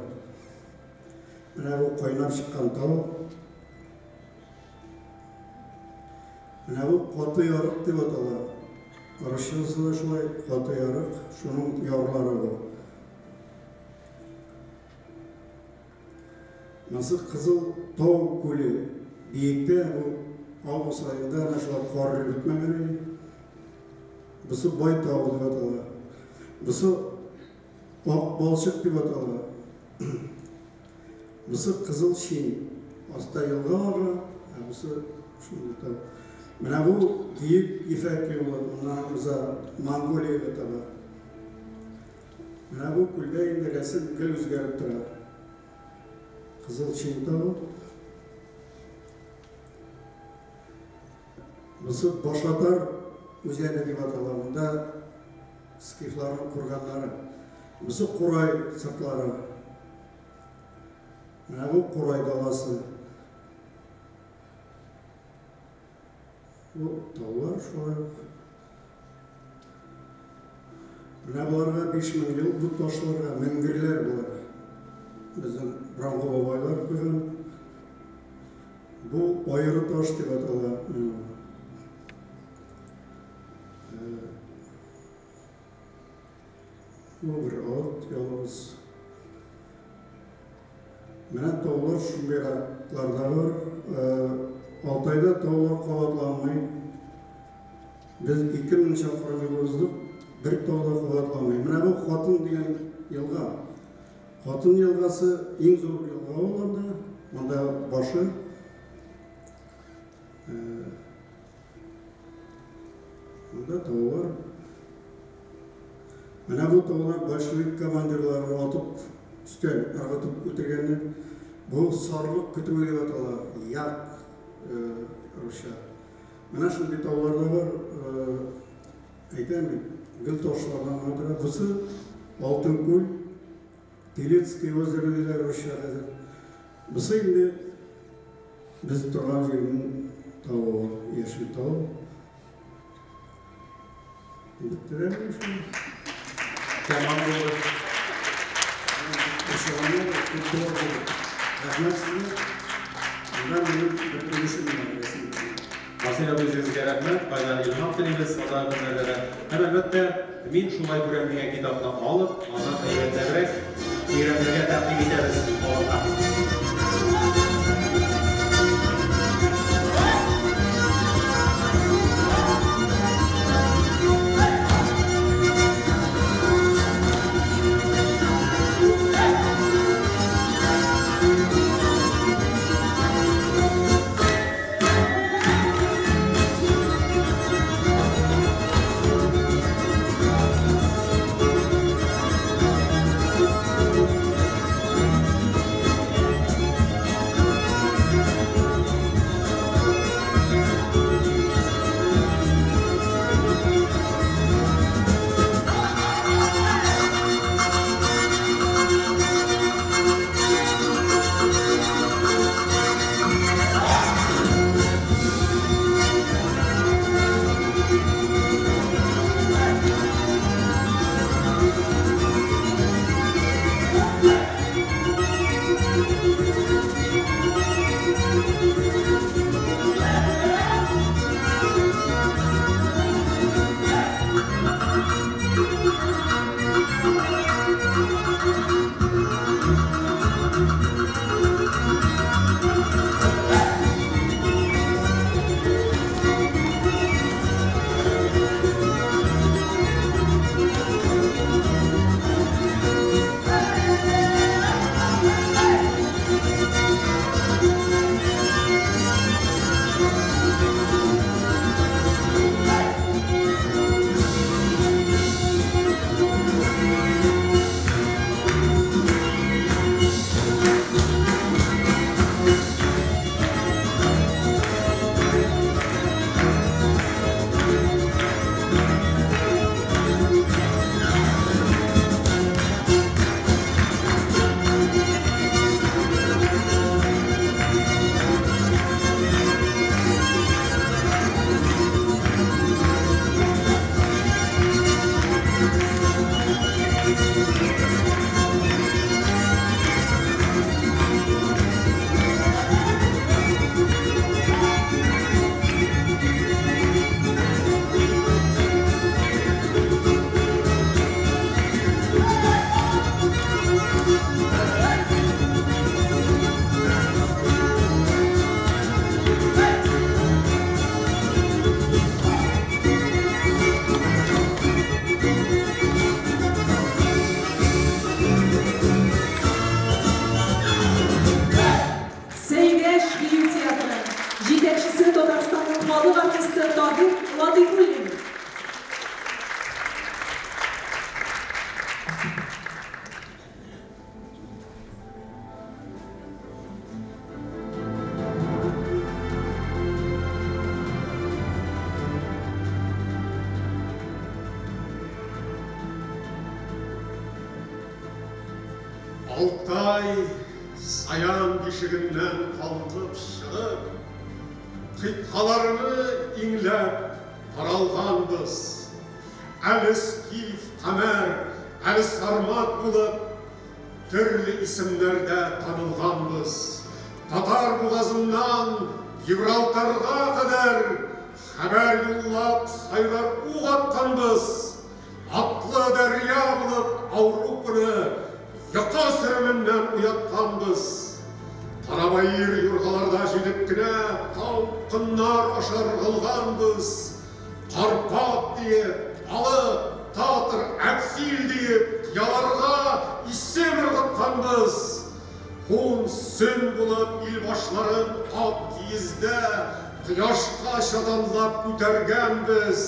Менә бу кайнап чыккан тау. Менә бу каты ярык дип атала. Русчасы да шулай, каты ярык, шуның ярлары бу. Монысы Кызыл тау күле. Биектә бу август аенда әнә шулай кар эреп бетмәгән иде. Бусы Бай тавы дип атала. Бусы Ак балчык дип атала. Бусы Кызыл Чин. Аста елга ага, ә бусы шундый тау. Менә бу Бөек Ефәк юлы, моннан уза Монголиягә таба. Менә бу күлдә инде рәсем гел үзгәреп тора. Кызыл Чин тавы. Бусы Башатар үзәне дип атала. Монда скифларның курганнары. Бусы Курай сыртлары. Менә бу Курай даласы. Бу таулар шулай ук. Менә боларга 5000 ел бу ташларга меңгерләр болар. Безнең борынгы бабайлар куйган. Бу аеры таш дип атала. Бу бер ат ялгыз. Менә таулар шундыйракларда бар. Алтайда таулар кабатланмый. Без 2000 чакрым юл уздык, бер тау да кабатланмый. Менә бу Хатын дигән елга. Хатын елгасы иң зур елга ул анда. Монда башы. Монда таулар. Менә бу таулар большевик командирлары атып, өстән ыргытып үтергәннәр. Бу сарлык көтүе дип атала, як русча. Менә шундый таулар да бар, әйтәм бит, гел ташлардан гына тора. Бусы Алтын күл, Телецкое озеро диләр русча хәзер. Бусы инде без торган җирнең тавы, Яшел тау. Беттерәме шул? Тәмам булды. Рәхмәт сезгә. Монда минем бер өлешем бар рәсемдә. Марсель абый, үзегезгә рәхмәт, кайнар илһам телибез алдагы көннәрдә дә. Һәм әлбәттә, Мин шулай күрәм дигән китапны алып, аны әйбәтләбрәк өйрәнергә тәкъдим итәбез халыкка. Сәйдәш бию театры, җитәкчесе Татарстанның халык артисты Таһир Латыйфуллин. Алтай Саян бишегеннән калкып чыгып, кыйтгаларны иңләп таралганбыз. Әле скиф, камәр, әле сармат булып, төрле исемнәрдә танылганбыз. Татар бугазыннан Гибралтарга кадәр хәбәр юллап сайрар ук атканбыз. Атлы дәрья булып Ауропаны йокы сөременнән уятканбыз. Карабаир юргаларда җилеп кенә талкыннар аша ыргылганбыз. Карпат диеп, Алып, Татр, Әпсил диеп, кыяларга исем ыргытканбыз. Һун, сөн булып ил башларын ак киездә кояшка чатанлап күтәргәнбез.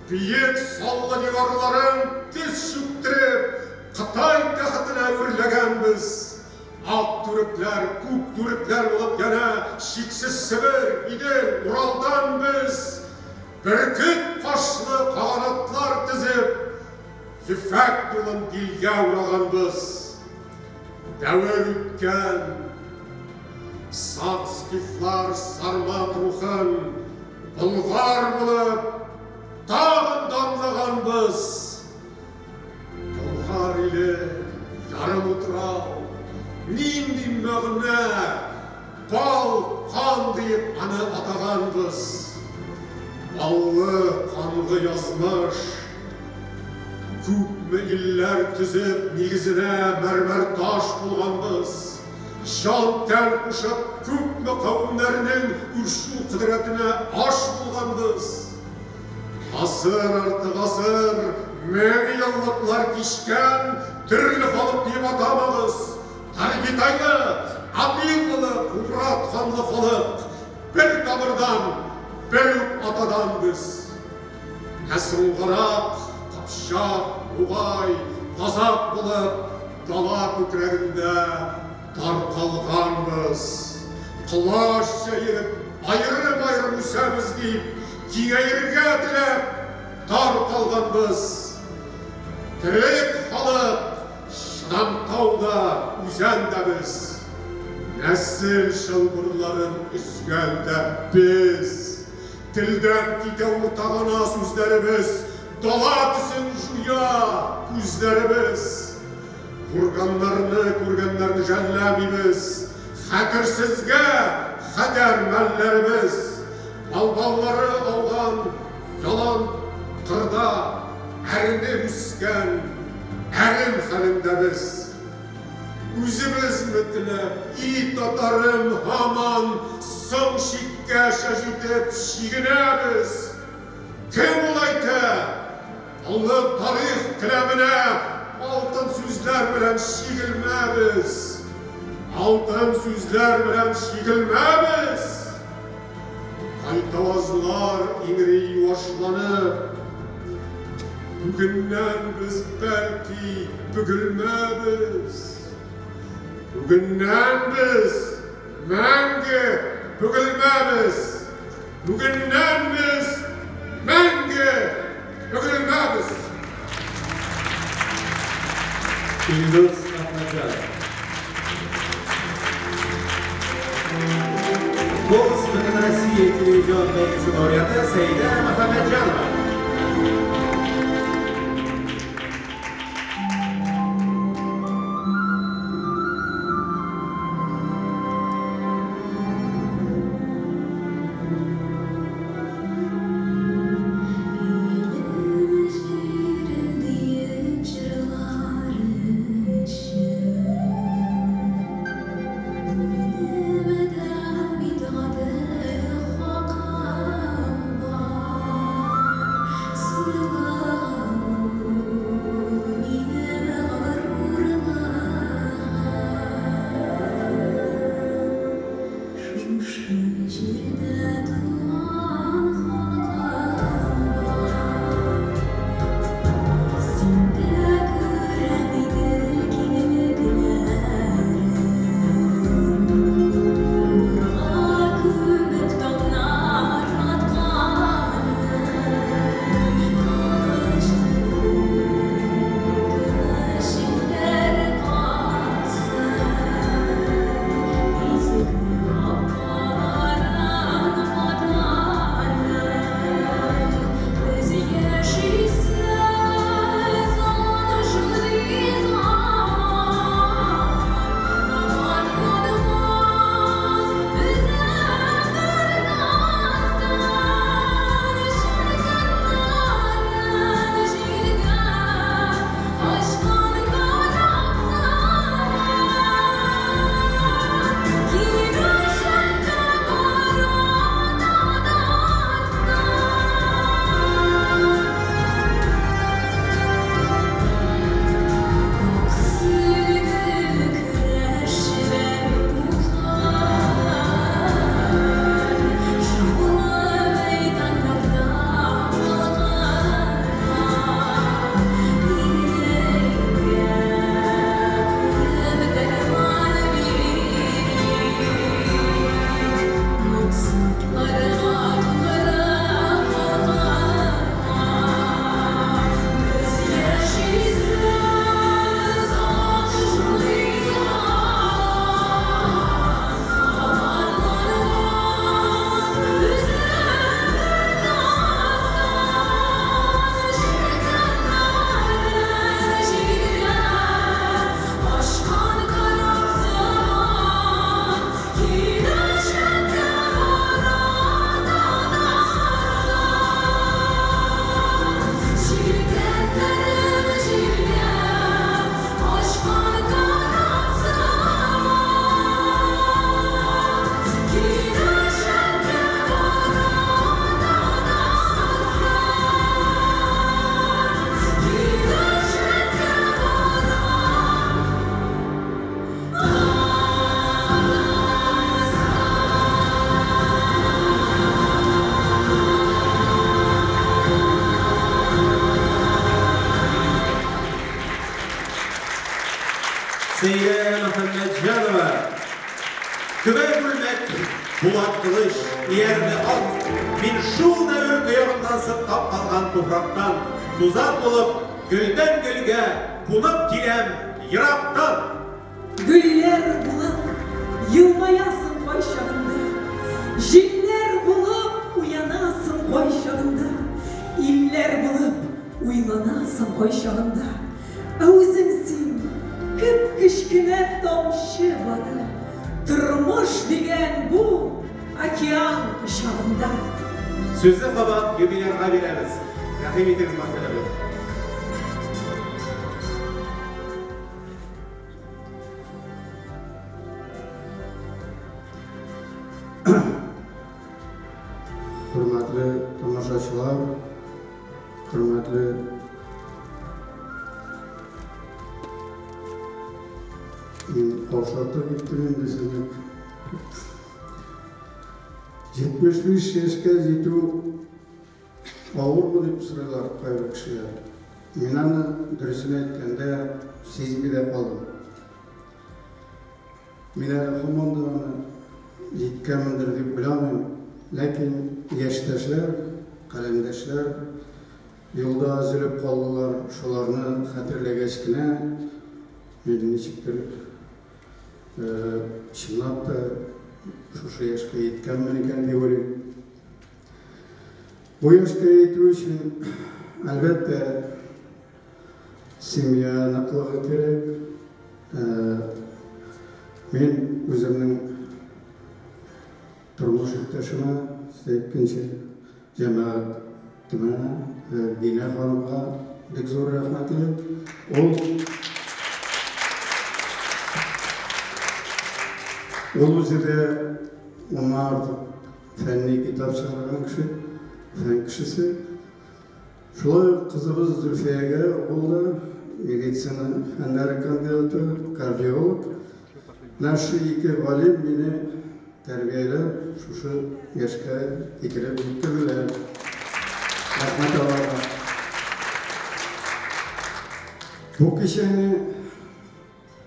Биек саллы диварларын тез чүктереп, Кытай тәхетенә үрләгәнбез. Ак түрекләр, күк түрекләр булып янә чиксез Себер, Идел, Уралдан без бөркет кашлы каганатлар тезеп, ефәк юлын билгә ураганбыз. Дәвер үткән, сак скифлар сармат рухын болгар булып тагын данлаганбыз. Болгар иле, ярым утрау, нинди мәгънә, бал, кан диеп аны атаганбыз. Баллы, канлы язмыш. Күпме илләр төзеп, нигезенә мәрмәр таш булганбыз. Җан тән кушып, күпме кавемнәрнең үрчү кодрәтенә аш булганбыз. Гасыр арты гасыр, мең еллыклар кичкән төрле халык диеп атамагыз. Таргитайлы, Атиллалы, Кубрат ханлы халык, бер тамырдан, бер үк атадан без. Ә соңгарак Кыпчак, Нугай, Казак булып дала күкрәгендә таркалганбыз. Колач җәеп, аерым-аерым үсәбез дип, киңәергә теләп таркалганбыз. Терек халык, чыдам тау да, үзән дә без. Нәсел чылбырларын өзгән дә без. Телдән китә уртагана сүзләребез, дала төсен җуя күзләребез. Курганнарны күргәннәрне жәлләмибез, хәтерсезгә хәтәр мәлләребез. Балбаллары ауган ялан кырда әрнеп үскән әрем хәлендә без. Үзебезме теләп, и татарым, һаман соң чиккәчә җитеп чигенәбез. Кем ул әйтә? Олы тарих келәменә алтын сүзләр белән чигелмәбез. Алтын сүзләр белән чигелмәбез. Кайтавазлар иңри юашланып. Бүгеннән без бәлки бөгелмәбез. Бүгеннән без мәңге бөгелмәбез. Бүгеннән без мәңге бөгелмәбез. Илдус Әхмәтҗанов. Голос Бөтенроссия телевизион бәйгесе лауреаты Сәйдә Мөхәммәтҗанова. Минем адәм бит гадел хакым бар. Хөсәенова. Көбә күлмәк, булат кылыч, иярле ат. Мин шул дәвер тоягыннан сыртлап калган туфрактан, тузан булып, гөлдән гөлгә кунып киләм ерактан. Гөлләр булып елмаясың кайчагында, Җилләр булып уянасың кайчагында, Илләр булып уйланасың кайчагында. Ә үзең син кеп-кечкенә тамчы бары, Тормыш дигән бу океан кочагында. Сүзне кабат юбилярга бирәбез. Рәхим итегез, Марсель абый. Хөрмәтле тамашачылар, хөрмәтле Мин каушатып киттем инде сезне. 75 яшькә җитү авырмы дип сорыйлар кайбер кешеләр. Мин аны дөресен әйткәндә сизми дә калдым. Мин әле һаман да аны җиткәнмендер дип уйламыйм. Ләкин яшьтәшләр, каләмдәшләр юлда өзелеп калдылар. Шуларны хәтерләгәч кенә мин ничектер чынлап та шушы яшькә җиткәнмен икән дип уйлыйм. Бу яшькә җитү өчен, әлбәттә, семья ныклыгы кирәк. Мин үземнең тормыш иптәшемә, икенче җәмәгатемә, Динә ханымга бик зур рәхмәтле. Ул Ул үзе дә уннан артык фәнни китап чыгарган кеше, фән кешесе. Шулай ук кызыбыз Зөлфиягә, ул да медицина фәннәре кандидаты, кардиолог. Менә шушы ике галим мине тәрбияләп, шушы яшькә китереп җиткерделәр. Рәхмәт аларга. Бу кичәне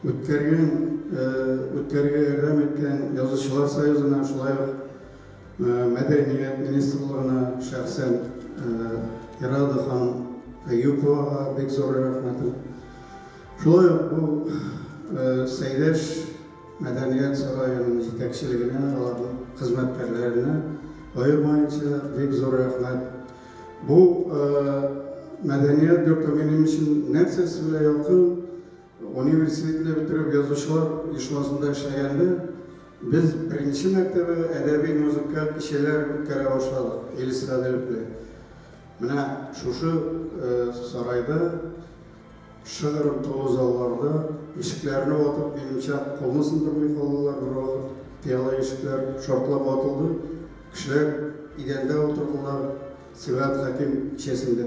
үткәргән, үткәрергә ярдәм иткән Язучылар союзына, шулай ук Мәдәният министрлыгына, шәхсән Ирада ханым Әюповага бик зур рәхмәтем. Шулай ук бу Сәйдәш мәдәният сараеның җитәкчелегенә, аларның хезмәткәрләренә аермаенча бик зур рәхмәт. Бу мәдәният йорты минем өчен нәрсәсе белән якын? Университетны бетереп, язучылар оешмасында эшләгәндә, без беренче мәртәбә әдәби музыкаль кичәләр үткәрә башладык Илс Гаделев белән. Менә шушы сарайда шыгрым тулы залларда ишекләрне ватып, минемчә, кулны сындырмый калдылар бервакыт. Пыяла ишекләр шартлап ватылды. Кешеләр идәндә утырдылар Сибгат Хәким кичәсендә.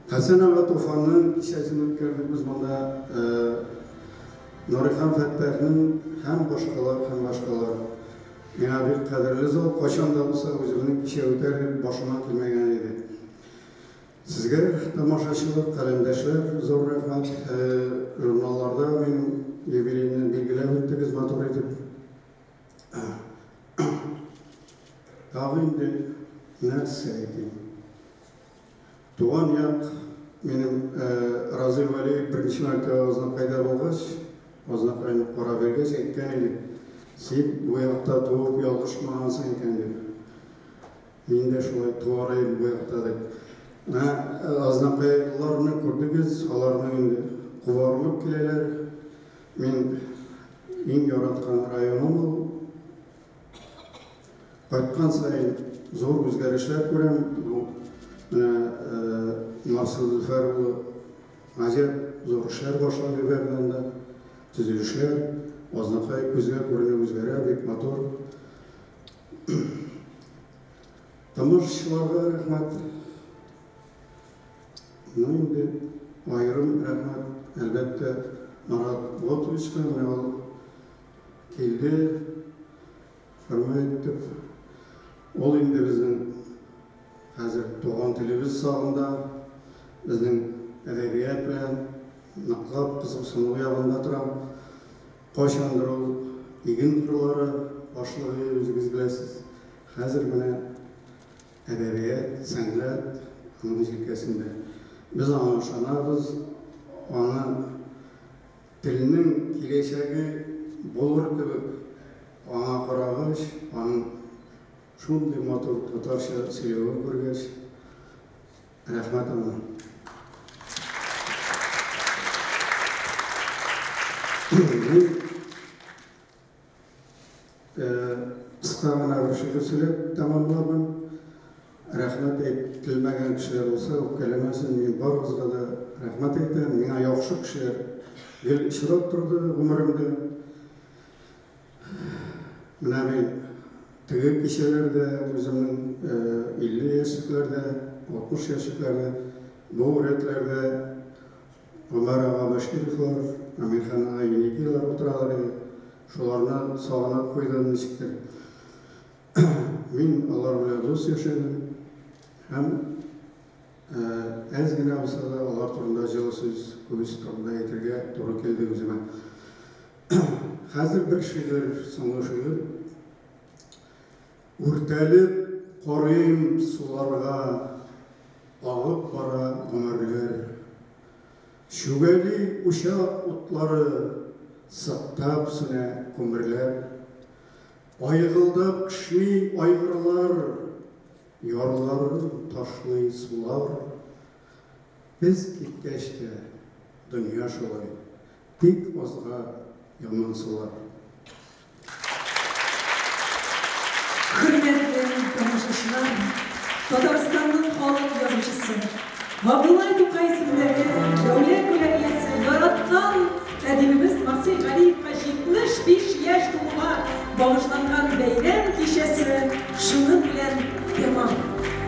Хәсән ага Туфанның кичәсен үткәрдек без монда, Нурихан Фәттахның һәм башкалар, һәм башкалар. Миңа бик кадерле зал, кайчан да булса үземнең кичә үтәр дип башыма килмәгән иде. Сезгә, тамашачылар, каләмдәшләр, зур рәхмәт. Журналларда минем юбилейны билгеләп үттегез матур итеп. Тагы инде нәрсә әйтим? Туган як минем Разил Вәлиев беренче мәртәбә Азнакайда булгач, Азнакайны карап йөргәч әйткән иде, син бу якта туып ялгышмагансың икән дип. Мин дә шулай туар идем бу якта дип. Менә азнакайлыларны күрдегез, аларның инде кубарылып киләләр. Мин иң яраткан районым ул. Кайткан саен зур үзгәрешләр күрәм. Бу менә Марсел Зөфәр улы гаҗәп зур эшләр башлап җибәрде анда. Төзелешләр, Азнакай күзгә күренеп үзгәрә, бик матур. Тамашачыларга рәхмәт. Ну инде аерым рәхмәт, әлбәттә, Марат Готовичка, менә ул килде, хөрмәт итеп. Ул инде безнең хәзер туган телебез сагында, безнең әдәбият белән ныклап кызыксыну ягында тора. Кайчандыр ул иген кырлары башлыгы, үзегез беләсез. Хәзер менә әдәбият, сәнгать аның җилкәсендә. Без аңа ышанабыз, аны телнең киләчәге булыр кебек аңа карагач, аның шундый матур татарча сөйләвен күргәч, рәхмәт аңа. Мин кыска гына бер шигырь сөйләп тәмамлармын. Рәхмәт әйтелмәгән кешеләр булса, үпкәләмәсен, мин барыгызга да рәхмәт әйтәм. Миңа яхшы кешеләр гел очрап торды гомеремдә. Менә мин теге кичәләрдә үземнең 50 яшьлекләрдә, 60 яшьлекләрдә бу рәтләрдә Гомәр ага Бәшировлар, Әмирхан ага Еникейлар утыралар иде. Шуларны сагынып куйдым ничектер. Мин алар белән дус яшәдем һәм әз генә булса да алар турында җылы сүз күбесе турында әйтергә туры килде үземә. Хәзер бер шигырь, соңгы шигырь. Үртәлеп карыйм суларга, агып бара гомерләр. Чүгәли учак утлары, сыктап сүнә күмерләр. Айгылдап кешни айгырлар, ярларын ташлый сулар. Без киткәч тә, дөнья шулай, тик азга ямансулар. Хөрмәтле тамашачылар, Татарстанның халык язучысы, Габдулла Тукай исемендәге Дәүләт бүләк яраткан әдибебез Марсель Галиевка 75 яшь тулуга багышланган бәйрәм кичәсе шуның белән тәмам.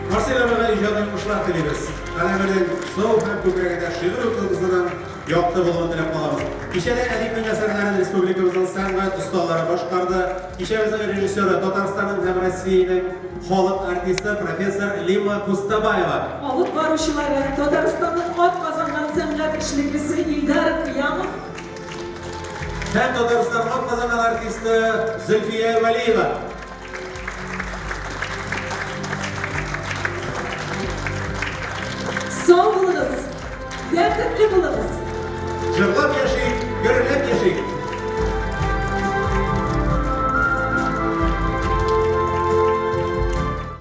Марсель абыйга иҗади уңышлар телибез. Каләменең сау һәм күкрәгендә шигырь утлы якты булуын теләп калабыз. Кичәдә әдипнең әсәрләрен республикабызның сәнгать осталары башкарды. Кичәбезнең режиссеры Татарстанның һәм Россиянең халык артисты профессор Лима Кустабаева. Алып баручылары Татарстанның атказанган сәнгать эшлеклесе Илдар Кыямов һәм Татарстанның атказанган артисты Зөлфия Вәлиева. Сау булыгыз, бәхетле булыгыз. Җырлап яшик, гөрләп.